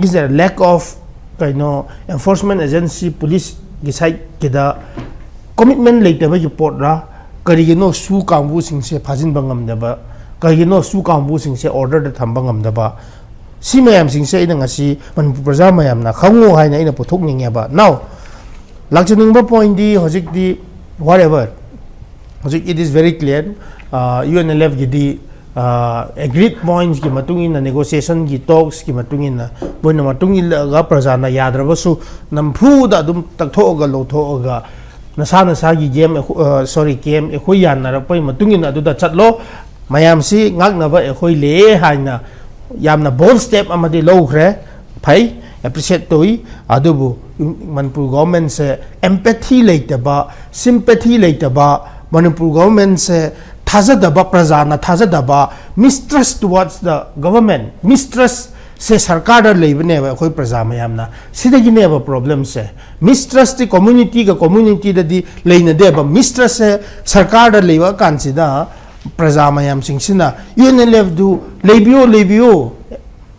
is there a lack of, ꯀꯩꯅꯣ, enforcement agency, ꯄꯨꯂꯤꯁꯀꯤ ꯁꯥꯏꯠꯀꯤꯗ ꯀꯣꯃꯤꯠꯃꯦꯟ ꯂꯩꯇꯕꯒꯤ ꯄꯣꯠꯔꯥ? ꯀꯔꯤꯒꯤꯅꯣ ꯁꯨ ꯀꯥꯡꯕꯨꯁꯤꯡꯁꯦ ꯐꯥꯖꯤꯟꯕ ꯉꯝꯗꯕ? ꯀꯔꯤꯒꯤꯅꯣ ꯁꯨ ꯀꯥꯡꯕꯨꯁꯤꯡꯁꯦ ꯑꯣꯔꯗꯔꯗ ꯊꯝꯕ ꯉꯝꯗꯕ? ꯁꯤ ꯃꯌꯥꯝꯁꯤꯡꯁꯦ ꯑꯩꯅ ꯉꯁꯤ ꯃꯅꯤꯄꯨꯔ ꯄ꯭ꯔꯖꯥ ꯃꯌꯥꯝꯅ ꯈꯪꯉꯨ ꯍꯥꯏꯅ ꯑꯩꯅ ꯄꯨꯊꯣꯛꯅꯤꯡꯉꯦꯕ꯫ Now, ꯂꯥꯛꯆꯅꯤꯡꯕ ꯄꯣꯏꯟꯗꯤ ꯍꯧꯖꯤꯛꯇꯤ, whatever, ꯍꯧꯖꯤꯛ it is very clear, U N L ꯑꯦꯐꯀꯤꯗꯤ ꯑꯦꯒ꯭ꯔꯤꯠ ꯄꯣꯏꯟꯁꯀꯤ ꯃꯇꯨꯡ ꯏꯟꯅ, ꯅꯦꯒꯣꯁꯤꯌꯦꯁꯟꯒꯤ ꯇꯣꯛꯁꯀꯤ ꯃꯇꯨꯡ ꯏꯟꯅ, ꯃꯣꯏꯅ ꯃꯇꯨꯡ ꯏꯜꯂꯒ ꯄ꯭ꯔꯖꯥꯅ ꯌꯥꯗ꯭ꯔꯕꯁꯨ ꯅꯝꯐꯨꯗ ꯑꯗꯨꯝ ꯇꯛꯊꯣꯛꯑꯒ ꯂꯧꯊꯣꯛꯑꯒ ꯅꯁꯥ ꯅꯁꯥꯒꯤ ꯒꯦꯝ, ꯁꯣꯔꯤ, ꯀꯦꯝ ꯑꯩꯈꯣꯏ ꯌꯥꯅꯔꯛꯄꯒꯤ ꯃꯇꯨꯡ ꯏꯟꯅ ꯑꯗꯨꯗ ꯆꯠꯂꯣ, ꯃꯌꯥꯝꯁꯤ ꯉꯥꯛꯅꯕ ꯑꯩꯈꯣꯏ ꯂꯩꯌꯦ ꯍꯥꯏꯅ ꯌꯥꯝꯅ ꯕꯣꯜ ꯁ꯭ꯇꯦꯞ ꯑꯃꯗꯤ ꯂꯧꯈ꯭ꯔꯦ꯫ ꯐꯩ, ꯑꯦꯄ꯭ꯔꯤꯁꯤꯌꯦꯠ ꯇꯧꯏ꯫ ꯑꯗꯨꯕꯨ ꯃꯅꯤꯄꯨꯔ ꯒꯣꯚꯔꯟꯃꯦꯟꯁꯦ ꯑꯦꯝꯄꯦꯊꯤ ꯂꯩꯇꯕ, ꯁꯤꯝꯄꯦꯊꯤ ꯂꯩꯇꯕ, ꯃꯅꯤꯄꯨꯔ ꯒꯣꯚꯔꯟꯃꯦꯟꯁꯦ ꯊꯥꯖꯗꯕ, ꯄ꯭ꯔꯖꯥꯅ ꯊꯥꯖꯗꯕ, mistrust towards the government, mistrust ꯁꯦ ꯁꯔꯀꯥꯔꯗ ꯂꯩꯕꯅꯦꯕ꯫ ꯑꯩꯈꯣꯏ ꯄ꯭ꯔꯖꯥ ꯃꯌꯥꯝꯅ ꯁꯤꯗꯒꯤꯅꯦꯕ ꯄ꯭ꯔꯣꯕ꯭ꯂꯦꯝꯁꯦ꯫ Mistrustꯇꯤ ꯀꯝꯃ꯭ꯌꯨꯅꯤꯇꯤꯒ ꯀꯝꯃ꯭ꯌꯨꯅꯤꯇꯤꯗꯗꯤ ꯂꯩꯅꯗꯦꯕ꯫ Mistrustꯁꯦ ꯁꯔꯀꯥꯔꯗ ꯂꯩꯕ ꯀꯥꯟꯁꯤꯗ ꯄ꯭ꯔꯖꯥ ꯃꯌꯥꯝꯁꯤꯡꯁꯤꯅ "ꯌꯨ ꯑꯦꯟ ꯑꯦꯜ ꯑꯦꯐꯗꯨ ꯂꯩꯕꯤꯌꯣ, ꯂꯩꯕꯤꯌꯣ,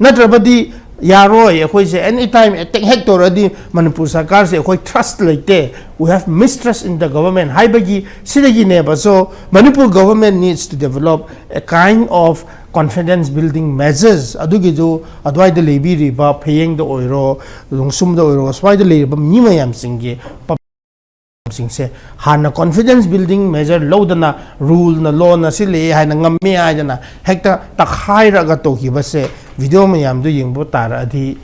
ꯅꯠꯇ꯭ꯔꯕꯗꯤ ꯌꯥꯔꯣꯏ, ꯑꯩꯈꯣꯏꯁꯦ any time attack ꯍꯦꯛ ꯇꯧꯔꯗꯤ ꯃꯅꯤꯄꯨꯔ ꯁꯔꯀꯥꯔꯁꯦ ꯑꯩꯈꯣꯏ trust ꯂꯩꯇꯦ, we have mistrust in the government" ꯍꯥꯏꯕꯒꯤ ꯁꯤꯗꯒꯤꯅꯦꯕ꯫ So Manipur government needs to develop a kind of confidence building measures꯫ ꯑꯗꯨꯒꯤꯗꯨ ꯑꯗꯨꯋꯥꯏꯗ ꯂꯩꯕꯤꯔꯤꯕ ꯐꯌꯦꯡꯗ ꯑꯣꯏꯔꯣ, ꯂꯣꯡꯁꯨꯝꯗ ꯑꯣꯏꯔꯣ, ꯁ꯭ꯋꯥꯏꯗ ꯂꯩꯔꯤꯕ ꯃꯤ ꯃꯌꯥꯝꯁꯤꯡꯒꯤ ꯁꯤꯡꯁꯦ ꯍꯥꯟꯅ confidence building measure ꯂꯧꯗꯅ, ꯔꯨꯜꯅ ꯂꯣꯅ ꯁꯤ ꯂꯩ ꯍꯥꯏꯅ ꯉꯝꯃꯦ ꯍꯥꯏꯗꯅ ꯍꯦꯛꯇ ꯇꯛꯈꯥꯏꯔꯒ ꯇꯧꯈꯤꯕꯁꯦ, ꯚꯤꯗꯤꯑꯣ ꯃꯌꯥꯝꯗꯨ ꯌꯦꯡꯕ ꯇꯥꯔꯛꯑꯗꯤ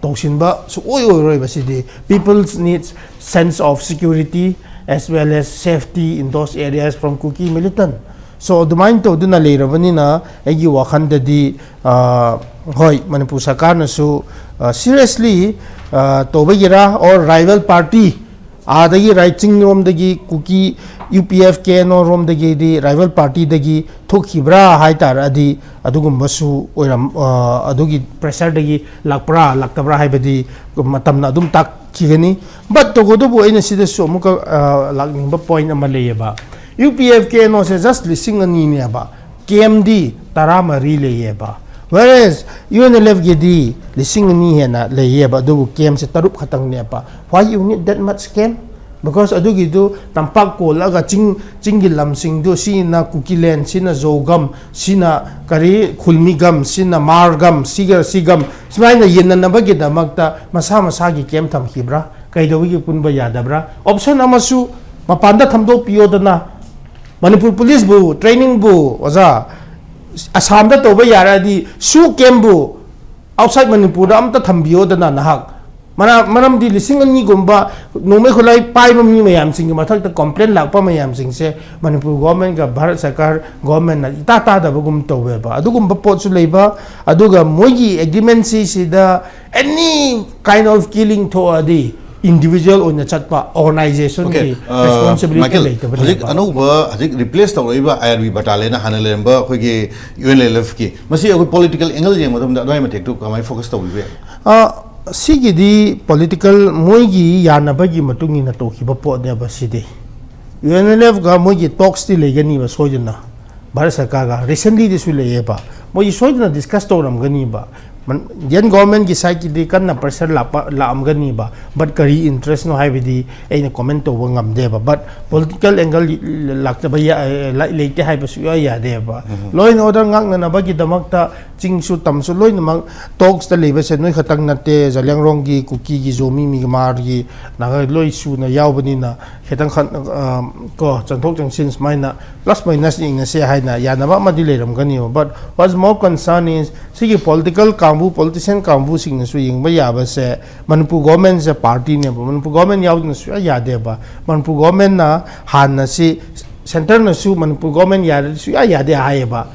ꯇꯧꯁꯤꯟꯕ ꯁꯨꯛꯑꯣꯏ ꯑꯣꯏꯔꯣꯏꯕ꯫ ꯁꯤꯗꯤ people's needs sense of security as well as safety in those areas from Kuki militant꯫ So ꯑꯗꯨꯃꯥꯏꯅ ꯇꯧꯗꯨꯅ ꯂꯩꯔꯕꯅꯤꯅ ꯑꯩꯒꯤ ꯋꯥꯈꯜꯗꯗꯤ, ꯑ, ꯍꯣꯏ, ꯃꯅꯤꯄꯨꯔ ꯁꯔꯀꯥꯔꯅꯁꯨ, ꯑ, seriously, ꯑ, ꯇꯧꯕꯒꯤꯔꯥ, or rival party ꯑꯥꯗꯒꯤ, ꯔꯥꯏꯠ, ꯆꯤꯡꯔꯣꯝꯗꯒꯤ ꯀꯨꯀꯤ U P F K N O ꯔꯣꯝꯗꯒꯤꯗꯤ rival partyꯗꯒꯤ ꯊꯣꯛꯈꯤꯕ꯭ꯔꯥ ꯍꯥꯏ ꯇꯥꯔꯛꯑꯗꯤ ꯑꯗꯨꯒꯨꯝꯕꯁꯨ ꯑꯣꯏꯔꯝ-, ꯑ, ꯑꯗꯨꯒꯤ pressureꯗꯒꯤ ꯂꯥꯛꯄ꯭ꯔꯥ ꯂꯥꯛꯇꯕ꯭ꯔꯥ ꯍꯥꯏꯕꯗꯤ ꯃꯇꯝꯅ ꯑꯗꯨꯝ ꯇꯥꯛꯈꯤꯒꯅꯤ꯫ But ꯇꯧꯕꯇꯕꯨ ꯑꯩꯅ ꯁꯤꯗꯁꯨ ꯑꯃꯨꯛꯀ, ꯑ, ꯂꯥꯛꯅꯤꯡꯕ point ꯑꯃ ꯂꯩꯌꯦꯕ꯫ U P F K N ꯑꯣꯁꯦ just ꯂꯤꯁꯤꯡ ꯑꯅꯤꯅꯦꯕ, ꯀꯦꯝꯗꯤ ꯇꯔꯥꯃꯔꯤ ꯂꯩꯌꯦꯕ꯫ Whereas ꯌꯨ ꯑꯦꯟ ꯑꯦꯜ ꯑꯦꯐꯀꯤꯗꯤ ꯂꯤꯁꯤꯡ ꯑꯅꯤ ꯍꯦꯟꯅ ꯂꯩꯌꯦꯕ, ꯑꯗꯨꯕꯨ ꯀꯦꯝꯁꯦ ꯇꯔꯨꯛ ꯈꯛꯇꯪꯅꯦꯕ꯫ Why you need that much camp? Because ꯑꯗꯨꯒꯤꯗꯨ ꯇꯝꯄꯥꯛ ꯀꯣꯜꯂꯒ ꯆꯤꯡ, ꯆꯤꯡꯒꯤ ꯂꯝꯁꯤꯡꯗꯨ, ꯁꯤꯅ ꯀꯨꯀꯤꯂꯦꯟ, ꯁꯤꯅ ꯖꯣꯒꯝ, ꯁꯤꯅ ꯀꯔꯤ ꯈꯨꯜꯃꯤꯒꯝ, ꯁꯤꯅ ꯃꯥꯔꯒꯝ, ꯁꯤꯒ ꯁꯤꯒꯝ, ꯁꯨꯃꯥꯏꯅ ꯌꯦꯟꯅꯅꯕꯒꯤꯗꯃꯛꯇ ꯃꯁꯥ ꯃꯁꯥꯒꯤ ꯀꯦꯝ ꯊꯝꯈꯤꯕ꯭ꯔꯥ? ꯀꯩꯗꯧꯕꯒꯤ ꯄꯨꯟꯕ ꯌꯥꯗꯕ꯭ꯔꯥ? Option ꯑꯃꯁꯨ ꯃꯄꯥꯟꯗ ꯊꯝꯗꯣꯛꯄꯤꯌꯣꯗꯅ꯫ ꯃꯅꯤꯄꯨꯔ ꯄꯨꯂꯤꯁꯕꯨ, trainingꯕꯨ, ꯑꯣꯖꯥ, ꯑꯁꯥꯝꯗ ꯇꯧꯕ ꯌꯥꯔꯛꯑꯗꯤ ꯁꯨ ꯀꯦꯝꯕꯨ outside ꯃꯅꯤꯄꯨꯔꯗ ꯑꯝꯇ ꯊꯝꯕꯤꯌꯣꯗꯅ ꯅꯍꯥꯛ꯫ ꯃꯔ-, ꯃꯔꯝꯗꯤ ꯂꯤꯁꯤꯡ ꯑꯅꯤꯒꯨꯝꯕ ꯅꯣꯡꯃꯩ ꯈꯨꯠꯂꯥꯏ ꯄꯥꯏꯕ ꯃꯤ ꯃꯌꯥꯝꯁꯤꯡꯒꯤ ꯃꯊꯛꯇ complain ꯂꯥꯛꯄ ꯃꯌꯥꯝꯁꯤꯡꯁꯦ ꯃꯅꯤꯄꯨꯔ ꯒꯣꯚꯔꯟꯃꯦꯟꯠꯀ ꯚꯥꯔꯠ ꯁꯔꯀꯥꯔ ꯒꯣꯚꯔꯟꯃꯦꯟꯠꯅ ꯏꯇꯥ ꯇꯥꯗꯕꯒꯨꯝ ꯇꯧꯋꯦꯕ꯫ ꯑꯗꯨꯒꯨꯝꯕ ꯄꯣꯠꯁꯨ ꯂꯩꯕ, ꯑꯗꯨꯒ ꯃꯣꯏꯒꯤ agreement ꯁꯤꯗ any kind of killing ꯊꯣꯛꯑꯗꯤ ꯏꯟꯗꯤꯕꯤꯖꯨꯋꯦꯜ ꯑꯣꯏꯅ ꯆꯠꯄ ꯑꯣꯔꯒꯅꯥꯏꯖꯦꯁꯟꯒꯤ ꯔꯦꯁꯄꯣꯟꯁꯤꯕꯤꯂꯤꯇꯤ ꯂꯩꯇꯕꯅꯦꯕ꯫ ꯍꯧꯖꯤꯛ ꯑꯅꯧꯕ ꯍꯧꯖꯤꯛ ꯔꯤꯄ꯭ꯂꯦꯁ ꯇꯧꯔꯛꯏꯕ ꯑꯥꯏ ꯑꯥꯔ ꯕꯤ ꯕꯇꯥꯂꯦꯅ ꯍꯥꯟꯅ ꯂꯩꯔꯝꯕ ꯑꯩꯈꯣꯏꯒꯤ ꯌꯨ ꯑꯦꯟ ꯑꯦꯜ ꯑꯦꯐꯀꯤ, ꯃꯁꯤ ꯑꯩꯈꯣꯏ ꯄꯣꯂꯤꯇꯤꯀꯦꯜ ꯑꯦꯡꯒꯜ ꯌꯦꯡꯕ ꯃꯇꯝꯗ ꯑꯗꯨꯋꯥꯏ ꯃꯇꯦꯛꯇꯨ ꯀꯃꯥꯏꯅ ꯐꯣꯀꯁ ꯇꯧꯕꯤꯕ ꯌꯥꯏ? ꯑ, ꯁꯤꯒꯤꯗꯤ ꯄꯣꯂꯤꯇꯤꯀꯦꯜ ꯃꯣꯏꯒꯤ ꯌꯥꯅꯕꯒꯤ ꯃꯇꯨꯡ ꯏꯟꯅ ꯇꯧꯈꯤꯕ ꯄꯣꯠꯅꯦꯕ ꯁꯤꯗꯤ꯫ ꯌꯨ ꯑꯦꯟ ꯑꯦꯜ ꯑꯦꯐꯀ ꯃꯣꯏꯒꯤ ꯇꯣꯛꯁꯇꯤ ꯂꯩꯒꯅꯤꯕ ꯁꯣꯏꯗꯅ꯫ ꯚꯥꯔꯠ ꯁꯔꯀꯥꯔꯒ ꯔꯤꯁꯦꯟꯂꯤꯗꯁꯨ ꯂꯩꯌꯦꯕ, ꯃꯣꯏꯁꯤ ꯁꯣꯏꯗꯅ ꯗꯤꯁꯀꯁ ꯇꯧꯔꯝꯒꯅꯤꯕ꯫ ꯏꯟꯗꯤꯌꯟ ꯒꯣꯔꯃꯦꯟꯒꯤ ꯁꯥꯏꯠꯀꯤꯗꯤ ꯀꯟꯅ ꯄ꯭ꯔꯦꯁꯔ ꯂꯥꯛꯄ ꯂꯥꯛꯑꯝꯒꯅꯤꯕ, ꯕꯠ ꯀꯔꯤ ꯏꯟꯇꯔꯦꯁꯅꯣ ꯍꯥꯏꯕꯗꯤ ꯑꯩꯅ ꯀꯣꯃꯦꯟ ꯇꯧꯕ ꯉꯝꯗꯦꯕ꯫ ꯕꯠ ꯄꯣꯂꯤꯇꯤꯀꯦꯜ ꯑꯦꯡꯒꯜ ꯂꯥꯛꯇꯕ ꯂꯩꯇꯦ ꯍꯥꯏꯕ ꯁꯨꯛꯌꯥ ꯌꯥꯗꯦꯕ꯫ ꯂꯣ ꯑꯦꯟ ꯑꯣꯔꯗꯔ ꯉꯥꯛꯅꯅꯕꯒꯤꯗꯃꯛꯇ ꯆꯤꯡꯁꯨ ꯇꯝꯁꯨ ꯂꯣꯏꯅꯃꯛ ꯇꯣꯛꯁꯇ ꯂꯩꯕꯁꯦ ꯅꯣꯏ ꯈꯛꯇꯪ ꯅꯠꯇꯦ, ꯖꯂꯤꯌꯥꯡꯔꯣꯡꯒꯤ, ꯀꯨꯀꯤꯒꯤ, ꯖꯣꯃꯤ, ꯃꯤꯒꯃꯥꯔꯒꯤ, ꯅꯥꯒꯥ ꯂꯣꯏ ꯁꯨꯅ ꯌꯥꯎꯕꯅꯤꯅ ꯈꯤꯇꯪ ꯈꯟ-, ꯑ, ꯀꯣ, ꯆꯪꯊꯣꯛ ꯆꯪꯁꯤꯟ ꯁꯨꯃꯥꯏꯅ ꯄ꯭ꯂꯁ ꯃꯥꯏꯅꯁ ꯌꯦꯡꯅꯁꯦ ꯍꯥꯏꯅ ꯌꯥꯅꯕ ꯑꯃꯗꯤ ꯂꯩꯔꯝꯒꯅꯤꯕ꯫ But what's more concern is ꯁꯤꯒꯤ ꯄꯣꯂꯤꯇꯤꯀꯦꯜ ꯀꯥꯡꯕꯨ, ꯄꯣꯂꯤꯇꯤꯁꯤꯌꯥꯟ ꯀꯥꯡꯕꯨꯁꯤꯡꯅꯁꯨ ꯌꯦꯡꯕ ꯌꯥꯕꯁꯦ, ꯃꯅꯤꯄꯨꯔ ꯒꯣꯔꯃꯦꯟꯁꯦ ꯄꯥꯔꯇꯤꯅꯦꯕ, ꯃꯅꯤꯄꯨꯔ ꯒꯣꯔꯃꯦꯟ ꯌꯥꯎꯗꯅ ꯁꯨꯛꯌꯥ ꯌꯥꯗꯦꯕ꯫ ꯃꯅꯤꯄꯨꯔ ꯒꯣꯔꯃꯦꯟꯅ ꯍꯥꯟꯅ ꯁꯤ ꯁꯦꯟꯇꯔꯅꯁꯨ ꯃꯅꯤꯄꯨꯔ ꯒꯣꯔꯃꯦꯟ ꯌꯥꯗ꯭ꯔꯗꯤ ꯁꯨꯛꯌꯥ ꯌꯥꯗꯦ ꯍꯥꯏꯌꯦꯕ꯫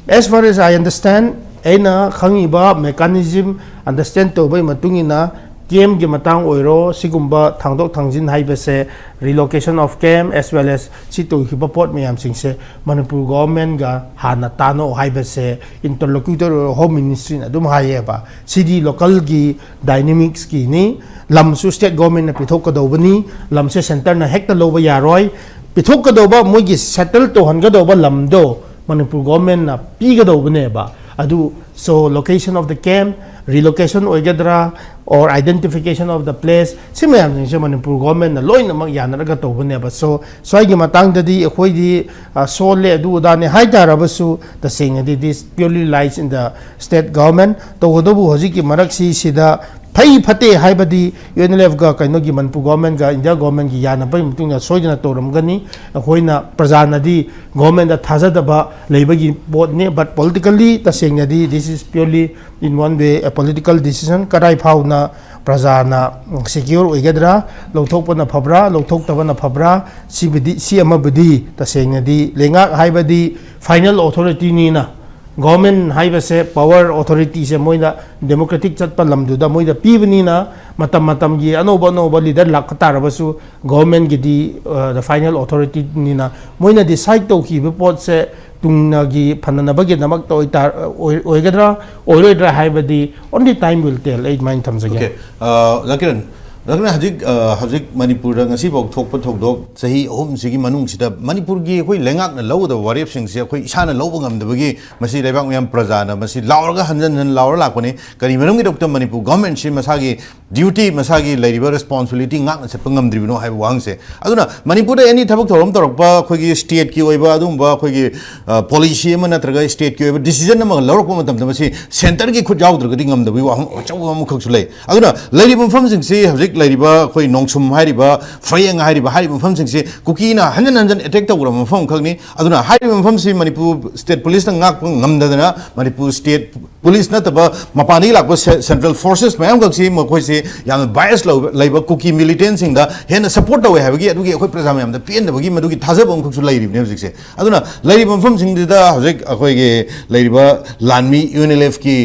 As far as I understand, ꯑꯩꯅ ꯈꯪꯉꯤꯕ ꯃꯦꯀꯥꯅꯤꯖꯝ ꯑꯟꯗꯔꯁꯇꯦꯟ ꯇꯧꯕꯒꯤ ꯃꯇꯨꯡ ꯏꯟꯅ, ꯀꯦꯝꯒꯤ ꯃꯇꯥꯡ ꯑꯣꯏꯔꯣ, ꯁꯤꯒꯨꯝꯕ ꯊꯥꯡꯗꯣꯛ ꯊꯥꯡꯖꯤꯟ ꯍꯥꯏꯕꯁꯦ, relocation of camp as well as ꯁꯤ ꯇꯧꯈꯤꯕ ꯄꯣꯠ ꯃꯌꯥꯝꯁꯤꯡꯁꯦ ꯃꯅꯤꯄꯨꯔ ꯒꯣꯚꯔꯟꯃꯦꯟꯒ ꯍꯥꯟꯅ ꯇꯥꯟꯅꯧ ꯍꯥꯏꯕꯁꯦ ꯏꯟꯇꯔꯂꯣꯀ꯭ꯌꯨꯇꯔ ꯑꯣꯏꯔꯣ, ꯍꯣꯝ ꯃꯤꯅꯤꯁꯇ꯭ꯔꯤꯅ ꯑꯗꯨꯝ ꯍꯥꯏꯌꯦꯕ꯫ ꯁꯤꯗꯤ ꯂꯣꯀꯦꯜꯒꯤ ꯗꯥꯏꯅꯥꯃꯤꯛꯁꯀꯤꯅꯤ, ꯂꯝꯁꯨ ꯁ꯭ꯇꯦꯠ ꯒꯣꯚꯔꯟꯃꯦꯟꯠꯅ ꯄꯤꯊꯣꯛꯀꯗꯧꯕꯅꯤ, ꯂꯝꯁꯦ ꯁꯦꯟꯇꯔꯅ ꯍꯦꯛꯇ ꯂꯧꯕ ꯌꯥꯔꯣꯏ꯫ ꯄꯤꯊꯣꯛꯀꯗꯧꯕ, ꯃꯣꯏꯒꯤ ꯁꯦꯇꯜ ꯇꯧꯍꯟꯒꯗꯧꯕ ꯂꯝꯗꯣ ꯃꯅꯤꯄꯨꯔ ꯒꯣꯚꯔꯟꯃꯦꯟꯠꯅ ꯄꯤꯒꯗꯧꯕꯅꯦꯕ꯫ ꯑꯗꯨ, so location of the camp, relocation ꯑꯣꯏꯒꯗ꯭ꯔꯥ, or identification of the place, ꯁꯤ ꯃꯌꯥꯝꯁꯤꯡꯁꯦ ꯃꯅꯤꯄꯨꯔ ꯒꯣꯚꯔꯟꯃꯦꯟꯠꯅ ꯂꯣꯏꯅꯃꯛ ꯌꯥꯅꯔꯒ ꯇꯧꯕꯅꯦꯕ꯫ So ꯁ꯭ꯋꯥꯏꯒꯤ ꯃꯇꯥꯡꯗꯗꯤ ꯑꯩꯈꯣꯏꯗꯤ, ꯑ, ꯁꯣꯜꯂꯦ, ꯑꯗꯨ ꯑꯗꯥꯅꯦ ꯍꯥꯏ ꯇꯥꯔꯕꯁꯨ, ꯇꯁꯦꯡꯅꯗꯤ this purely lies in the state government꯫ ꯇꯧꯕꯇꯕꯨ ꯍꯧꯖꯤꯛꯀꯤ ꯃꯔꯛꯁꯤ ꯁꯤꯗ ꯐꯩ ꯐꯠꯇꯦ ꯍꯥꯏꯕꯗꯤ ꯌꯨ ꯑꯦꯟ ꯑꯦꯜ ꯑꯦꯐꯀ ꯀꯩꯅꯣꯒꯤ ꯃꯅꯤꯄꯨꯔ ꯒꯣꯚꯔꯟꯃꯦꯟꯠꯀ ꯏꯟꯗꯤꯌꯥ ꯒꯣꯚꯔꯟꯃꯦꯟꯠꯀꯤ ꯌꯥꯅꯕꯒꯤ ꯃꯇꯨꯡ ꯏꯟꯅ ꯁꯣꯏꯗꯅ ꯇꯧꯔꯝꯒꯅꯤ꯫ ꯑꯩꯈꯣꯏꯅ ꯄ꯭ꯔꯖꯥꯅꯗꯤ ꯒꯣꯚꯔꯟꯃꯦꯟꯠꯇ ꯊꯥꯖꯗꯕ ꯂꯩꯕꯒꯤ ꯄꯣꯠꯅꯤ, but politically ꯇꯁꯦꯡꯅꯗꯤ this is purely in one way a political decision꯫ ꯀꯗꯥꯏ ꯐꯥꯎꯅ ꯄ꯭ꯔꯖꯥꯅ ꯁꯦꯀ꯭ꯌꯣꯔ ꯑꯣꯏꯒꯗ꯭ꯔꯥ, ꯂꯧꯊꯣꯛꯄꯅ ꯐꯕ꯭ꯔꯥ, ꯂꯧꯊꯣꯛꯇꯕꯅ ꯐꯕ꯭ꯔꯥ, ꯁꯤꯕꯨꯗꯤ, ꯁꯤ ꯑꯃꯕꯨꯗꯤ ꯇꯁꯦꯡꯅꯗꯤ ꯂꯩꯉꯥꯛ ꯍꯥꯏꯕꯗꯤ ꯐꯥꯏꯅꯦꯜ ꯑꯣꯊꯣꯔꯤꯇꯤꯅꯤꯅ, ꯒꯣꯚꯔꯟꯃꯦꯟꯠ ꯍꯥꯏꯕꯁꯦ ꯄꯋꯥꯔ ꯑꯣꯊꯣꯔꯤꯇꯤꯁꯦ ꯃꯣꯏꯅ ꯗꯦꯃꯣꯀ꯭ꯔꯦꯇꯤꯛ ꯆꯠꯄ ꯂꯝꯗꯨꯗ ꯃꯣꯏꯗ ꯄꯤꯕꯅꯤꯅ, ꯃꯇꯝ ꯃꯇꯝꯒꯤ ꯑꯅꯧꯕ ꯑꯅꯧꯕ ꯂꯤꯗꯔ ꯂꯥꯛꯄ ꯇꯥꯔꯕꯁꯨ, ꯒꯣꯚꯔꯟꯃꯦꯟꯒꯤꯗꯤ ꯗ ꯐꯥꯏꯅꯦꯜ ꯑꯣꯊꯣꯔꯤꯇꯤꯅꯤꯅ, ꯃꯣꯏꯅ ꯗꯤꯁꯥꯏꯠ ꯇꯧꯈꯤꯕ ꯄꯣꯠꯁꯦ ꯇꯨꯡꯒꯤ ꯐꯅꯅꯕꯒꯤꯗꯃꯛꯇ ꯑꯣꯏꯇꯥ-, ꯑꯣꯏ-, ꯑꯣꯏꯒꯗ꯭ꯔꯥ ꯑꯣꯏꯔꯣꯏꯗ꯭ꯔꯥ ꯍꯥꯏꯕꯗꯤ only time will tell, ꯑꯩ ꯑꯗꯨꯃꯥꯏꯅ ꯊꯝꯖꯒꯦ꯫ Okay. ꯑ, ꯖꯀꯤꯔꯟ, ꯖꯀꯤꯔꯟ, ꯍꯧꯖꯤꯛ, ꯑ, ꯍꯧꯖꯤꯛ ꯃꯅꯤꯄꯨꯔꯗ ꯉꯁꯤꯐꯥꯎ ꯊꯣꯛꯄ ꯊꯧꯗꯣꯛ ꯆꯍꯤ ꯑꯍꯨꯝꯁꯤꯒꯤ ꯃꯅꯨꯡꯁꯤꯗ ꯃꯅꯤꯄꯨꯔꯒꯤ ꯑꯩꯈꯣꯏ ꯂꯩꯉꯥꯛꯅ ꯂꯧꯒꯗꯕ ꯋꯥꯔꯦꯞꯁꯤꯡꯁꯦ ꯑꯩꯈꯣꯏ ꯏꯁꯥꯅ ꯂꯧꯕ ꯉꯝꯗꯕꯒꯤ ꯃꯁꯤ ꯂꯩꯕꯥꯛ ꯃꯤꯌꯥꯝ ꯄ꯭ꯔꯖꯥꯅ ꯃꯁꯤ ꯂꯥꯎꯔꯒ ꯍꯟꯖꯟ ꯍꯟꯖꯟ ꯂꯥꯎꯔ ꯂꯥꯛꯄꯅꯤ꯫ ꯀꯔꯤ ꯃꯔꯝꯒꯤꯗꯃꯛꯇ ꯃꯅꯤꯄꯨꯔ ꯒꯣꯚꯔꯟꯃꯦꯟꯠꯁꯤ ꯃꯁꯥꯒꯤ ꯗ꯭ꯌꯨꯇꯤ, ꯃꯁꯥꯒꯤ ꯂꯩꯔꯤꯕ ꯔꯦꯁꯄꯣꯟꯁꯤꯕꯤꯂꯤꯇꯤ ꯉꯥꯛꯅ ꯆꯠꯄ ꯉꯝꯗ꯭ꯔꯤꯕꯅꯣ ꯍꯥꯏꯕ ꯋꯥꯍꯪꯁꯦ꯫ ꯑꯗꯨꯅ ꯃꯅꯤꯄꯨꯔꯗ ꯑꯦꯅꯤ ꯊꯕꯛ ꯊꯧꯔꯝ ꯇꯧꯔꯛꯄ ꯑꯩꯈꯣꯏꯒꯤ ꯁ꯭ꯇꯦꯠꯀꯤ ꯑꯣꯏꯕ ꯑꯗꯨꯒꯨꯝꯕ ꯑꯩꯈꯣꯏꯒꯤ, ꯑ, ꯄꯣꯂꯤꯁꯤ ꯑꯃ ꯅꯠꯇ꯭ꯔꯒ ꯁ꯭ꯇꯦꯠꯀꯤ ꯑꯣꯏꯕ ꯗꯤꯁꯤꯖꯟ ꯑꯃ ꯂꯧꯔꯛꯄ ꯃꯇꯝꯗ ꯃꯁꯤ ꯁꯦꯟꯇꯔꯒꯤ ꯈꯨꯠ ꯌꯥꯎꯗ꯭ꯔꯒꯗꯤ ꯉꯝꯗꯕꯒꯤ ꯋꯥꯐꯝ ꯑꯆꯧꯕ ꯑꯃꯈꯛꯁꯨ ꯂꯩ꯫ ꯑꯗꯨꯅ ꯂꯩꯔꯤꯕ ꯃꯐꯝꯁꯤꯡꯁꯤ, ꯍꯧꯖꯤꯛ ꯂꯩꯔꯤꯕ ꯑꯩꯈꯣꯏ ꯅꯣꯡꯁꯨꯝ ꯍꯥꯏꯔꯤꯕ, ꯐꯌꯦꯡ ꯍꯥꯏꯔꯤꯕ, ꯍꯥꯏꯔꯤꯕ ꯃꯐꯝꯁꯤꯡꯁꯤ ꯀꯨꯀꯤꯅ ꯍꯟꯖꯟ ꯍꯟꯖꯟ ꯑꯦꯇꯦꯛ ꯇꯧꯈ꯭ꯔꯕ ꯃꯐꯝ ꯑꯃꯈꯛꯅꯤ꯫ ꯑꯗꯨꯅ ꯍꯥꯏꯔꯤꯕ ꯃꯐꯝꯁꯤ ꯃꯅꯤꯄꯨꯔ ꯁ꯭ꯇꯦꯠ ꯄꯨꯂꯤꯁꯅ ꯉꯥꯛꯄ ꯉꯝꯗꯗꯅ ꯃꯅꯤꯄꯨꯔ ꯁ꯭ꯇꯦꯠ ꯄꯨꯂꯤꯁ ꯅꯠꯇꯕ ꯃꯄꯥꯟꯗꯒꯤ ꯂꯥꯛꯄ ꯁꯦ-, ꯁꯦꯟꯇ꯭ꯔꯦꯜ ꯐꯣꯔꯁꯦꯁ ꯃꯌꯥꯝꯈꯛꯁꯤ ꯃꯈꯣꯏꯁꯤ ꯌꯥꯝꯅ ꯕꯥꯏꯁ ꯂꯧꯕ-, ꯂꯩꯕ ꯀꯨꯀꯤ ꯃꯤꯂꯤꯇꯦꯟꯁꯤꯡꯗ ꯍꯦꯟꯅ ꯁꯞꯄꯣꯔꯠ ꯇꯧꯋꯦ ꯍꯥꯏꯕꯒꯤ ꯑꯗꯨꯒꯤ ꯑꯩꯈꯣꯏ ꯄ꯭ꯔꯖꯥ ꯃꯌꯥꯝꯗ ꯄꯦꯟꯗꯕꯒꯤ ꯃꯗꯨꯒꯤ ꯊꯥꯖꯕ ꯑꯃꯈꯛꯁꯨ ꯂꯩꯔꯤꯕꯅꯦ ꯍꯧꯖꯤꯛꯁꯦ꯫ ꯑꯗꯨꯅ ꯂꯩꯔꯤꯕ ꯃꯐꯝꯁꯤꯡꯁꯤꯗ ꯍꯧꯖꯤꯛ ꯑꯩꯈꯣꯏꯒꯤ ꯂꯩꯔꯤꯕ ꯂꯥꯟꯃꯤ ꯌꯨ ꯑꯦꯟ ꯑꯦꯜ ꯑꯦꯐꯀꯤ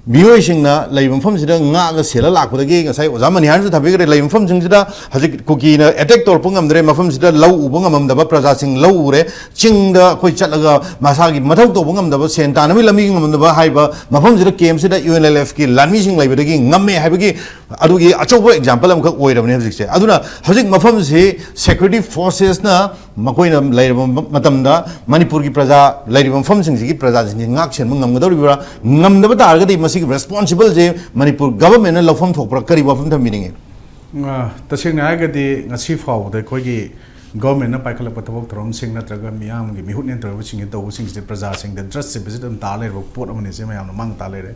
ꯃꯤꯑꯣꯏꯁꯤꯡꯅ ꯂꯩꯔꯤꯕ ꯃꯐꯝꯁꯤꯗ ꯉꯥꯛꯑꯒ ꯁꯦꯜꯂ ꯂꯥꯛꯄꯗꯒꯤ ꯉꯁꯥꯏ ꯑꯣꯖꯥ ꯃꯅꯤꯍꯥꯔꯅꯁꯨ ꯊꯝꯕꯤꯈ꯭ꯔꯦ, ꯂꯩꯔꯤꯕ ꯃꯐꯝꯁꯤꯡꯁꯤꯗ ꯍꯧꯖꯤꯛ ꯀꯨꯀꯤꯅ ꯑꯦꯇꯦꯛ ꯇꯧꯔꯛꯄ ꯉꯝꯗ꯭ꯔꯦ, ꯃꯐꯝꯁꯤꯗ ꯂꯧ ꯎꯕ ꯉꯝꯃꯝꯗꯕ ꯄ꯭ꯔꯖꯥꯁꯤꯡ ꯂꯧ ꯎꯔꯦ, ꯆꯤꯡꯗ ꯑꯩꯈꯣꯏ ꯆꯠꯂꯒ ꯃꯁꯥꯒꯤ ꯃꯊꯧ ꯇꯧꯕ ꯉꯝꯗꯕ, ꯁꯦꯟ ꯇꯥꯟꯅꯕꯒꯤ ꯂꯝꯕꯤ ꯉꯝꯗꯕ ꯍꯥꯏꯔꯤꯕ ꯃꯐꯝꯁꯤꯗ ꯀꯦꯝꯞꯁꯤꯗ ꯌꯨ ꯑꯦꯟ ꯑꯦꯜ ꯑꯦꯐꯀꯤ ꯂꯥꯟꯃꯤꯁꯤꯡ ꯂꯩꯕꯗꯒꯤ ꯉꯝꯃꯦ ꯍꯥꯏꯕꯒꯤ ꯑꯗꯨꯒꯤ ꯑꯆꯧꯕ ꯑꯦꯛꯖꯥꯝꯄꯜ ꯑꯃꯈꯛ ꯑꯣꯏꯔꯕꯅꯦ ꯍꯧꯖꯤꯛꯁꯦ꯫ ꯑꯗꯨꯅ ꯍꯧꯖꯤꯛ ꯃꯐꯝꯁꯤ ꯁꯦꯀ꯭ꯌꯨꯔꯤꯇꯤ ꯐꯣꯔꯁꯦꯁꯅ ꯃꯈꯣꯏꯅ ꯂꯩꯔꯕ ꯃꯇꯝꯗ ꯃꯅꯤꯄꯨꯔꯒꯤ ꯄ꯭ꯔꯖꯥ, ꯂꯩꯔꯤꯕ ꯃꯐꯝꯁꯤꯡꯁꯤꯒꯤ ꯄ꯭ꯔꯖꯥꯁꯤꯡꯁꯤ ꯉꯥꯛ ꯁꯦꯟꯕ ꯉꯝꯒꯗꯧꯔꯤꯕ꯭ꯔꯥ? ꯉꯝꯗꯕ ꯇꯥꯔꯒꯗꯤ ꯃꯁꯤꯒꯤ ꯔꯦꯁꯄꯣꯟꯁꯤꯕꯜꯁꯦ ꯃꯅꯤꯄꯨꯔ ꯒꯚꯔꯟꯃꯦꯟꯠꯅ ꯂꯧꯐꯝ ꯊꯣꯛꯄ꯭ꯔꯥ? ꯀꯔꯤ ꯋꯥꯐꯝ ꯊꯝꯕꯤꯅꯤꯡꯉꯤ? ꯑ, ꯇꯁꯦꯡꯅ ꯍꯥꯏꯔꯒꯗꯤ ꯉꯁꯤ ꯐꯥꯎꯕꯗ ꯑꯩꯈꯣꯏꯒꯤ ꯒꯚꯔꯟꯃꯦꯟꯠꯅ ꯄꯥꯏꯈꯠꯂꯛꯄ ꯊꯕꯛ ꯊꯧꯔꯝꯁꯤꯡ ꯅꯠꯇ꯭ꯔꯒ ꯃꯤꯌꯥꯝꯒꯤ ꯃꯤꯍꯨꯠ ꯅꯦꯟꯊꯔꯛꯄꯁꯤꯡꯁꯤ ꯇꯧꯕꯁꯤꯡꯁꯤꯗ ꯄ꯭ꯔꯖꯥꯁꯤꯡꯗ ꯗ꯭ꯔꯁꯁꯦ ꯚꯤꯖꯤꯠ ꯑꯗꯨꯝ ꯇꯥ ꯂꯩꯔꯕ ꯄꯣꯠ ꯑꯃꯅꯤ꯫ ꯁꯤ ꯃꯌꯥꯝꯅ ꯃꯥꯡ ꯇꯥ ꯂꯩꯔꯦ꯫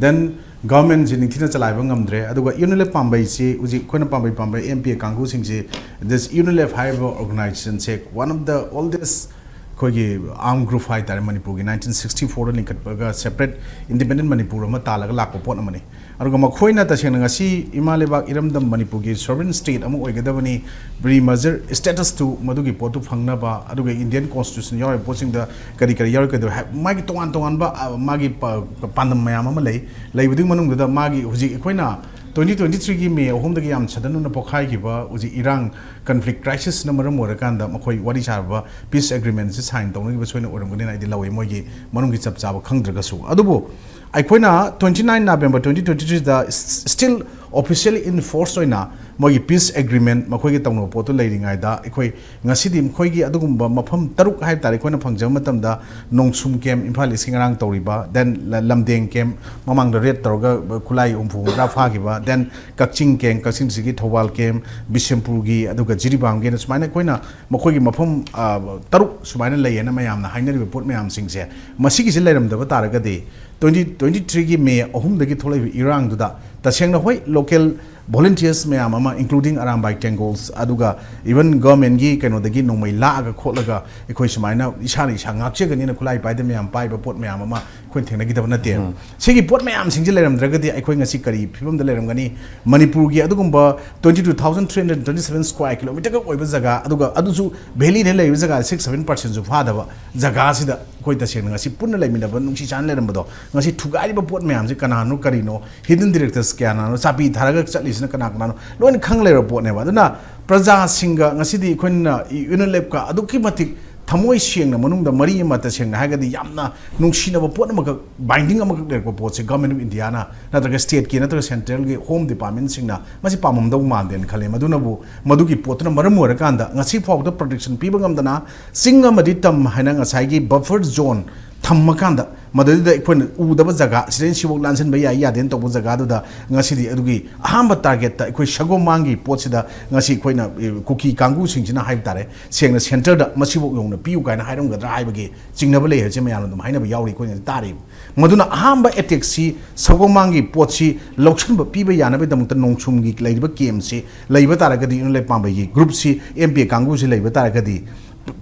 ꯗꯦꯟ ꯒꯚꯔꯟꯃꯦꯟꯠꯁꯤ ꯅꯤꯡꯊꯤꯅ ꯆꯂꯥꯏꯕ ꯉꯝꯗ꯭ꯔꯦ꯫ ꯑꯗꯨꯒ ꯌꯨ ꯑꯦꯟ ꯑꯦꯜ ꯑꯦꯐ ꯄꯥꯝꯕꯩꯁꯤ ꯍꯧꯖꯤꯛ ꯑꯩꯈꯣꯏꯅ ꯄꯥꯝꯕꯩ ꯄꯥꯝꯕꯩ ꯑꯦꯝ ꯄꯤ ꯑꯦ ꯀꯥꯡꯕꯨꯁꯤꯡꯁꯤ, this U N L F ꯍꯥꯏꯔꯤꯕ ꯑꯣꯔꯒꯅꯥꯏꯖꯦꯁꯟꯁꯦ one of the oldest ꯑꯩꯈꯣꯏꯒꯤ ꯑꯥꯔꯝ ꯒ꯭ꯔꯨꯞ ꯍꯥꯏꯇꯥꯔꯦ, ꯃꯅꯤꯄꯨꯔꯒꯤ ꯅꯥꯏꯟꯇꯤꯟ ꯁꯤꯛꯁꯇꯤ ꯐꯣꯔꯗ ꯂꯤꯡꯈꯠꯄꯒ ꯁꯦꯄꯔꯦꯠ ꯏꯟꯗꯤꯄꯦꯟꯗꯦꯟ ꯃꯅꯤꯄꯨꯔ ꯑꯃ ꯇꯥꯜꯂꯒ ꯂꯥꯛꯄ ꯄꯣꯠ ꯑꯃꯅꯤ꯫ ꯑꯗꯨꯒ ꯃꯈꯣꯏꯅ ꯇꯁꯦꯡꯅ ꯉꯁꯤ ꯏꯃꯥ ꯂꯩꯕꯥꯛ ꯏꯔꯝꯗꯝ ꯃꯅꯤꯄꯨꯔꯒꯤ ꯁꯣꯚꯔꯦꯟ ꯁ꯭ꯇꯦꯠ ꯑꯃ ꯑꯣꯏꯒꯗꯕꯅꯤ, ꯄ꯭ꯔꯤ ꯃꯔꯖꯔ ꯁ꯭ꯇꯦꯇꯁꯇꯨ ꯃꯗꯨꯒꯤ ꯄꯣꯠꯇꯨ ꯐꯪꯅꯕ, ꯑꯗꯨꯒ ꯏꯟꯗꯤꯌꯟ ꯀꯣꯟꯁꯇꯤꯇ꯭ꯌꯨꯁꯟ ꯌꯥꯎꯔꯤꯕ ꯄꯣꯠꯁꯤꯡꯗ ꯀꯔꯤ ꯀꯔꯤ ꯌꯥꯎꯔꯤ, ꯀꯩꯗꯧꯔꯤ ꯍꯥꯏ-, ꯃꯥꯒꯤ ꯇꯣꯉꯥꯟ ꯇꯣꯉꯥꯟꯕ, ꯑ, ꯃꯥꯒꯤ ꯄ-, ꯄ-, ꯄꯥꯟꯗꯝ ꯃꯌꯥꯝ ꯑꯃ ꯂꯩ꯫ ꯂꯩꯕꯗꯨꯒꯤ ꯃꯅꯨꯡꯗꯨꯗ ꯃꯥꯒꯤ ꯍꯧꯖꯤꯛ ꯑꯩꯈꯣꯏꯅ ꯇ꯭ꯋꯦꯟꯇꯤ ꯇ꯭ꯋꯦꯟꯇꯤ ꯊ꯭ꯔꯤꯒꯤ ꯃꯦ ꯑꯍꯨꯝꯗꯒꯤ ꯌꯥꯝ ꯁꯗꯟ ꯑꯣꯏꯅ ꯄꯣꯛꯈꯥꯏꯈꯤꯕ ꯍꯧꯖꯤꯛ ꯏꯔꯥꯡ, ꯀꯟꯐ꯭ꯂꯤꯛ ꯀ꯭ꯔꯥꯏꯁꯤꯁꯅ ꯃꯔꯝ ꯑꯣꯏꯔꯀꯥꯟꯗ ꯃꯈꯣꯏ ꯋꯥꯔꯤ ꯁꯥꯔꯕ ꯄꯤꯁ ꯑꯦꯒ꯭ꯔꯤꯃꯦꯟꯁꯦ ꯁꯥꯏꯟ ꯇꯧꯅꯈꯤꯕ ꯁꯣꯏꯅ ꯑꯣꯏꯔꯝꯒꯅꯤꯅ ꯑꯩꯗꯤ ꯂꯧꯏ, ꯃꯣꯏꯒꯤ ꯃꯅꯨꯡꯒꯤ ꯆꯞ ꯆꯥꯕ ꯈꯪꯗ꯭ꯔꯒꯁꯨ꯫ ꯑꯗꯨꯕꯨ ꯑꯩꯈꯣꯏꯅ twenty nine November twenty twenty ꯊ꯭ꯔꯤꯗ still officially enforced ꯑꯣꯏꯅ ꯃꯣꯏꯒꯤ ꯄꯤꯁ ꯑꯦꯒ꯭ꯔꯤꯃꯦꯟ ꯃꯈꯣꯏꯒꯤ ꯇꯧꯅꯕ ꯄꯣꯠꯇꯨ ꯂꯩꯔꯤꯉꯩꯗ ꯑꯩꯈꯣꯏ ꯉꯁꯤꯗꯤ ꯃꯈꯣꯏꯒꯤ ꯑꯗꯨꯒꯨꯝꯕ ꯃꯐꯝ ꯇꯔꯨꯛ ꯍꯥꯏꯕ ꯇꯥꯔꯦ ꯑꯩꯈꯣꯏꯅ ꯐꯪꯖꯕ ꯃꯇꯝꯗ, ꯅꯣꯡꯁꯨꯝ ꯀꯦꯝ, ꯏꯝꯐꯥꯜ ꯏꯁꯀꯤ ꯉꯔꯥꯡ ꯇꯧꯔꯤꯕ, then ꯂ-, ꯂꯝꯗꯦꯡ ꯀꯦꯝ, ꯃꯃꯥꯡꯗ ꯔꯦꯠ ꯇꯧꯔꯒ ꯈꯨꯠꯂꯥꯏ ꯍꯨꯝꯐꯨ ꯍꯨꯝꯗ꯭ꯔꯥ ꯐꯥꯈꯤꯕ, then ꯀꯛꯆꯤꯡ ꯀꯦꯝ, ꯀꯛꯆꯤꯡ ꯗꯤꯁꯇ꯭ꯔꯤꯛꯀꯤ ꯊꯧꯕꯥꯜ ꯀꯦꯝ, ꯕꯤꯁꯦꯝꯄꯨꯔꯒꯤ, ꯑꯗꯨꯒ ꯖꯤꯔꯤꯕꯥꯝꯒꯤꯅ ꯁꯨꯃꯥꯏꯅ ꯑꯩꯈꯣꯏꯅ ꯃꯈꯣꯏꯒꯤ ꯃꯐꯝ, ꯑ, ꯇꯔꯨꯛ ꯁꯨꯃꯥꯏꯅ ꯂꯩꯌꯦꯅ ꯃꯌꯥꯝꯅ ꯍꯥꯏꯅꯔꯤꯕ ꯄꯣꯠ ꯃꯌꯥꯝꯁꯤꯡꯁꯦ, ꯃꯁꯤꯒꯤꯁꯤ ꯂꯩꯔꯝꯗꯕ ꯇꯥꯔꯒꯗꯤ ꯇ꯭ꯋꯦꯟꯇꯤ ꯇ꯭ꯋꯦꯟꯇꯤ ꯊ꯭ꯔꯤꯒꯤ ꯃꯦ ꯑꯍꯨꯝꯗꯒꯤ ꯊꯣꯛꯂꯛꯏꯕ ꯏꯔꯥꯡꯗꯨꯗ ꯇꯁꯦꯡꯅ ꯍꯣꯏ, ꯂꯣꯀꯦꯜ ꯚꯣꯂꯨꯟꯇꯤꯌꯔꯁ ꯃꯌꯥꯝ ꯑꯃ, including ꯑꯔꯥꯝꯕꯥꯏ ꯇꯦꯡꯒꯣꯜꯁ, ꯑꯗꯨꯒ ꯏꯚꯟ ꯒꯚꯔꯟꯃꯦꯟꯒꯤ ꯀꯩꯅꯣꯗꯒꯤ ꯅꯣꯡꯃꯩ ꯂꯥꯛꯑꯒ ꯈꯣꯠꯂꯒ ꯑꯩꯈꯣꯏ ꯁꯨꯃꯥꯏꯅ ꯏꯁꯥꯅ ꯏꯁꯥ ꯉꯥꯛꯆꯒꯅꯤꯅ ꯈꯨꯠꯂꯥꯏ ꯄꯥꯏꯗ ꯃꯌꯥꯝ ꯄꯥꯏꯕ ꯄꯣꯠ ꯃꯌꯥꯝ ꯑꯃ ꯑꯩꯈꯣꯏꯅ ꯊꯦꯡꯅꯈꯤꯗꯕ ꯅꯠꯇꯦ꯫ ꯁꯤꯒꯤ ꯄꯣꯠ ꯃꯌꯥꯝꯁꯤꯡꯁꯦ ꯂꯩꯔꯝꯗ꯭ꯔꯒꯗꯤ ꯑꯩꯈꯣꯏ ꯉꯁꯤ ꯀꯔꯤ ꯐꯤꯕꯝꯗ ꯂꯩꯔꯝꯒꯅꯤ? ꯃꯅꯤꯄꯨꯔꯒꯤ ꯑꯗꯨꯒꯨꯝꯕ twenty two thousand three hundred twenty seven square kilometre ꯈꯛ ꯑꯣꯏꯕ ꯖꯒꯥ, ꯑꯗꯨꯒ ꯑꯗꯨꯁꯨ ꯚꯦꯂꯤꯗ ꯂꯩꯔꯤꯕ ꯖꯒꯥ six seven percentꯁꯨ ꯐꯥꯗꯕ ꯖꯒꯥꯁꯤꯗ ꯑꯩꯈꯣꯏ ꯇꯁꯦꯡꯅ ꯉꯁꯤ ꯄꯨꯟꯅ ꯂꯩꯃꯤꯟꯅꯕ, ꯅꯨꯡꯁꯤ ꯆꯥꯟꯅ ꯂꯩꯔꯝꯕꯗꯣ, ꯉꯁꯤ ꯊꯨꯒꯥꯏꯔꯤꯕ ꯄꯣꯠ ꯃꯌꯥꯝꯁꯦ ꯀꯅꯥꯅꯣ, ꯀꯔꯤꯅꯣ, hidden directors ꯀꯌꯥꯅꯣ, ꯆꯥꯕꯤ ꯊꯥꯔꯒ ꯆꯠꯂꯤꯁꯤꯅ ꯀꯅꯥ ꯀꯅꯥꯅꯣ, ꯂꯣꯏꯅ ꯈꯪ ꯂꯩꯔꯕ ꯄꯣꯠꯅꯦꯕ꯫ ꯑꯗꯨꯅ ꯄ꯭ꯔꯖꯥꯁꯤꯡꯒ ꯉꯁꯤꯗꯤ ꯑꯩꯈꯣꯏꯅ ꯌꯨꯅꯤꯂꯦꯞꯀ ꯑꯗꯨꯛꯀꯤ ꯃꯇꯤꯛ ꯊꯃꯣꯏ ꯁꯦꯡꯅ, ꯃꯅꯨꯡꯗ ꯃꯔꯤ ꯑꯃ ꯇꯁꯦꯡꯅ ꯍꯥꯏꯔꯒꯗꯤ ꯌꯥꯝꯅ ꯅꯨꯡꯁꯤꯅꯕ ꯄꯣꯠ ꯑꯃꯈꯛ, binding ꯑꯃꯈꯛ ꯂꯩꯔꯛꯄ ꯄꯣꯠꯁꯦ, Government of Indiaꯅ ꯅꯠꯇ꯭ꯔꯒ stateꯀꯤ ꯅꯠꯇ꯭ꯔꯒ centralꯒꯤ home departmentꯁꯤꯡꯅ ꯃꯁꯤ ꯄꯥꯝꯃꯝꯗꯧ ꯃꯥꯟꯗꯦꯅ ꯈꯜꯂꯦ꯫ ꯃꯗꯨꯅꯕꯨ ꯃꯗꯨꯒꯤ ꯄꯣꯠꯇꯨꯅ ꯃꯔꯝ ꯑꯣꯏꯔꯀꯥꯟꯗ ꯉꯁꯤ ꯐꯥꯎꯕꯗ protection ꯄꯤꯕ ꯉꯝꯗꯅ ꯆꯤꯡ ꯑꯃꯗꯤ ꯇꯝ ꯍꯥꯏꯅ ꯉꯁꯥꯏꯒꯤ buffer zone ꯊꯝꯃꯀꯥꯟꯗ, ꯃꯗꯨꯗ ꯑꯩꯈꯣꯏꯅ ꯎꯗꯕ ꯖꯒꯥ, ꯁꯤꯗꯩ ꯁꯤꯐꯥꯎ ꯂꯥꯟꯁꯤꯟꯕ ꯌꯥꯏ ꯌꯥꯗꯦꯅ ꯇꯧꯕ ꯖꯒꯥꯗꯨꯗ ꯉꯁꯤꯗꯤ ꯑꯗꯨꯒꯤ ꯑꯍꯥꯟꯕ targetꯇ ꯑꯩꯈꯣꯏ ꯁꯒꯣꯜꯃꯥꯡꯒꯤ ꯄꯣꯠꯁꯤꯗ ꯉꯁꯤ ꯑꯩꯈꯣꯏꯅ, ꯑꯦ, ꯀꯨꯀꯤ ꯀꯥꯡꯕꯨꯁꯤꯡꯁꯤꯅ ꯍꯥꯏꯕ ꯇꯥꯔꯦ, ꯁꯦꯡꯅ centreꯗ ꯃꯁꯤꯐꯥꯎ ꯌꯧꯅ ꯄꯤꯌꯨ ꯀꯥꯏꯅ ꯍꯥꯏꯔꯝꯒꯗ꯭ꯔꯥ ꯍꯥꯏꯕꯒꯤ ꯆꯤꯡꯅꯕ ꯂꯩ ꯍꯥꯏꯕꯁꯦ ꯃꯌꯥꯝꯅ ꯑꯗꯨꯝ ꯍꯥꯏꯅꯕ ꯌꯥꯎꯔꯤ, ꯑꯩꯈꯣꯏꯅ ꯇꯥꯔꯤꯕ꯫ ꯃꯗꯨꯅ ꯑꯍꯥꯟꯕ attackꯁꯤ ꯁꯒꯣꯜꯃꯥꯡꯒꯤ ꯄꯣꯠꯁꯤ ꯂꯧꯁꯤꯟꯕ ꯄꯤꯕ ꯌꯥꯅꯕꯒꯤꯗꯃꯛꯇ ꯅꯣꯡꯁꯨꯝꯒꯤ ꯂꯩꯔꯤꯕ campꯁꯤ ꯂꯩꯕ ꯇꯥꯔꯒꯗꯤ, ꯌꯨꯅꯤꯂꯦꯞ ꯄꯥꯝꯕꯩꯒꯤ groupꯁꯤ, ꯑꯦꯝ ꯄꯤ ꯑꯦ ꯀꯥꯡꯕꯨꯁꯤ ꯂꯩꯕ ꯇꯥꯔꯒꯗꯤ,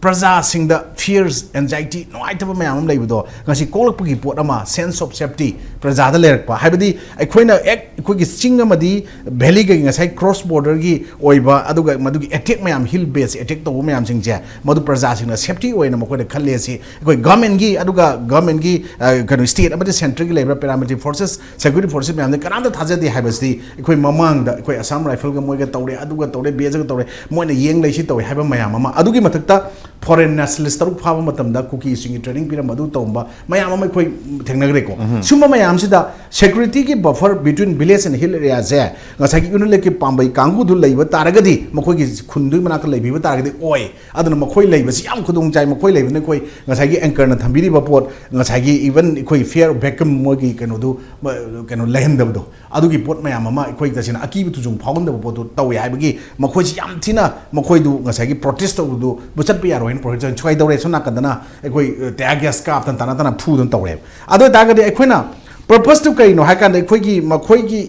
ꯄ꯭ꯔꯖꯥꯁꯤꯡꯗ fears, anxiety, ꯅꯨꯡꯉꯥꯏꯇꯕ ꯃꯌꯥꯝ ꯑꯃ ꯂꯩꯕꯗꯣ ꯉꯁꯤ ꯀꯣꯛꯂꯛꯄꯒꯤ ꯄꯣꯠ ꯑꯃ, sense of safety ꯄ꯭ꯔꯖꯥꯗ ꯂꯩꯔꯛꯄ꯫ ꯍꯥꯏꯕꯗꯤ ꯑꯩꯈꯣꯏꯅ ꯑꯦꯛ ꯑꯩꯈꯣꯏꯒꯤ ꯆꯤꯡ ꯑꯃꯗꯤ valley ꯒꯤ ꯉꯁꯥꯏ cross border ꯒꯤ ꯑꯣꯏꯕ, ꯑꯗꯨꯒ ꯃꯗꯨꯒꯤ attack ꯃꯌꯥꯝ, hill base attack ꯇꯧꯕ ꯃꯌꯥꯝꯁꯤꯡꯁꯦ, ꯃꯗꯨ ꯄ꯭ꯔꯖꯥꯁꯤꯡꯅ safety ꯑꯣꯏꯅ ꯃꯈꯣꯏꯗ ꯈꯜꯂꯦ꯫ ꯁꯤ ꯑꯩꯈꯣꯏ government ꯒꯤ, ꯑꯗꯨꯒ government ꯒꯤ, ꯑ, ꯀꯩꯅꯣ, state ꯑꯃꯗꯤ centre ꯒꯤ ꯂꯩꯕ paramilitary forces, security forces ꯃꯌꯥꯝꯁꯦ ꯀꯅꯥꯝꯇ ꯊꯥꯖꯗꯦ ꯍꯥꯏꯕꯁꯤꯗꯤ ꯑꯩꯈꯣꯏ ꯃꯃꯥꯡꯗ ꯑꯩꯈꯣꯏ Assam Rifle ꯒ ꯃꯣꯏꯒ ꯇꯧꯔꯦ, ꯑꯗꯨꯒ ꯇꯧꯔꯦ, B S F ꯒ ꯇꯧꯔꯦ, ꯃꯣꯏꯅ ꯌꯦꯡ ꯂꯩ, ꯁꯤ ꯇꯧꯋꯦ ꯍꯥꯏꯕ ꯃꯌꯥꯝ ꯑꯃ꯫ ꯑꯗꯨꯒꯤ ꯃꯊꯛꯇ foreign nationalist ꯇꯔꯨꯛ ꯐꯥꯕ ꯃꯇꯝꯗ ꯀꯨꯀꯤꯁꯤꯡꯒꯤ training ꯄꯤꯔꯝꯕ, ꯑꯗꯨ ꯇꯧꯔꯝꯕ ꯃꯌꯥꯝ ꯑꯃ ꯑꯩꯈꯣꯏ ꯊꯦꯡꯅꯈ꯭ꯔꯦꯀꯣ꯫ ꯁꯨꯝꯕ ꯃꯌꯥꯝꯁꯤꯗ security ꯒꯤ buffer between village and hill area ꯁꯦ ꯉꯁꯥꯏꯒꯤ UNLF ꯀꯤ ꯄꯥꯝꯕꯩ ꯀꯥꯡꯕꯨꯗꯨ ꯂꯩꯕ ꯇꯥꯔꯒꯗꯤ, ꯃꯈꯣꯏꯒꯤ ꯈꯨꯟꯗꯨꯒꯤ ꯃꯅꯥꯛꯇ ꯂꯩꯕꯤꯕ ꯇꯥꯔꯒꯗꯤ ꯑꯣꯏ꯫ ꯑꯗꯨꯅ ꯃꯈꯣꯏ ꯂꯩꯕꯁꯤ ꯌꯥꯝ ꯈꯨꯗꯣꯡ ꯆꯥꯏ꯫ ꯃꯈꯣꯏ ꯂꯩꯕꯅ ꯑꯩꯈꯣꯏ ꯉꯁꯥꯏꯒꯤ anchor ꯅ ꯊꯝꯕꯤꯔꯤꯕ ꯄꯣꯠ, ꯉꯁꯥꯏꯒꯤ even ꯑꯩꯈꯣꯏ fear vacuum, ꯃꯣꯏꯒꯤ ꯀꯩꯅꯣꯗꯨ, ꯃ-, ꯀꯩꯅꯣ ꯂꯩꯍꯟꯗꯕꯗꯣ, ꯑꯗꯨꯒꯤ ꯄꯣꯠ ꯃꯌꯥꯝ ꯑꯃ ꯑꯩꯈꯣꯏ ꯇꯁꯦꯡꯅ ꯑꯀꯤꯕ ꯇꯨꯖꯨꯡ ꯐꯥꯎꯍꯟꯗꯕ ꯄꯣꯠꯇꯨ ꯇꯧꯋꯦ ꯍꯥꯏꯕꯒꯤ ꯃꯈꯣꯏꯁꯤ ꯌꯥꯝ ꯊꯤꯅ, ꯃꯈꯣꯏꯗꯨ ꯉꯁꯥꯏꯒꯤ protest ꯇꯧꯕꯗꯨ ꯃꯨꯆꯠꯄ ꯌꯥꯔꯣꯏ ꯍꯥꯏꯅ protest ꯇꯧꯔꯦ꯫ ꯁꯣꯝ ꯅꯥꯀꯟꯗꯅ ꯑꯩꯈꯣꯏ, ꯑ, tear gas ꯀꯥꯞꯇꯅ, ꯇꯥꯅ ꯇꯥꯅ ꯐꯨꯗꯅ ꯇꯧꯔꯦꯕ꯫ ꯑꯗꯨ ꯑꯣꯏꯇꯥꯔꯒꯗꯤ ꯑꯩꯈꯣꯏꯅ purpose ꯇꯨ ꯀꯔꯤꯅꯣ ꯍꯥꯏ ꯀꯥꯟꯗ, ꯑꯩꯈꯣꯏꯒꯤ, ꯃꯈꯣꯏꯒꯤ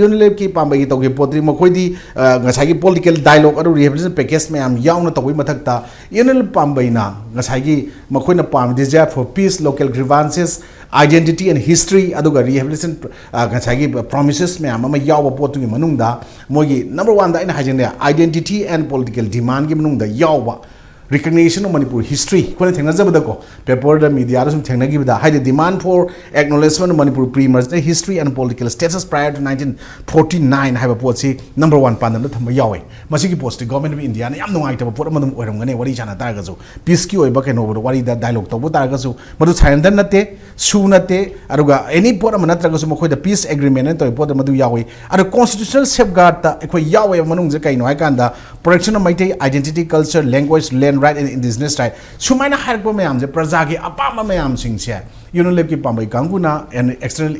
UNLF ꯀꯤ ꯄꯥꯝꯕꯩꯒꯤ ꯇꯧꯈꯤꯕ ꯄꯣꯠꯇꯨꯗꯤ ꯃꯈꯣꯏꯗꯤ, ꯑ, ꯉꯁꯥꯏꯒꯤ political dialogue ꯑꯗꯨ rehabilitation package ꯃꯌꯥꯝ ꯌꯥꯎꯅ ꯇꯧꯕꯒꯤ ꯃꯊꯛꯇ UNLF ꯄꯥꯝꯕꯩꯅ ꯉꯁꯥꯏꯒꯤ ꯃꯈꯣꯏꯅ ꯄꯥꯝꯃꯤ desire for peace, local grievances, identity and history, ꯑꯗꯨꯒ rehabilitation, ꯑ, ꯉꯁꯥꯏꯒꯤ promises ꯃꯌꯥꯝ ꯑꯃ ꯌꯥꯎꯕ ꯄꯣꯠꯇꯨꯒꯤ ꯃꯅꯨꯡꯗ ꯃꯣꯏꯒꯤ number one ꯗ ꯑꯩꯅ ꯍꯥꯏꯖꯅꯤꯡꯉꯦ, identity and political demand ꯒꯤ ꯃꯅꯨꯡꯗ ꯌꯥꯎꯕ recognition of Manipur history, ꯑꯩꯈꯣꯏꯅ ꯊꯦꯡꯅꯖꯕꯗꯀꯣ, paper ꯗ, media ꯗ ꯁꯨꯝ ꯊꯦꯡꯅꯈꯤꯕꯗ, ꯍꯥꯏꯗꯤ demand for acknowledgement of Manipur pre-merger history and political status prior to nineteen forty nine ꯍꯥꯏꯕ ꯄꯣꯠꯁꯤ number one ꯄꯥꯟꯗꯝꯗ ꯊꯝꯕ ꯌꯥꯎꯋꯦ꯫ ꯃꯁꯤꯒꯤ ꯄꯣꯠꯁꯤꯗꯤ Government of India ꯅ ꯌꯥꯝ ꯅꯨꯡꯉꯥꯏꯇꯕ ꯄꯣꯠ ꯑꯃ ꯑꯗꯨꯝ ꯑꯣꯏꯔꯝꯒꯅꯤ, ꯋꯥꯔꯤ ꯁꯥꯟꯅ ꯇꯥꯔꯒꯁꯨ, peace ꯀꯤ ꯑꯣꯏꯕ ꯀꯩꯅꯣ ꯋꯥꯔꯤꯗ dialogue ꯇꯧꯕ ꯇꯥꯔꯒꯁꯨ꯫ ꯃꯗꯨ surrender ꯅꯠꯇꯦ, ꯁꯨ ꯅꯠꯇꯦ, ꯑꯗꯨꯒ any ꯄꯣꯠ ꯑꯃ ꯅꯠꯇ꯭ꯔꯒꯁꯨ ꯃꯈꯣꯏꯗ peace agreement ꯍꯥꯏꯅ ꯇꯧꯔꯤꯕ ꯄꯣꯠ ꯑꯃ ꯑꯗꯨ ꯌꯥꯎꯏ꯫ ꯑꯗꯣ constitutional safeguard ꯇ ꯑꯩꯈꯣꯏ ꯌꯥꯎꯋꯦꯕ ꯃꯅꯨꯡꯁꯤꯗ꯫ ꯀꯩꯅꯣ ꯍꯥꯏꯀꯥꯟꯗ, protection of Meitei identity, culture, language, land right and indigenous right, ꯁꯨꯃꯥꯏꯅ ꯍꯥꯏꯔꯛꯄ ꯃꯌꯥꯝꯁꯦ, ꯄ꯭ꯔꯖꯥꯒꯤ ꯑꯄꯥꯝꯕ ꯃꯌꯥꯝꯁꯤꯡꯁꯦ ꯌꯨꯅꯤꯂꯦꯞꯀꯤ ꯄꯥꯝꯕꯩ ꯀꯥꯡꯕꯨꯅ external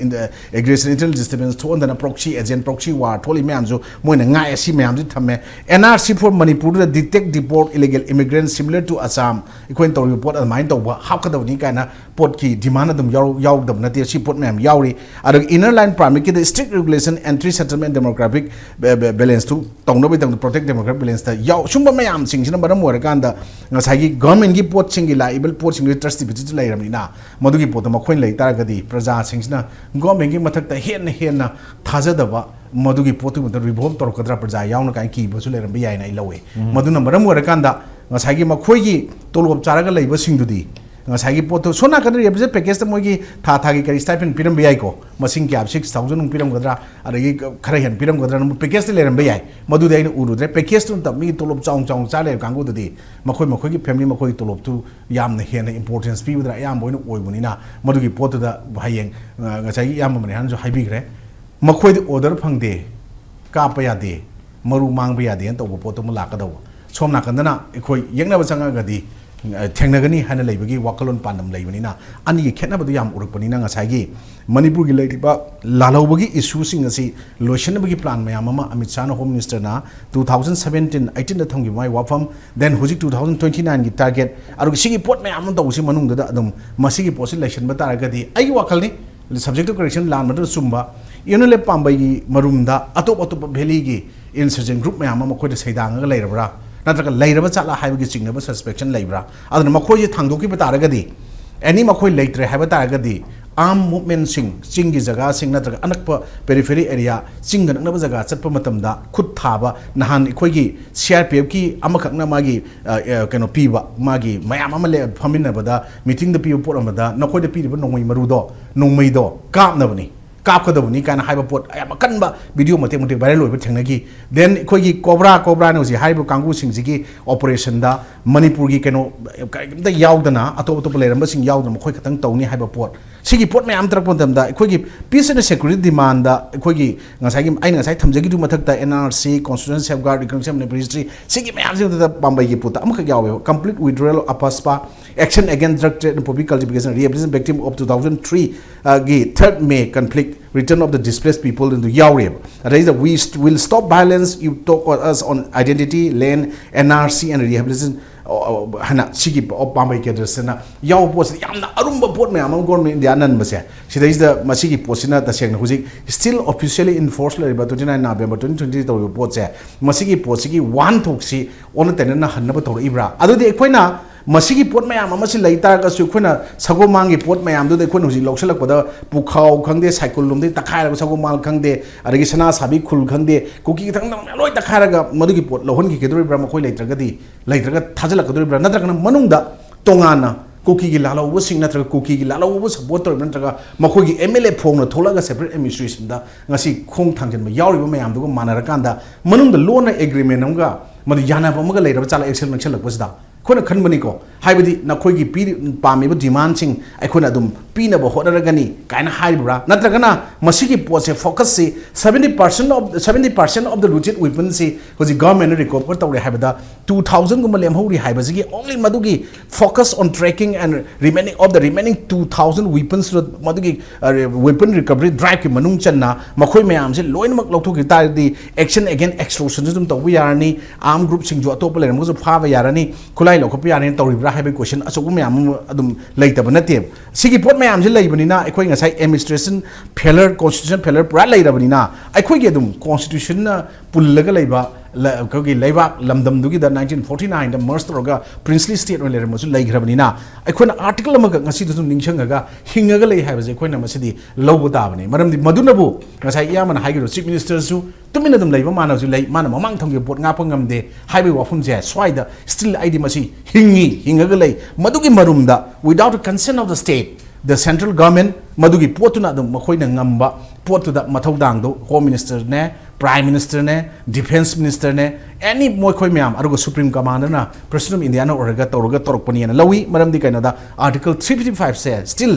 aggression, internal disturbance ꯊꯣꯛꯍꯟꯗꯅ proxy agent, proxy war ꯊꯣꯛꯂꯤ ꯃꯌꯥꯝꯁꯨ ꯃꯣꯏꯅ ꯉꯥꯛꯑꯦ꯫ ꯁꯤ ꯃꯌꯥꯝꯁꯤ ꯊꯝꯃꯦ꯫ N R C four ꯃꯅꯤꯄꯨꯔꯗ detect, deport illegal immigrant similar to Assam, ꯑꯩꯈꯣꯏꯅ ꯇꯧꯔꯤꯕ ꯄꯣꯠ ꯑꯗꯨꯃꯥꯏꯅ ꯇꯧꯕ ꯍꯥꯞꯀꯗꯕꯅꯤ ꯀꯥꯏꯅ ꯄꯣꯠꯀꯤ demand ꯑꯗꯨꯝ ꯌꯥꯎ- ꯌꯥꯎꯗꯕ ꯅꯠꯇꯦ꯫ ꯁꯤ ꯄꯣꯠ ꯃꯌꯥꯝ ꯌꯥꯎꯔꯤ꯫ ꯑꯗꯨꯒ inner line permitꯀꯤꯗ strict regulation, entry, settlement, demographic balanceꯇꯨ ꯇꯧꯅꯕꯒꯤꯗꯃꯛꯇ protect demographic balanceꯇ ꯌꯥꯎ ꯁꯨꯝꯕ ꯃꯌꯥꯝꯁꯤꯡꯁꯤꯅ ꯃꯔꯝ ꯑꯣꯏꯔꯀꯥꯟꯗ ꯉꯁꯥꯏꯒꯤ governmentꯀꯤ ꯄꯣꯠꯁꯤꯡꯒꯤ ꯂꯥꯛꯏꯕ ꯄꯣꯠꯁꯤꯡꯗꯨ trust deficitꯇ ꯂꯩꯔꯕꯅꯤꯅ ꯃꯗꯨꯒꯤ ꯄꯣꯠꯇꯣ ꯃꯈꯣꯏꯅ ꯂꯩ ꯇꯥꯔꯒꯗꯤ ꯄ꯭ꯔꯖꯥꯁꯤꯡꯁꯤꯅ governmentꯀꯤ ꯃꯊꯛꯇ ꯍꯦꯟꯅ ꯍꯦꯟꯅ ꯊꯥꯖꯗꯕ, ꯃꯗꯨꯒꯤ ꯄꯣꯠꯇꯨꯒꯤ ꯃꯊꯛꯇ revolve ꯇꯧꯔꯛꯀꯗ꯭ꯔꯥ, ꯄ꯭ꯔꯖꯥ ꯌꯥꯎꯅ ꯀꯥꯏꯅ ꯀꯤꯕꯁꯨ ꯂꯩꯔꯝꯕ ꯌꯥꯏꯅ ꯑꯩ ꯂꯧꯋꯦ꯫ ꯃꯗꯨꯅ ꯃꯔꯝ ꯑꯣꯏꯔꯀꯥꯟꯗ ꯉꯁꯥꯏꯒꯤ ꯃꯈꯣꯏꯒꯤ ꯇꯣꯂꯣꯞ ꯆꯥꯔꯒ ꯂꯩꯕꯁꯤꯡꯗꯨꯗꯤ ꯉꯁꯥꯏꯒꯤ ꯄꯣꯠꯇꯣ ꯁꯣꯝ ꯅꯥꯀꯟꯗ revision packageꯇ ꯃꯣꯏꯒꯤ ꯊꯥ ꯊꯥꯒꯤ ꯀꯔꯤ stipend ꯄꯤꯔꯝꯕ ꯌꯥꯏꯀꯣ, ꯃꯁꯤꯡ ꯀꯌꯥ six thousand ꯃꯨꯛ ꯄꯤꯔꯝꯒꯗ꯭ꯔꯥ, ꯑꯗꯒꯤ ꯈꯔ ꯍꯦꯟꯅ ꯄꯤꯔꯝꯒꯗ꯭ꯔꯥ, packageꯇ ꯂꯩꯔꯝꯕ ꯌꯥꯏ꯫ ꯃꯗꯨꯗꯤ ꯑꯩꯅ ꯎꯔꯨꯗ꯭ꯔꯦ꯫ Packageꯇꯨ ꯅꯠꯇꯕ ꯃꯤꯒꯤ ꯇꯣꯂꯣꯞ ꯆꯥꯎꯅ ꯆꯥꯎꯅ ꯆꯥ ꯂꯩꯕ ꯀꯥꯡꯕꯨꯗꯨꯗꯤ ꯃꯈꯣꯏ ꯃꯈꯣꯏꯒꯤ family ꯃꯈꯣꯏꯒꯤ ꯇꯣꯂꯣꯞꯇꯨ ꯌꯥꯝꯅ ꯍꯦꯟꯅ importance ꯄꯤꯕꯗ ꯑꯌꯥꯝꯕ ꯑꯣꯏꯅ ꯑꯣꯏꯕꯅꯤꯅ ꯃꯗꯨꯒꯤ ꯄꯣꯠꯇꯨꯗ ꯍꯌꯦꯡ ꯑ, ꯉꯁꯥꯏꯒꯤ ꯏꯌꯥꯝꯕ ꯃꯅꯤꯍꯥꯟꯁꯨ ꯍꯥꯏꯕꯤꯈ꯭ꯔꯦ꯫ ꯃꯈꯣꯏꯗꯤ order ꯐꯪꯗꯦ, ꯀꯥꯞꯄ ꯌꯥꯗꯦ, ꯃꯔꯨ ꯃꯥꯡꯕ ꯌꯥꯗꯦꯅ ꯇꯧꯕ ꯄꯣꯠꯇꯨ ꯑꯃ ꯂꯥꯛꯀꯗꯧꯕ꯫ ꯁꯣꯝ ꯅꯥꯀꯟꯗꯅ ꯑꯩꯈꯣꯏ ꯌꯦꯛꯅꯕ ꯆꯪꯉꯒꯗꯤ ꯑ, ꯊꯦꯡꯅꯒꯅꯤ ꯍꯥꯏꯅ ꯂꯩꯕꯒꯤ ꯋꯥꯈꯜꯂꯣꯟ ꯄꯥꯟꯗꯝ ꯂꯩꯕꯅꯤꯅ ꯑꯅꯤꯒꯤ ꯈꯦꯠꯅꯕꯗꯨ ꯌꯥꯝ ꯎꯔꯛꯄꯅꯤꯅ ꯉꯁꯥꯏꯒꯤ ꯃꯅꯤꯄꯨꯔꯒꯤ ꯂꯩꯔꯤꯕ ꯂꯥꯜꯍꯧꯕꯒꯤ issueꯁꯤꯡ ꯑꯁꯤ ꯂꯣꯏꯁꯤꯟꯅꯕꯒꯤ plan ꯃꯌꯥꯝ ꯑꯃ Amit ꯁꯥꯍꯅ Home Ministerꯅ two thousand seventeen eighteenꯗ ꯊꯝꯈꯤꯕ ꯃꯥꯒꯤ ꯋꯥꯐꯝ, then ꯍꯧꯖꯤꯛ two thousand twenty nineꯒꯤ target, ꯑꯗꯨꯒ ꯁꯤꯒꯤ ꯄꯣꯠ ꯃꯌꯥꯝ ꯑꯃ ꯇꯧꯕꯁꯤ ꯃꯅꯨꯡꯗꯨꯗ ꯑꯗꯨꯝ ꯃꯁꯤꯒꯤ ꯄꯣꯠꯁꯤ ꯂꯩꯁꯤꯟꯕ ꯇꯥꯔꯒꯗꯤ ꯑꯩꯒꯤ ꯋꯥꯈꯜꯅꯤ, subject to correction ꯂꯥꯟꯕꯗꯨꯅ ꯆꯨꯝꯕ, ꯌꯨꯅꯤꯂꯦꯞ ꯄꯥꯝꯕꯩꯒꯤ ꯃꯔꯨꯝꯗ ꯑꯇꯣꯞ ꯑꯇꯣꯞꯄ valleyꯒꯤ insurgent group ꯃꯌꯥꯝ ꯑꯃ ꯃꯈꯣꯏꯗ ꯁꯩꯗꯥꯡꯉꯒ ꯂꯩꯔꯕ꯭ꯔꯥ, ꯅꯠꯇ꯭ꯔꯒ ꯂꯩꯔꯕ ꯆꯠꯂ ꯍꯥꯏꯕꯒꯤ ꯆꯤꯡꯅꯕ suspicion ꯂꯩꯕ꯭ꯔꯥ? ꯑꯗꯨꯅ ꯃꯈꯣꯏꯁꯦ ꯊꯥꯡꯗꯣꯛꯈꯤꯕ ꯇꯥꯔꯒꯗꯤ, any ꯃꯈꯣꯏ ꯂꯩꯇ꯭ꯔꯦ ꯍꯥꯏꯕ ꯇꯥꯔꯒꯗꯤ, armed movementꯁꯤꯡ, ꯆꯤꯡꯒꯤ ꯖꯒꯥꯁꯤꯡ ꯅꯠꯇ꯭ꯔꯒ ꯑꯅꯛꯄ periphery area, ꯆꯤꯡꯒ ꯅꯛꯅꯕ ꯖꯒꯥ ꯆꯠꯄ ꯃꯇꯝꯗ ꯈꯨꯠ ꯊꯥꯕ, ꯅꯍꯥꯟ ꯑꯩꯈꯣꯏꯒꯤ CRPFꯀꯤ ꯑꯃꯈꯛꯅ ꯃꯥꯒꯤ ꯑ, ꯑ, ꯀꯩꯅꯣ ꯄꯤꯕ, ꯃꯥꯒꯤ ꯃꯌꯥꯝ ꯑꯃ ꯂꯩ-, ꯐꯝꯃꯤꯟꯅꯕꯗ meetingꯗ ꯄꯤꯕ ꯄꯣꯠ ꯑꯃꯗ ꯅꯈꯣꯏꯗ ꯄꯤꯔꯤꯕ ꯅꯣꯡꯃꯩ ꯃꯔꯨꯗꯣ, ꯅꯣꯡꯃꯩꯗꯣ ꯀꯥꯞꯅꯕꯅꯤ꯫ ꯀꯥꯞꯀꯗꯕꯅꯤ ꯀꯥꯏꯅ ꯍꯥꯏꯕ ꯄꯣꯠ ꯌꯥꯝ ꯑꯀꯟꯕ ꯚꯤꯗꯤꯑꯣ ꯃꯇꯦꯛ ꯃꯇꯦꯛ ꯚꯥꯏꯔꯦꯜ ꯑꯣꯏꯕ ꯊꯦꯡꯅꯈꯤ꯫ ꯗꯦꯟ ꯑꯩꯈꯣꯏꯒꯤ ꯀꯣꯕ꯭ꯔꯥ, ꯀꯣꯕ꯭ꯔꯥꯅ ꯍꯧꯖꯤꯛ ꯍꯥꯏꯔꯤꯕ ꯀꯥꯡꯕꯨꯁꯤꯡꯁꯤꯒꯤ ꯑꯣꯄꯔꯦꯁꯟꯗ ꯃꯅꯤꯄꯨꯔꯒꯤ ꯀꯩꯅꯣ ꯀꯔꯤꯝꯇ ꯌꯥꯎꯗꯅ, ꯑꯇꯣꯞ ꯑꯇꯣꯞꯄ ꯂꯩꯔꯝꯕꯁꯤꯡ ꯌꯥꯎꯗꯅ ꯃꯈꯣꯏ ꯈꯛꯇꯪ ꯇꯧꯅꯤ ꯍꯥꯏꯕ ꯄꯣꯠ, ꯁꯤꯒꯤ ꯄꯣꯠ ꯃꯌꯥꯝ ꯇꯥꯔꯛꯄ ꯃꯇꯝꯗ ꯑꯩꯈꯣꯏꯒꯤ peace and security demandꯗ ꯑꯩꯈꯣꯏꯒꯤ ꯉꯁꯥꯏꯒꯤ ꯑꯩꯅ ꯉꯁꯥꯏ ꯊꯝꯖꯈꯤꯗꯨ ꯃꯊꯛꯇ N R C, constitutional safeguard, reconciliation and history, ꯁꯤꯒꯤ ꯃꯌꯥꯝꯁꯤꯗ ꯄꯥꯝꯕꯩꯒꯤ ꯄꯣꯠꯇ ꯑꯃꯈꯛ ꯌꯥꯎꯋꯦꯕ, complete withdrawal of AFSPA, action against drug trade and poppy cultivation, rehabilitation victim of two thousand three ꯒꯤ third May conflict, return of the displaced people ꯑꯗꯨ ꯌꯥꯎꯔꯤꯑꯕ꯫ ꯑꯗꯩꯗ we st- will stop violence, you talk us on identity, land, N R C and rehabilitation, ꯑ, ꯑ, ꯍꯥꯏꯅ ꯁꯤꯒꯤ ꯄ- ꯄꯥꯝꯕꯩ ꯀꯦꯟꯗ꯭ꯔꯁꯤꯅ ꯌꯥꯎꯕ ꯄꯣꯠꯁꯤꯗ ꯌꯥꯝꯅ ꯑꯔꯨꯝꯕ ꯄꯣꯠ ꯃꯌꯥꯝ ꯑꯃ ꯒꯣꯔꯃꯦꯟ ꯏꯟꯗꯤꯌꯥ ꯅꯟꯕꯁꯦ, ꯁꯤꯗꯩꯁꯤꯗ ꯃꯁꯤꯒꯤ ꯄꯣꯠꯁꯤꯅ ꯇꯁꯦꯡꯅ ꯍꯧꯖꯤꯛ still officially enforce ꯂꯩꯔꯤꯕ twenty nine November twenty twenty ꯇꯧꯔꯤꯕ ꯄꯣꯠꯁꯦ, ꯃꯁꯤꯒꯤ ꯄꯣꯠꯁꯤꯒꯤ ꯋꯥꯍꯟꯊꯣꯛꯁꯤ ꯑꯣꯟꯅ ꯇꯩꯅꯅ ꯍꯟꯅꯕ ꯇꯧꯔꯛꯏꯕ꯭ꯔꯥ? ꯑꯗꯨꯗꯤ ꯑꯩꯈꯣꯏꯅ ꯃꯁꯤꯒꯤ ꯄꯣꯠ ꯃꯌꯥꯝ ꯑꯃꯁꯤ ꯂꯩ ꯇꯥꯔꯒꯁꯨ ꯑꯩꯈꯣꯏꯅ ꯁꯒꯣꯜ ꯃꯥꯡꯒꯤ ꯄꯣꯠ ꯃꯌꯥꯝꯗꯨꯗ ꯑꯩꯈꯣꯏꯅ ꯍꯧꯖꯤꯛ ꯂꯧꯁꯤꯜꯂꯛꯄꯗ ꯄꯨꯈꯥꯎ ꯈꯪꯗꯦ, ꯁꯥꯏꯀꯨꯜ ꯂꯣꯝꯗꯒꯤ ꯇꯛꯈꯥꯏꯔꯒ ꯁꯒꯣꯜ ꯃꯥꯡ ꯈꯪꯗꯦ, ꯑꯗꯒꯤ ꯁꯅꯥ ꯁꯥꯕꯤ ꯈꯨꯜ ꯈꯪꯗꯦ, ꯀꯨꯀꯤ ꯈꯤꯇꯪ ꯂꯣꯏ ꯇꯛꯈꯥꯏꯔꯒ ꯃꯗꯨꯒꯤ ꯄꯣꯠ ꯂꯧꯍꯟꯈꯤꯒꯗꯧꯔꯤꯕ꯭ꯔꯥ? ꯃꯈꯣꯏ ꯂꯩꯇ꯭ꯔꯒꯗꯤ, ꯂꯩꯇ꯭ꯔꯒ ꯊꯥꯖꯤꯜꯂꯛꯀꯗꯧꯔꯤꯕ꯭ꯔꯥ? ꯅꯠꯇ꯭ꯔꯒꯅ ꯃꯅꯨꯡꯗ ꯇꯣꯉꯥꯟꯅ ꯀꯨꯀꯤꯒꯤ ꯂꯥꯜꯍꯧꯕꯁꯤꯡ ꯅꯠꯇ꯭ꯔꯒ ꯀꯨꯀꯤꯒꯤ ꯂꯥꯜꯍꯧꯕꯕꯨ ꯁꯄꯣꯔꯠ ꯇꯧꯔꯤꯕ ꯅꯠꯇ꯭ꯔꯒ ꯃꯈꯣꯏꯒꯤ M L A ꯐꯣꯡꯅ ꯊꯣꯛꯂꯛꯑꯒ separate administrationꯗ ꯉꯁꯤ ꯈꯣꯡ ꯊꯥꯡꯖꯤꯟꯕ ꯌꯥꯎꯔꯤꯕ ꯃꯌꯥꯝꯗꯨꯒ ꯃꯥꯟꯅꯔꯀꯥꯟꯗ ꯃꯅꯨꯡꯗ ꯂꯣꯟꯅ agreement ꯑꯃꯒ ꯃꯗꯨ ꯌꯥꯅꯕ ꯑꯃꯒ ꯂꯩꯔꯕ ꯆꯥꯂ action ꯅꯛꯁꯜꯂꯛꯄꯁꯤꯗ ꯑꯩꯈꯣꯏꯅ ꯈꯟꯕꯅꯤꯀꯣ, ꯍꯥꯏꯕꯗꯤ ꯅꯈꯣꯏꯒꯤ ꯄꯤꯔꯤ-, ꯄꯥꯝꯃꯤꯕ demandꯁꯤꯡ ꯑꯩꯈꯣꯏꯅ ꯑꯗꯨꯝ ꯄꯤꯅꯕ ꯍꯣꯠꯅꯔꯒꯅꯤ ꯀꯥꯏꯅ ꯍꯥꯏꯔꯤꯕ꯭ꯔꯥ? ꯅꯠꯇ꯭ꯔꯒꯅ ꯃꯁꯤꯒꯤ ꯄꯣꯠꯁꯦ focusꯁꯤ seventy percent of, seventy percent of the looted weaponsꯁꯤ ꯍꯧꯖꯤꯛ governmentꯅ recover ꯇꯧꯔꯦ ꯍꯥꯏꯕꯗ two thousandꯒꯨꯝꯕ ꯂꯦꯝꯍꯧꯔꯤ ꯍꯥꯏꯕꯁꯤꯒꯤ only ꯃꯗꯨꯒꯤ focus on tracking and remaining of the remaining two thousand weapons, ꯃꯗꯨꯒꯤ, ꯑ, weapon recovery driveꯀꯤ ꯃꯅꯨꯡ ꯆꯟꯅ ꯃꯈꯣꯏ ꯃꯌꯥꯝꯁꯦ ꯂꯣꯏꯅꯃꯛ ꯂꯧꯊꯣꯛꯈꯤ ꯇꯥꯔꯗꯤ action against extortionꯁꯨ ꯑꯗꯨꯝ ꯇꯧꯕ ꯌꯥꯔꯅꯤ, arm groupꯁꯤꯡꯁꯨ ꯑꯇꯣꯞꯄ ꯂꯩꯔꯝꯃꯒꯁꯨ ꯐꯥꯕ ꯌꯥꯔꯅꯤ, ꯈꯨꯠꯂꯥꯏ ꯂꯧꯈꯠꯄ ꯌꯥꯔꯅꯤ ꯇꯧꯔꯤꯕ꯭ꯔꯥ ꯍꯥꯏꯕꯒꯤ question ꯑꯆꯧꯕ ꯃꯌꯥꯝ ꯑꯃ ꯑꯗꯨꯝ ꯂꯩꯇꯕ ꯅꯠꯇꯦꯕ꯫ ꯁꯤꯒꯤ ꯄꯣꯠ ꯃꯌꯥꯝꯁꯦ ꯂꯩꯕꯅꯤꯅ ꯑꯩꯈꯣꯏ ꯉꯁꯥꯏ administration failure, constitution failure ꯄꯨꯔꯥ ꯂꯩꯔꯕꯅꯤꯅ ꯑꯩꯈꯣꯏꯒꯤ ꯑꯗꯨꯝ constitutionꯅ ꯄꯨꯜꯂꯒ ꯂꯩꯕ ꯂ-, ꯑꯩꯈꯣꯏꯒꯤ ꯂꯩꯕꯥꯛ ꯂꯝꯗꯝꯗꯨꯒꯤꯗ nineteen forty nineꯗ merge ꯇꯧꯔꯒ princely state ꯑꯣꯏꯅ ꯂꯩꯔꯝꯕꯁꯨ ꯂꯩꯈ꯭ꯔꯕꯅꯤꯅ ꯑꯩꯈꯣꯏꯅ article ꯑꯃꯈꯛ ꯉꯁꯤꯗꯁꯨ ꯅꯤꯡꯁꯤꯡꯉꯒ ꯍꯤꯡꯉꯒ ꯂꯩ ꯍꯥꯏꯕꯁꯦ ꯑꯩꯈꯣꯏꯅ ꯃꯁꯤꯗꯤ ꯂꯧꯕ ꯇꯥꯕꯅꯤ꯫ ꯃꯔꯝꯗꯤ ꯃꯗꯨꯅꯕꯨ ꯉꯁꯥꯏ ꯏꯌꯥꯝꯕꯅ ꯍꯥꯏꯈꯤꯕ chief ministerꯁꯨ ꯇꯨꯃꯤꯟꯅ ꯑꯗꯨꯝ ꯂꯩꯕ ꯃꯥꯅꯁꯨ ꯂꯩ, ꯃꯥꯅ ꯃꯃꯥꯡ ꯊꯝꯈꯤꯕ ꯄꯣꯠ ꯉꯥꯛꯄ ꯉꯝꯗꯦ ꯍꯥꯏꯕꯒꯤ ꯋꯥꯐꯝꯁꯦ ꯁ꯭ꯋꯥꯏꯗ still ꯑꯩꯗꯤ ꯃꯁꯤ ꯍꯤꯡꯉꯤ, ꯍꯤꯡꯉꯒ ꯂꯩ꯫ ꯃꯗꯨꯒꯤ ꯃꯔꯨꯝꯗ without the consent of the state The central government, ꯃꯗꯨꯒꯤ ꯄꯣꯠꯇꯨꯅ ꯑꯗꯨꯝ ꯃꯈꯣꯏꯅ ꯉꯝꯕ ꯄꯣꯠꯇꯨꯗ ꯃꯊꯧꯗꯥꯡꯗꯣ Home Ministerꯅꯦ, Prime Ministerꯅꯦ, Defence Ministerꯅꯦ, any ꯃꯈꯣꯏ ꯃꯌꯥꯝ, ꯑꯗꯨꯒ Supreme Commanderꯅ President of Indiaꯅ ꯑꯣꯏꯔꯒ ꯇꯧꯔꯒ ꯇꯧꯔꯛꯄꯅꯦꯅ ꯂꯧꯏ꯫ ꯃꯔꯝꯗꯤ ꯀꯩꯅꯣꯗ Article three fifty fiveꯁꯦ still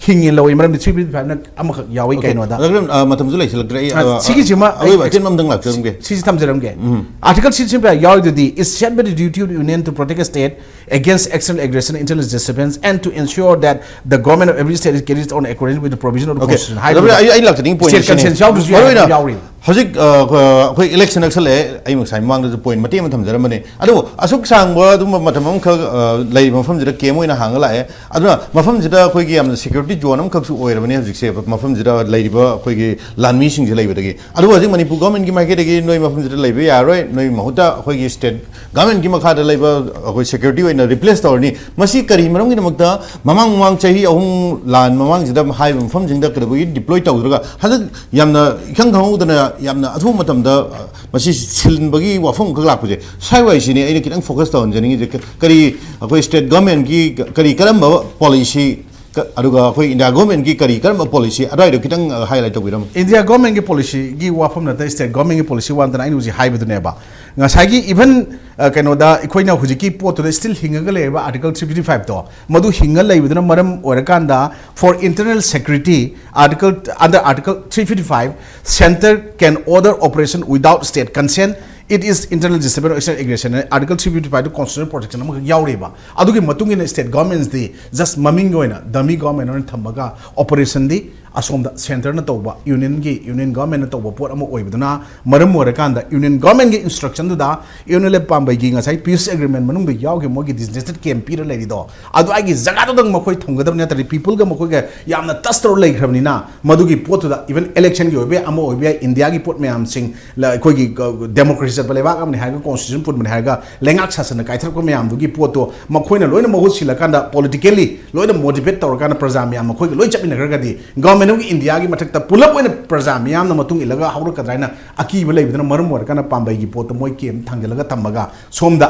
ꯍꯤꯡꯉꯦ ꯂꯧꯏ꯫ ꯃꯔꯝꯗꯤ three fifty fiveꯅ ꯑꯃꯈꯛ ꯌꯥꯎꯏ꯫ Okay. ꯀꯩꯅꯣꯗ ꯑꯗꯨꯝ, ꯑ, ꯃꯇꯝꯁꯨ ꯂꯩꯁꯤꯜꯂꯛꯇ꯭ꯔꯦ꯫ ꯑꯩ, ꯑ, ꯑ, ꯁꯤꯒꯤꯁꯤꯃ ꯑꯔꯣꯏꯕ ꯑꯩ ꯑꯇꯦꯟꯕ ꯑꯝꯇꯪ ꯂꯥꯛꯆꯔꯝꯒꯦ꯫ ꯁꯤꯁꯤ ꯊꯝꯖꯔꯝꯒꯦ꯫ ꯎꯝ꯫ Article sixty-five ꯌꯥꯎꯔꯤꯗꯨꯗꯤ, "It shall be the duty of the Union to protect a state against external aggression, internal disturbance, and to ensure that the government of every state is carried on according with the provision of the Okay. Constitution" ꯑꯗꯨ ꯍꯥꯏꯕꯗꯨꯗ ꯑꯩ, ꯑꯩ ꯂꯥꯛꯆꯅꯤꯡꯉꯤ point state consent ꯌꯥꯎꯗ꯭ꯔꯁꯨ ꯃꯔꯨ ꯌꯥꯏ, ꯑꯣꯏꯅ ꯌꯥꯎꯔꯤ꯫ ꯍꯧꯖꯤꯛ, ꯑ, ꯑꯩꯈꯣꯏ election ꯅꯛꯁꯜꯂꯛꯑꯦ꯫ ꯑꯩ ꯉꯁꯥꯏ ꯃꯃꯥꯡꯗꯁꯨ point ꯃꯇꯦꯛ ꯑꯃ ꯊꯝꯖꯔꯝꯕꯅꯦ꯫ ꯑꯗꯨꯕꯨ ꯑꯁꯨꯛ ꯁꯥꯡꯕ ꯑꯗꯨꯝꯕ ꯃꯇꯝ ꯑꯃꯈꯛ, ꯑ, ꯂꯩꯔꯤꯕ ꯃꯐꯝꯁꯤꯗ camp ꯑꯣꯏꯅ ꯍꯥꯡꯉ ꯂꯥꯛꯑꯦ꯫ ꯑꯗꯨꯅ ꯃꯐꯝꯁꯤꯗ ꯑꯩꯈꯣꯏꯒꯤ ꯌꯥꯝꯅ security zone ꯑꯃꯈꯛꯁꯨ ꯑꯣꯏꯔꯕꯅꯦ ꯍꯧꯖꯤꯛꯁꯦ, ꯃꯐꯝꯁꯤꯗ ꯂꯩꯔꯤꯕ ꯑꯩꯈꯣꯏꯒꯤ ꯂꯥꯟꯃꯤꯁꯤꯡꯁꯦ ꯂꯩꯕꯗꯒꯤ꯫ ꯑꯗꯨꯕꯨ ꯍꯧꯖꯤꯛ ꯃꯅꯤꯄꯨꯔ governmentꯀꯤ ꯃꯥꯏꯀꯩꯗꯒꯤ ꯅꯣꯏ ꯃꯐꯝꯁꯤꯗ ꯂꯩꯕ ꯌꯥꯔꯣꯏ, ꯅꯣꯏ ꯃꯍꯨꯠꯇ ꯑꯩꯈꯣꯏꯒꯤ state governmentꯀꯤ ꯃꯈꯥꯗ ꯂꯩꯕ ꯑꯩꯈꯣꯏ security ꯑꯣꯏꯅ replace ꯇꯧꯔꯅꯤ꯫ ꯃꯁꯤ ꯀꯔꯤ ꯃꯔꯝꯒꯤꯗꯃꯛꯇ? ꯃꯃꯥꯡ ꯃꯃꯥꯡ ꯆꯍꯤ ꯑꯍꯨꯝ ꯂꯥꯟ ꯃꯃꯥꯡꯁꯤꯗ ꯍꯥꯏꯔꯤꯕ ꯃꯐꯝꯁꯤꯡꯗ ꯀꯩꯗꯧꯕꯒꯤ deploy ꯇꯧꯗ꯭ꯔꯒ ꯍꯟꯗꯛ ꯌꯥꯝꯅ ꯏꯈꯪ ꯈꯪꯍꯧꯗꯅ ꯌꯥꯝꯅ ꯑꯊꯨꯕ ꯃꯇꯝꯗ, ꯑ, ꯃꯁꯤ ꯁꯤꯟꯕꯒꯤ ꯋꯥꯐꯝ ꯑꯃꯈꯛ ꯂꯥꯛꯄꯁꯦ, ꯁ꯭ꯋꯥꯏꯋꯥꯏꯁꯤꯅꯦ ꯑꯩꯅ ꯈꯤꯇꯪ focus ꯇꯧꯍꯟꯖꯅꯤꯡꯉꯤꯁꯦ꯫ ꯀ-, ꯀꯔꯤ ꯑꯩꯈꯣꯏ state governmentꯀꯤ ꯀ-, ꯀꯔꯤ ꯀꯔꯝꯕ policy, ꯀ-, ꯑꯗꯨꯒ ꯑꯩꯈꯣꯏ India governmentꯀꯤ ꯀꯔꯤ ꯀꯔꯝꯕ policy, ꯑꯗꯨꯋꯥꯏꯗꯣ ꯈꯤꯇꯪ, ꯑ, highlight ꯇꯧꯕꯤꯔꯝꯃꯣ꯫ India governmentꯀꯤ policyꯒꯤ ꯋꯥꯐꯝ ꯅꯠꯇꯅ state governmentꯀꯤ policy ꯋꯥ ꯅꯠꯇꯅ ꯑꯩꯅ ꯍꯧꯖꯤꯛ ꯍꯥꯏꯕꯗꯨꯅꯦꯕ꯫ ꯉꯁꯥꯏꯒꯤ even, ꯑ, ꯀꯩꯅꯣꯗ ꯑꯩꯈꯣꯏꯅ ꯍꯧꯖꯤꯛꯀꯤ ꯄꯣꯠꯇꯨꯗ still ꯍꯤꯡꯉꯒ ꯂꯩꯔꯤꯕ Article three fifty fiveꯇꯣ, ꯃꯗꯨ ꯍꯤꯡꯉ ꯂꯩꯕꯗꯨꯅ ꯃꯔꯝ ꯑꯣꯏꯔꯀꯥꯟꯗ, for internal security, article, under Article three fifty five, centre can order operation without state consent. It is internal disturbance or external aggression. Article three fifty fiveꯇ constitutional protection ꯑꯃꯈꯛ ꯌꯥꯎꯔꯤꯕ꯫ ꯑꯗꯨꯒꯤ ꯃꯇꯨꯡ ꯏꯟꯅ state governmentsꯗꯤ just ꯃꯃꯤꯡꯒꯤ ꯑꯣꯏꯅ dummy government ꯑꯣꯏꯅ ꯊꯝꯃꯒ operationꯗꯤ ꯑꯁꯣꯝꯗ centreꯅ ꯇꯧꯕ, unionꯒꯤ, union governmentꯅ ꯇꯧꯕ ꯄꯣꯠ ꯑꯃ ꯑꯣꯏꯕꯗꯨꯅ ꯃꯔꯝ ꯑꯣꯏꯔꯀꯥꯟꯗ union governmentꯀꯤ instructionꯗꯨꯗ UNLF ꯄꯥꯝꯕꯩꯒꯤ ꯉꯁꯥꯏ peace agreement ꯃꯅꯨꯡꯗ ꯌꯥꯎꯈꯤꯕ ꯃꯣꯏꯒꯤ designated camp ꯄꯤꯔ ꯂꯩꯔꯤꯗꯣ, ꯑꯗꯨ ꯑꯩꯒꯤ ꯖꯒꯥꯗꯨꯗꯪ ꯃꯈꯣꯏ ꯊꯝꯒꯗꯕꯅꯤ, ꯅꯠꯇ꯭ꯔꯗꯤ peopleꯒ ꯃꯈꯣꯏꯒ ꯌꯥꯝꯅ touch ꯇꯧꯔ ꯂꯩꯈ꯭ꯔꯕꯅꯤꯅ꯫ ꯃꯗꯨꯒꯤ ꯄꯣꯠꯇꯨꯗ even electionꯒꯤ ꯑꯣꯏꯕ ꯌꯥꯏ, ꯑꯃ ꯑꯣꯏꯕ ꯌꯥꯏ, Indiaꯒꯤ ꯄꯣꯠ ꯃꯌꯥꯝꯁꯤꯡ, ꯂ-, ꯑꯩꯈꯣꯏꯒꯤ ꯒ-, democracy ꯆꯠꯄ ꯂꯩꯕꯥꯛ ꯑꯃꯅꯤ ꯍꯥꯏꯔꯒ constitution ꯄꯨꯟꯕꯅꯤ ꯍꯥꯏꯔꯒ ꯂꯩꯉꯥꯛ ꯁꯥꯁꯟꯅ ꯀꯥꯏꯊꯔꯛꯄ ꯃꯌꯥꯝꯗꯨꯒꯤ ꯄꯣꯠꯇꯣ ꯃꯈꯣꯏꯅ ꯂꯣꯏꯅ ꯃꯍꯨꯠ ꯁꯤꯜꯂꯀꯥꯟꯗ politically ꯂꯣꯏꯅ motivate ꯇꯧꯔꯀꯥꯟꯗ ꯄ꯭ꯔꯖꯥ ꯃꯌꯥꯝ ꯃꯈꯣꯏꯒ ꯂꯣꯏ ꯆꯠꯃꯤꯟꯅꯈ꯭ꯔꯒꯗꯤ government of Indiaꯒꯤ ꯃꯊꯛꯇ ꯄꯨꯂꯞ ꯑꯣꯏꯅ ꯄ꯭ꯔꯖꯥ ꯃꯤꯌꯥꯝꯅ ꯃꯇꯨꯡ ꯏꯜꯂꯒ ꯍꯧꯔꯛꯀꯗ꯭ꯔꯥ ꯍꯥꯏꯅ ꯑꯀꯤꯕ ꯂꯩꯕꯗꯨꯅ ꯃꯔꯝ ꯑꯣꯏꯔꯀꯥꯟꯗ ꯄꯥꯝꯕꯩꯒꯤ ꯄꯣꯠꯇꯣ ꯃꯣꯏ camp ꯊꯥꯡꯖꯤꯜꯂꯒ ꯊꯝꯃꯒ ꯁꯣꯝꯗ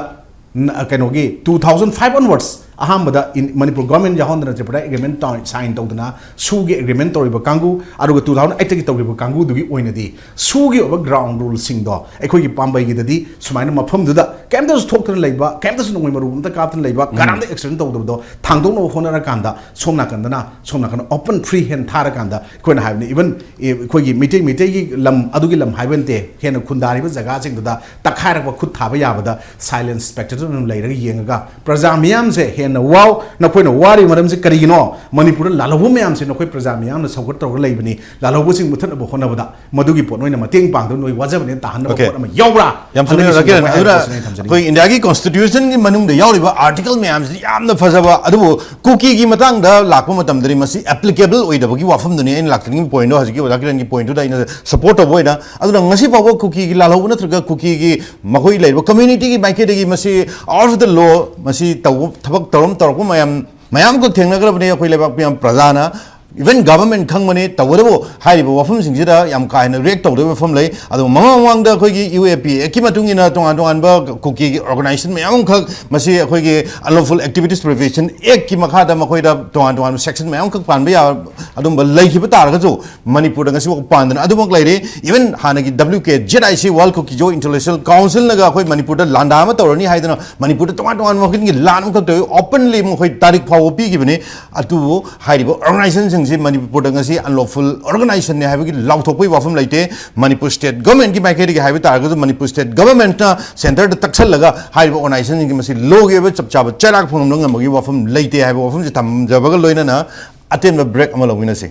ꯅ-, ꯀꯩꯅꯣꯒꯤ two thousand five onwards ꯑꯍꯥꯟꯕꯗ ꯏꯟ-, ꯃꯅꯤꯄꯨꯔ ꯒꯣꯔꯃꯦꯟ ꯌꯥꯎꯍꯟꯗꯅ ꯇ꯭ꯔꯤꯄꯨꯔꯥ ꯑꯦꯒ꯭ꯔꯤꯃꯦꯟ ꯁꯥꯏꯟ ꯇꯧꯗꯅ ꯁꯨꯒꯤ ꯑꯦꯒ꯭ꯔꯤꯃꯦꯟ ꯇꯧꯔꯤꯕ ꯀꯥꯡꯕꯨ, ꯑꯗꯨꯒ ꯇꯨ ꯊꯥꯎꯖꯟ ꯑꯩꯠꯇꯒꯤ ꯇꯧꯈꯤꯕ ꯀꯥꯡꯕꯨꯗꯨꯒꯤ ꯑꯣꯏꯅꯗꯤ ꯁꯨꯒꯤ ꯑꯣꯏꯕ ꯒ꯭ꯔꯥꯎꯟ ꯔꯨꯜꯁꯤꯡꯗꯣ ꯑꯩꯈꯣꯏꯒꯤ ꯄꯥꯝꯕꯩꯒꯤꯗꯗꯤ ꯁꯨꯃꯥꯏꯅ ꯃꯐꯝꯗꯨꯗ ꯀꯩꯝꯇꯁꯨ ꯊꯣꯛꯇꯅ ꯂꯩꯕ, ꯀꯩꯝꯇꯁꯨ ꯅꯣꯡꯃꯩ ꯃꯔꯨ ꯑꯝꯇ ꯀꯥꯞꯇꯅ ꯂꯩꯕ, ꯀꯅꯥꯝꯇ ꯑꯦꯛꯁꯤꯗꯦꯟ ꯇꯧꯗꯕꯗꯣ ꯊꯥꯡꯗꯣꯛꯅꯕ ꯍꯣꯠꯅꯔꯀꯥꯟꯗ ꯁꯣꯝ ꯅꯥꯀꯟꯗꯅ, ꯁꯣꯝ ꯅꯥꯀꯟꯗ ꯑꯣꯄꯟ ꯐ꯭ꯔꯤ ꯍꯦꯟ ꯊꯥꯔꯀꯥꯟꯗ ꯑꯩꯈꯣꯏꯅ ꯍꯥꯏꯕꯅꯤ, ꯏꯚꯟ ꯑꯩꯈꯣꯏꯒꯤ ꯃꯩꯇꯩ, ꯃꯩꯇꯩꯒꯤ ꯂꯝ ꯑꯗꯨꯒꯤ ꯂꯝ ꯍꯥꯏꯕ ꯅꯠꯇꯦ, ꯍꯦꯟꯅ ꯈꯨꯟꯗꯥꯔꯤꯕ ꯖꯒꯥꯁꯤꯡꯗꯨꯗ ꯇꯛꯈꯥꯏꯔꯛꯄ ꯈꯨꯠ ꯊꯥꯕ ꯌꯥꯕꯗ ꯁꯥꯏꯂꯦꯟꯁ ꯁ꯭ꯄꯦꯛꯇꯦꯇꯔ ꯑꯗꯨꯝ ꯂꯩꯔꯒ ꯌꯦꯡꯉꯒ ꯄ꯭ꯔꯖꯥ ꯃꯤꯌꯥꯝꯁꯦ ꯍꯦꯟꯅ ꯋꯥꯎ, ꯅꯈꯣꯏꯅ ꯋꯥꯔꯤꯕ ꯃꯔꯝꯁꯦ ꯀꯔꯤꯒꯤꯅꯣ? ꯃꯅꯤꯄꯨꯔꯗ ꯂꯥꯜꯍꯧꯕ ꯃꯌꯥꯝꯁꯦ ꯅꯈꯣꯏ ꯄ꯭ꯔꯖꯥ ꯃꯤꯌꯥꯝꯅ ꯁꯧꯒꯠ ꯇꯧꯔꯒ ꯂꯩꯕꯅꯤ, ꯂꯥꯜꯍꯧꯕꯁꯤꯡ ꯃꯨꯊꯠꯅꯕ ꯍꯣꯠꯅꯕꯗ ꯃꯗꯨꯒꯤ ꯄꯣꯠ ꯅꯣꯏꯅ ꯃꯇꯦꯡ ꯄꯥꯡꯗꯨꯅ ꯅꯣꯏ ꯋꯥꯖꯕꯅꯦꯅ ꯇꯥꯍꯟꯅꯕ Okay. ꯄꯣꯠ ꯑꯃ ꯌꯥꯎꯕ꯭ꯔꯥ? ꯌꯥꯝ ꯆꯨꯝꯃꯦ, ꯍꯥꯏꯕꯒꯤ ꯔꯥꯀꯦꯟ꯫ ꯁꯤꯡꯗꯣꯛꯄ ꯑꯗꯨꯅ ꯍꯥꯏꯕꯁꯤꯅꯤ ꯑꯩꯅ ꯊꯝꯖꯅꯤꯡꯉꯤ꯫ ꯑꯩꯈꯣꯏ ꯏꯟꯗꯤꯌꯥꯒꯤ ꯀꯣꯟꯁꯇꯤꯇ꯭ꯌꯨꯁꯟꯒꯤ ꯃꯅꯨꯡꯗ ꯌꯥꯎꯔꯤꯕ ꯑꯥꯔꯇꯤꯀꯜ ꯃꯌꯥꯝꯁꯤꯗꯤ ꯌꯥꯝꯅ ꯐꯖꯕ, ꯑꯗꯨꯕꯨ ꯀꯨꯀꯤꯒꯤ ꯃꯇꯥꯡꯗ ꯂꯥꯛꯄ ꯃꯇꯝꯗꯗꯤ ꯃꯁꯤ ꯑꯦꯄ꯭ꯂꯤꯀꯦꯕꯜ ꯑꯣꯏꯗꯕꯒꯤ ꯋꯥꯐꯝꯗꯨꯅꯤ ꯑꯩꯅ ꯂꯥꯛꯆꯅꯤꯡꯕ ꯄꯣꯏꯟꯗꯣ, ꯍꯧꯖꯤꯛꯀꯤ ꯑꯣꯖꯥ ꯀꯤꯔꯟꯒꯤ ꯄꯣꯏꯟꯗꯨꯗ ꯑꯩꯅ ꯁꯄꯣꯔꯠ ꯇꯧꯕ ꯑꯣꯏꯅ꯫ ꯑꯗꯨꯅ ꯉꯁꯤ ꯐꯥꯎꯕ ꯀꯨꯀꯤꯒꯤ ꯂꯥꯜꯍꯧꯕ ꯅꯠꯇ꯭ꯔꯒ ꯀꯨꯀꯤꯒꯤ ꯃꯈꯣꯏ ꯂꯩꯔꯤꯕ ꯀꯝꯃ꯭ꯌꯨꯅꯤꯇꯤꯒꯤ ꯃꯥꯏꯀꯩꯗꯒꯤ ꯃꯁꯤ out of the law, ꯃꯁꯤ ꯇꯧꯕ, ꯊꯕꯛ ꯇꯧꯔꯝ-, ꯇꯧꯔꯛꯄ ꯃꯌꯥꯝ, ꯃꯌꯥꯝ ꯑꯃ ꯊꯦꯡꯅꯈ꯭ꯔꯕꯅꯤ ꯑꯩꯈꯣꯏ ꯂꯩꯕꯥꯛ ꯃꯤꯌꯥꯝ ꯄ꯭ꯔꯖꯥꯅ, ꯏꯚꯟ ꯒꯚꯔꯟꯃꯦꯟ ꯈꯪꯕꯅꯤ꯫ ꯇꯧꯕꯇꯕꯨ ꯍꯥꯏꯔꯤꯕ ꯋꯥꯐꯝꯁꯤꯡꯁꯤꯗ ꯌꯥꯝ ꯀꯥ ꯍꯦꯟꯅ ꯔꯤꯌꯦꯛ ꯇꯧꯗꯕ ꯋꯥꯐꯝ ꯂꯩ꯫ ꯑꯗꯨꯒ ꯃꯃꯥꯡ ꯃꯃꯥꯡꯗ ꯑꯩꯈꯣꯏꯒꯤ ꯌꯨ ꯑꯦ ꯄꯤ ꯑꯦꯛꯀꯤ ꯃꯇꯨꯡ ꯏꯟꯅ ꯇꯣꯉꯥꯟ ꯇꯣꯉꯥꯟꯕ ꯀꯨꯀꯤꯒꯤ ꯑꯣꯔꯒꯅꯥꯏꯖꯦꯁꯟ ꯃꯌꯥꯝ ꯑꯃꯈꯛ ꯃꯁꯤ ꯑꯩꯈꯣꯏꯒꯤ Unlawful Activities Prohibition Actꯀꯤ ꯃꯈꯥꯗ ꯃꯈꯣꯏꯗ ꯇꯣꯉꯥꯟ ꯇꯣꯉꯥꯟꯕ ꯁꯦꯛꯁꯟ ꯃꯌꯥꯝ ꯑꯃꯈꯛ ꯄꯥꯟꯕ ꯌꯥꯕ ꯑꯗꯨꯝꯕ ꯂꯩꯈꯤꯕ ꯇꯥꯔꯒꯁꯨ, ꯃꯅꯤꯄꯨꯔꯗ ꯉꯁꯤꯐꯥꯎ ꯄꯥꯟꯗꯅ ꯑꯗꯨꯃꯛ ꯂꯩꯔꯤ꯫ ꯏꯚꯟ ꯍꯥꯟꯅꯒꯤ W K Z I C, World Kuki-Zo International Councilꯅꯒ ꯑꯩꯈꯣꯏ ꯃꯅꯤꯄꯨꯔꯗ ꯂꯥꯟꯗꯥ ꯑꯃ ꯇꯧꯔꯅꯤ ꯍꯥꯏꯗꯅ ꯃꯅꯤꯄꯨꯔꯗ ꯇꯣꯉꯥꯟ ꯇꯣꯉꯥꯟꯕ ꯃꯈꯜꯒꯤ ꯂꯥꯟ ꯑꯃꯈꯛ ꯇꯧꯏ, ꯑꯣꯄꯟꯂꯤ ꯃꯈꯣꯏ ꯇꯥꯔꯤꯛ ꯐꯥꯎꯕ ꯄꯤꯈꯤꯕꯅꯤ꯫ ꯑꯗꯨꯕꯨ ꯍꯥꯏꯔꯤꯕ ꯑꯣꯔꯒꯅꯥꯏꯖꯦꯁꯟꯁꯤꯡꯁꯤ ꯃꯅꯤꯄꯨꯔꯗ ꯉꯁꯤ ꯑꯟꯂꯣꯐꯨꯜ ꯑꯣꯔꯒꯅꯥꯏꯖꯦꯁꯟꯅꯤ ꯍꯥꯏꯕꯒꯤ ꯂꯥꯎꯊꯣꯛꯄꯒꯤ ꯋꯥꯐꯝ ꯂꯩꯇꯦ꯫ ꯃꯅꯤꯄꯨꯔ ꯁ꯭ꯇꯦꯠ ꯒꯣꯔꯃꯦꯟꯒꯤ ꯃꯥꯏꯀꯩꯗꯒꯤ ꯍꯥꯏꯕ ꯇꯥꯔꯒꯁꯨ ꯃꯅꯤꯄꯨꯔ ꯁ꯭ꯇꯦꯠ ꯒꯣꯔꯃꯦꯟꯅ ꯁꯦꯟꯇꯔꯗ ꯇꯛꯁꯜꯂꯒ ꯍꯥꯏꯔꯤꯕ ꯑꯣꯔꯒꯅꯥꯏꯖꯦꯁꯟꯁꯤꯡꯒꯤ ꯃꯁꯤ ꯂꯣꯒꯤ ꯑꯣꯏꯕ ꯆꯞ ꯆꯥꯕ ꯆꯩꯔꯥꯛ ꯐꯪꯍꯟꯕ ꯉꯝꯕꯒꯤ ꯋꯥꯐꯝ ꯂꯩꯇꯦ ꯍꯥꯏꯕ ꯋꯥꯐꯝꯁꯤ ꯊꯝꯖꯕꯒ ꯂꯣꯏꯅꯅ ꯑꯇꯦꯟꯕ ꯕ꯭ꯔꯦꯛ ꯑꯃ ꯂꯧꯃꯤꯟꯅꯁꯤ꯫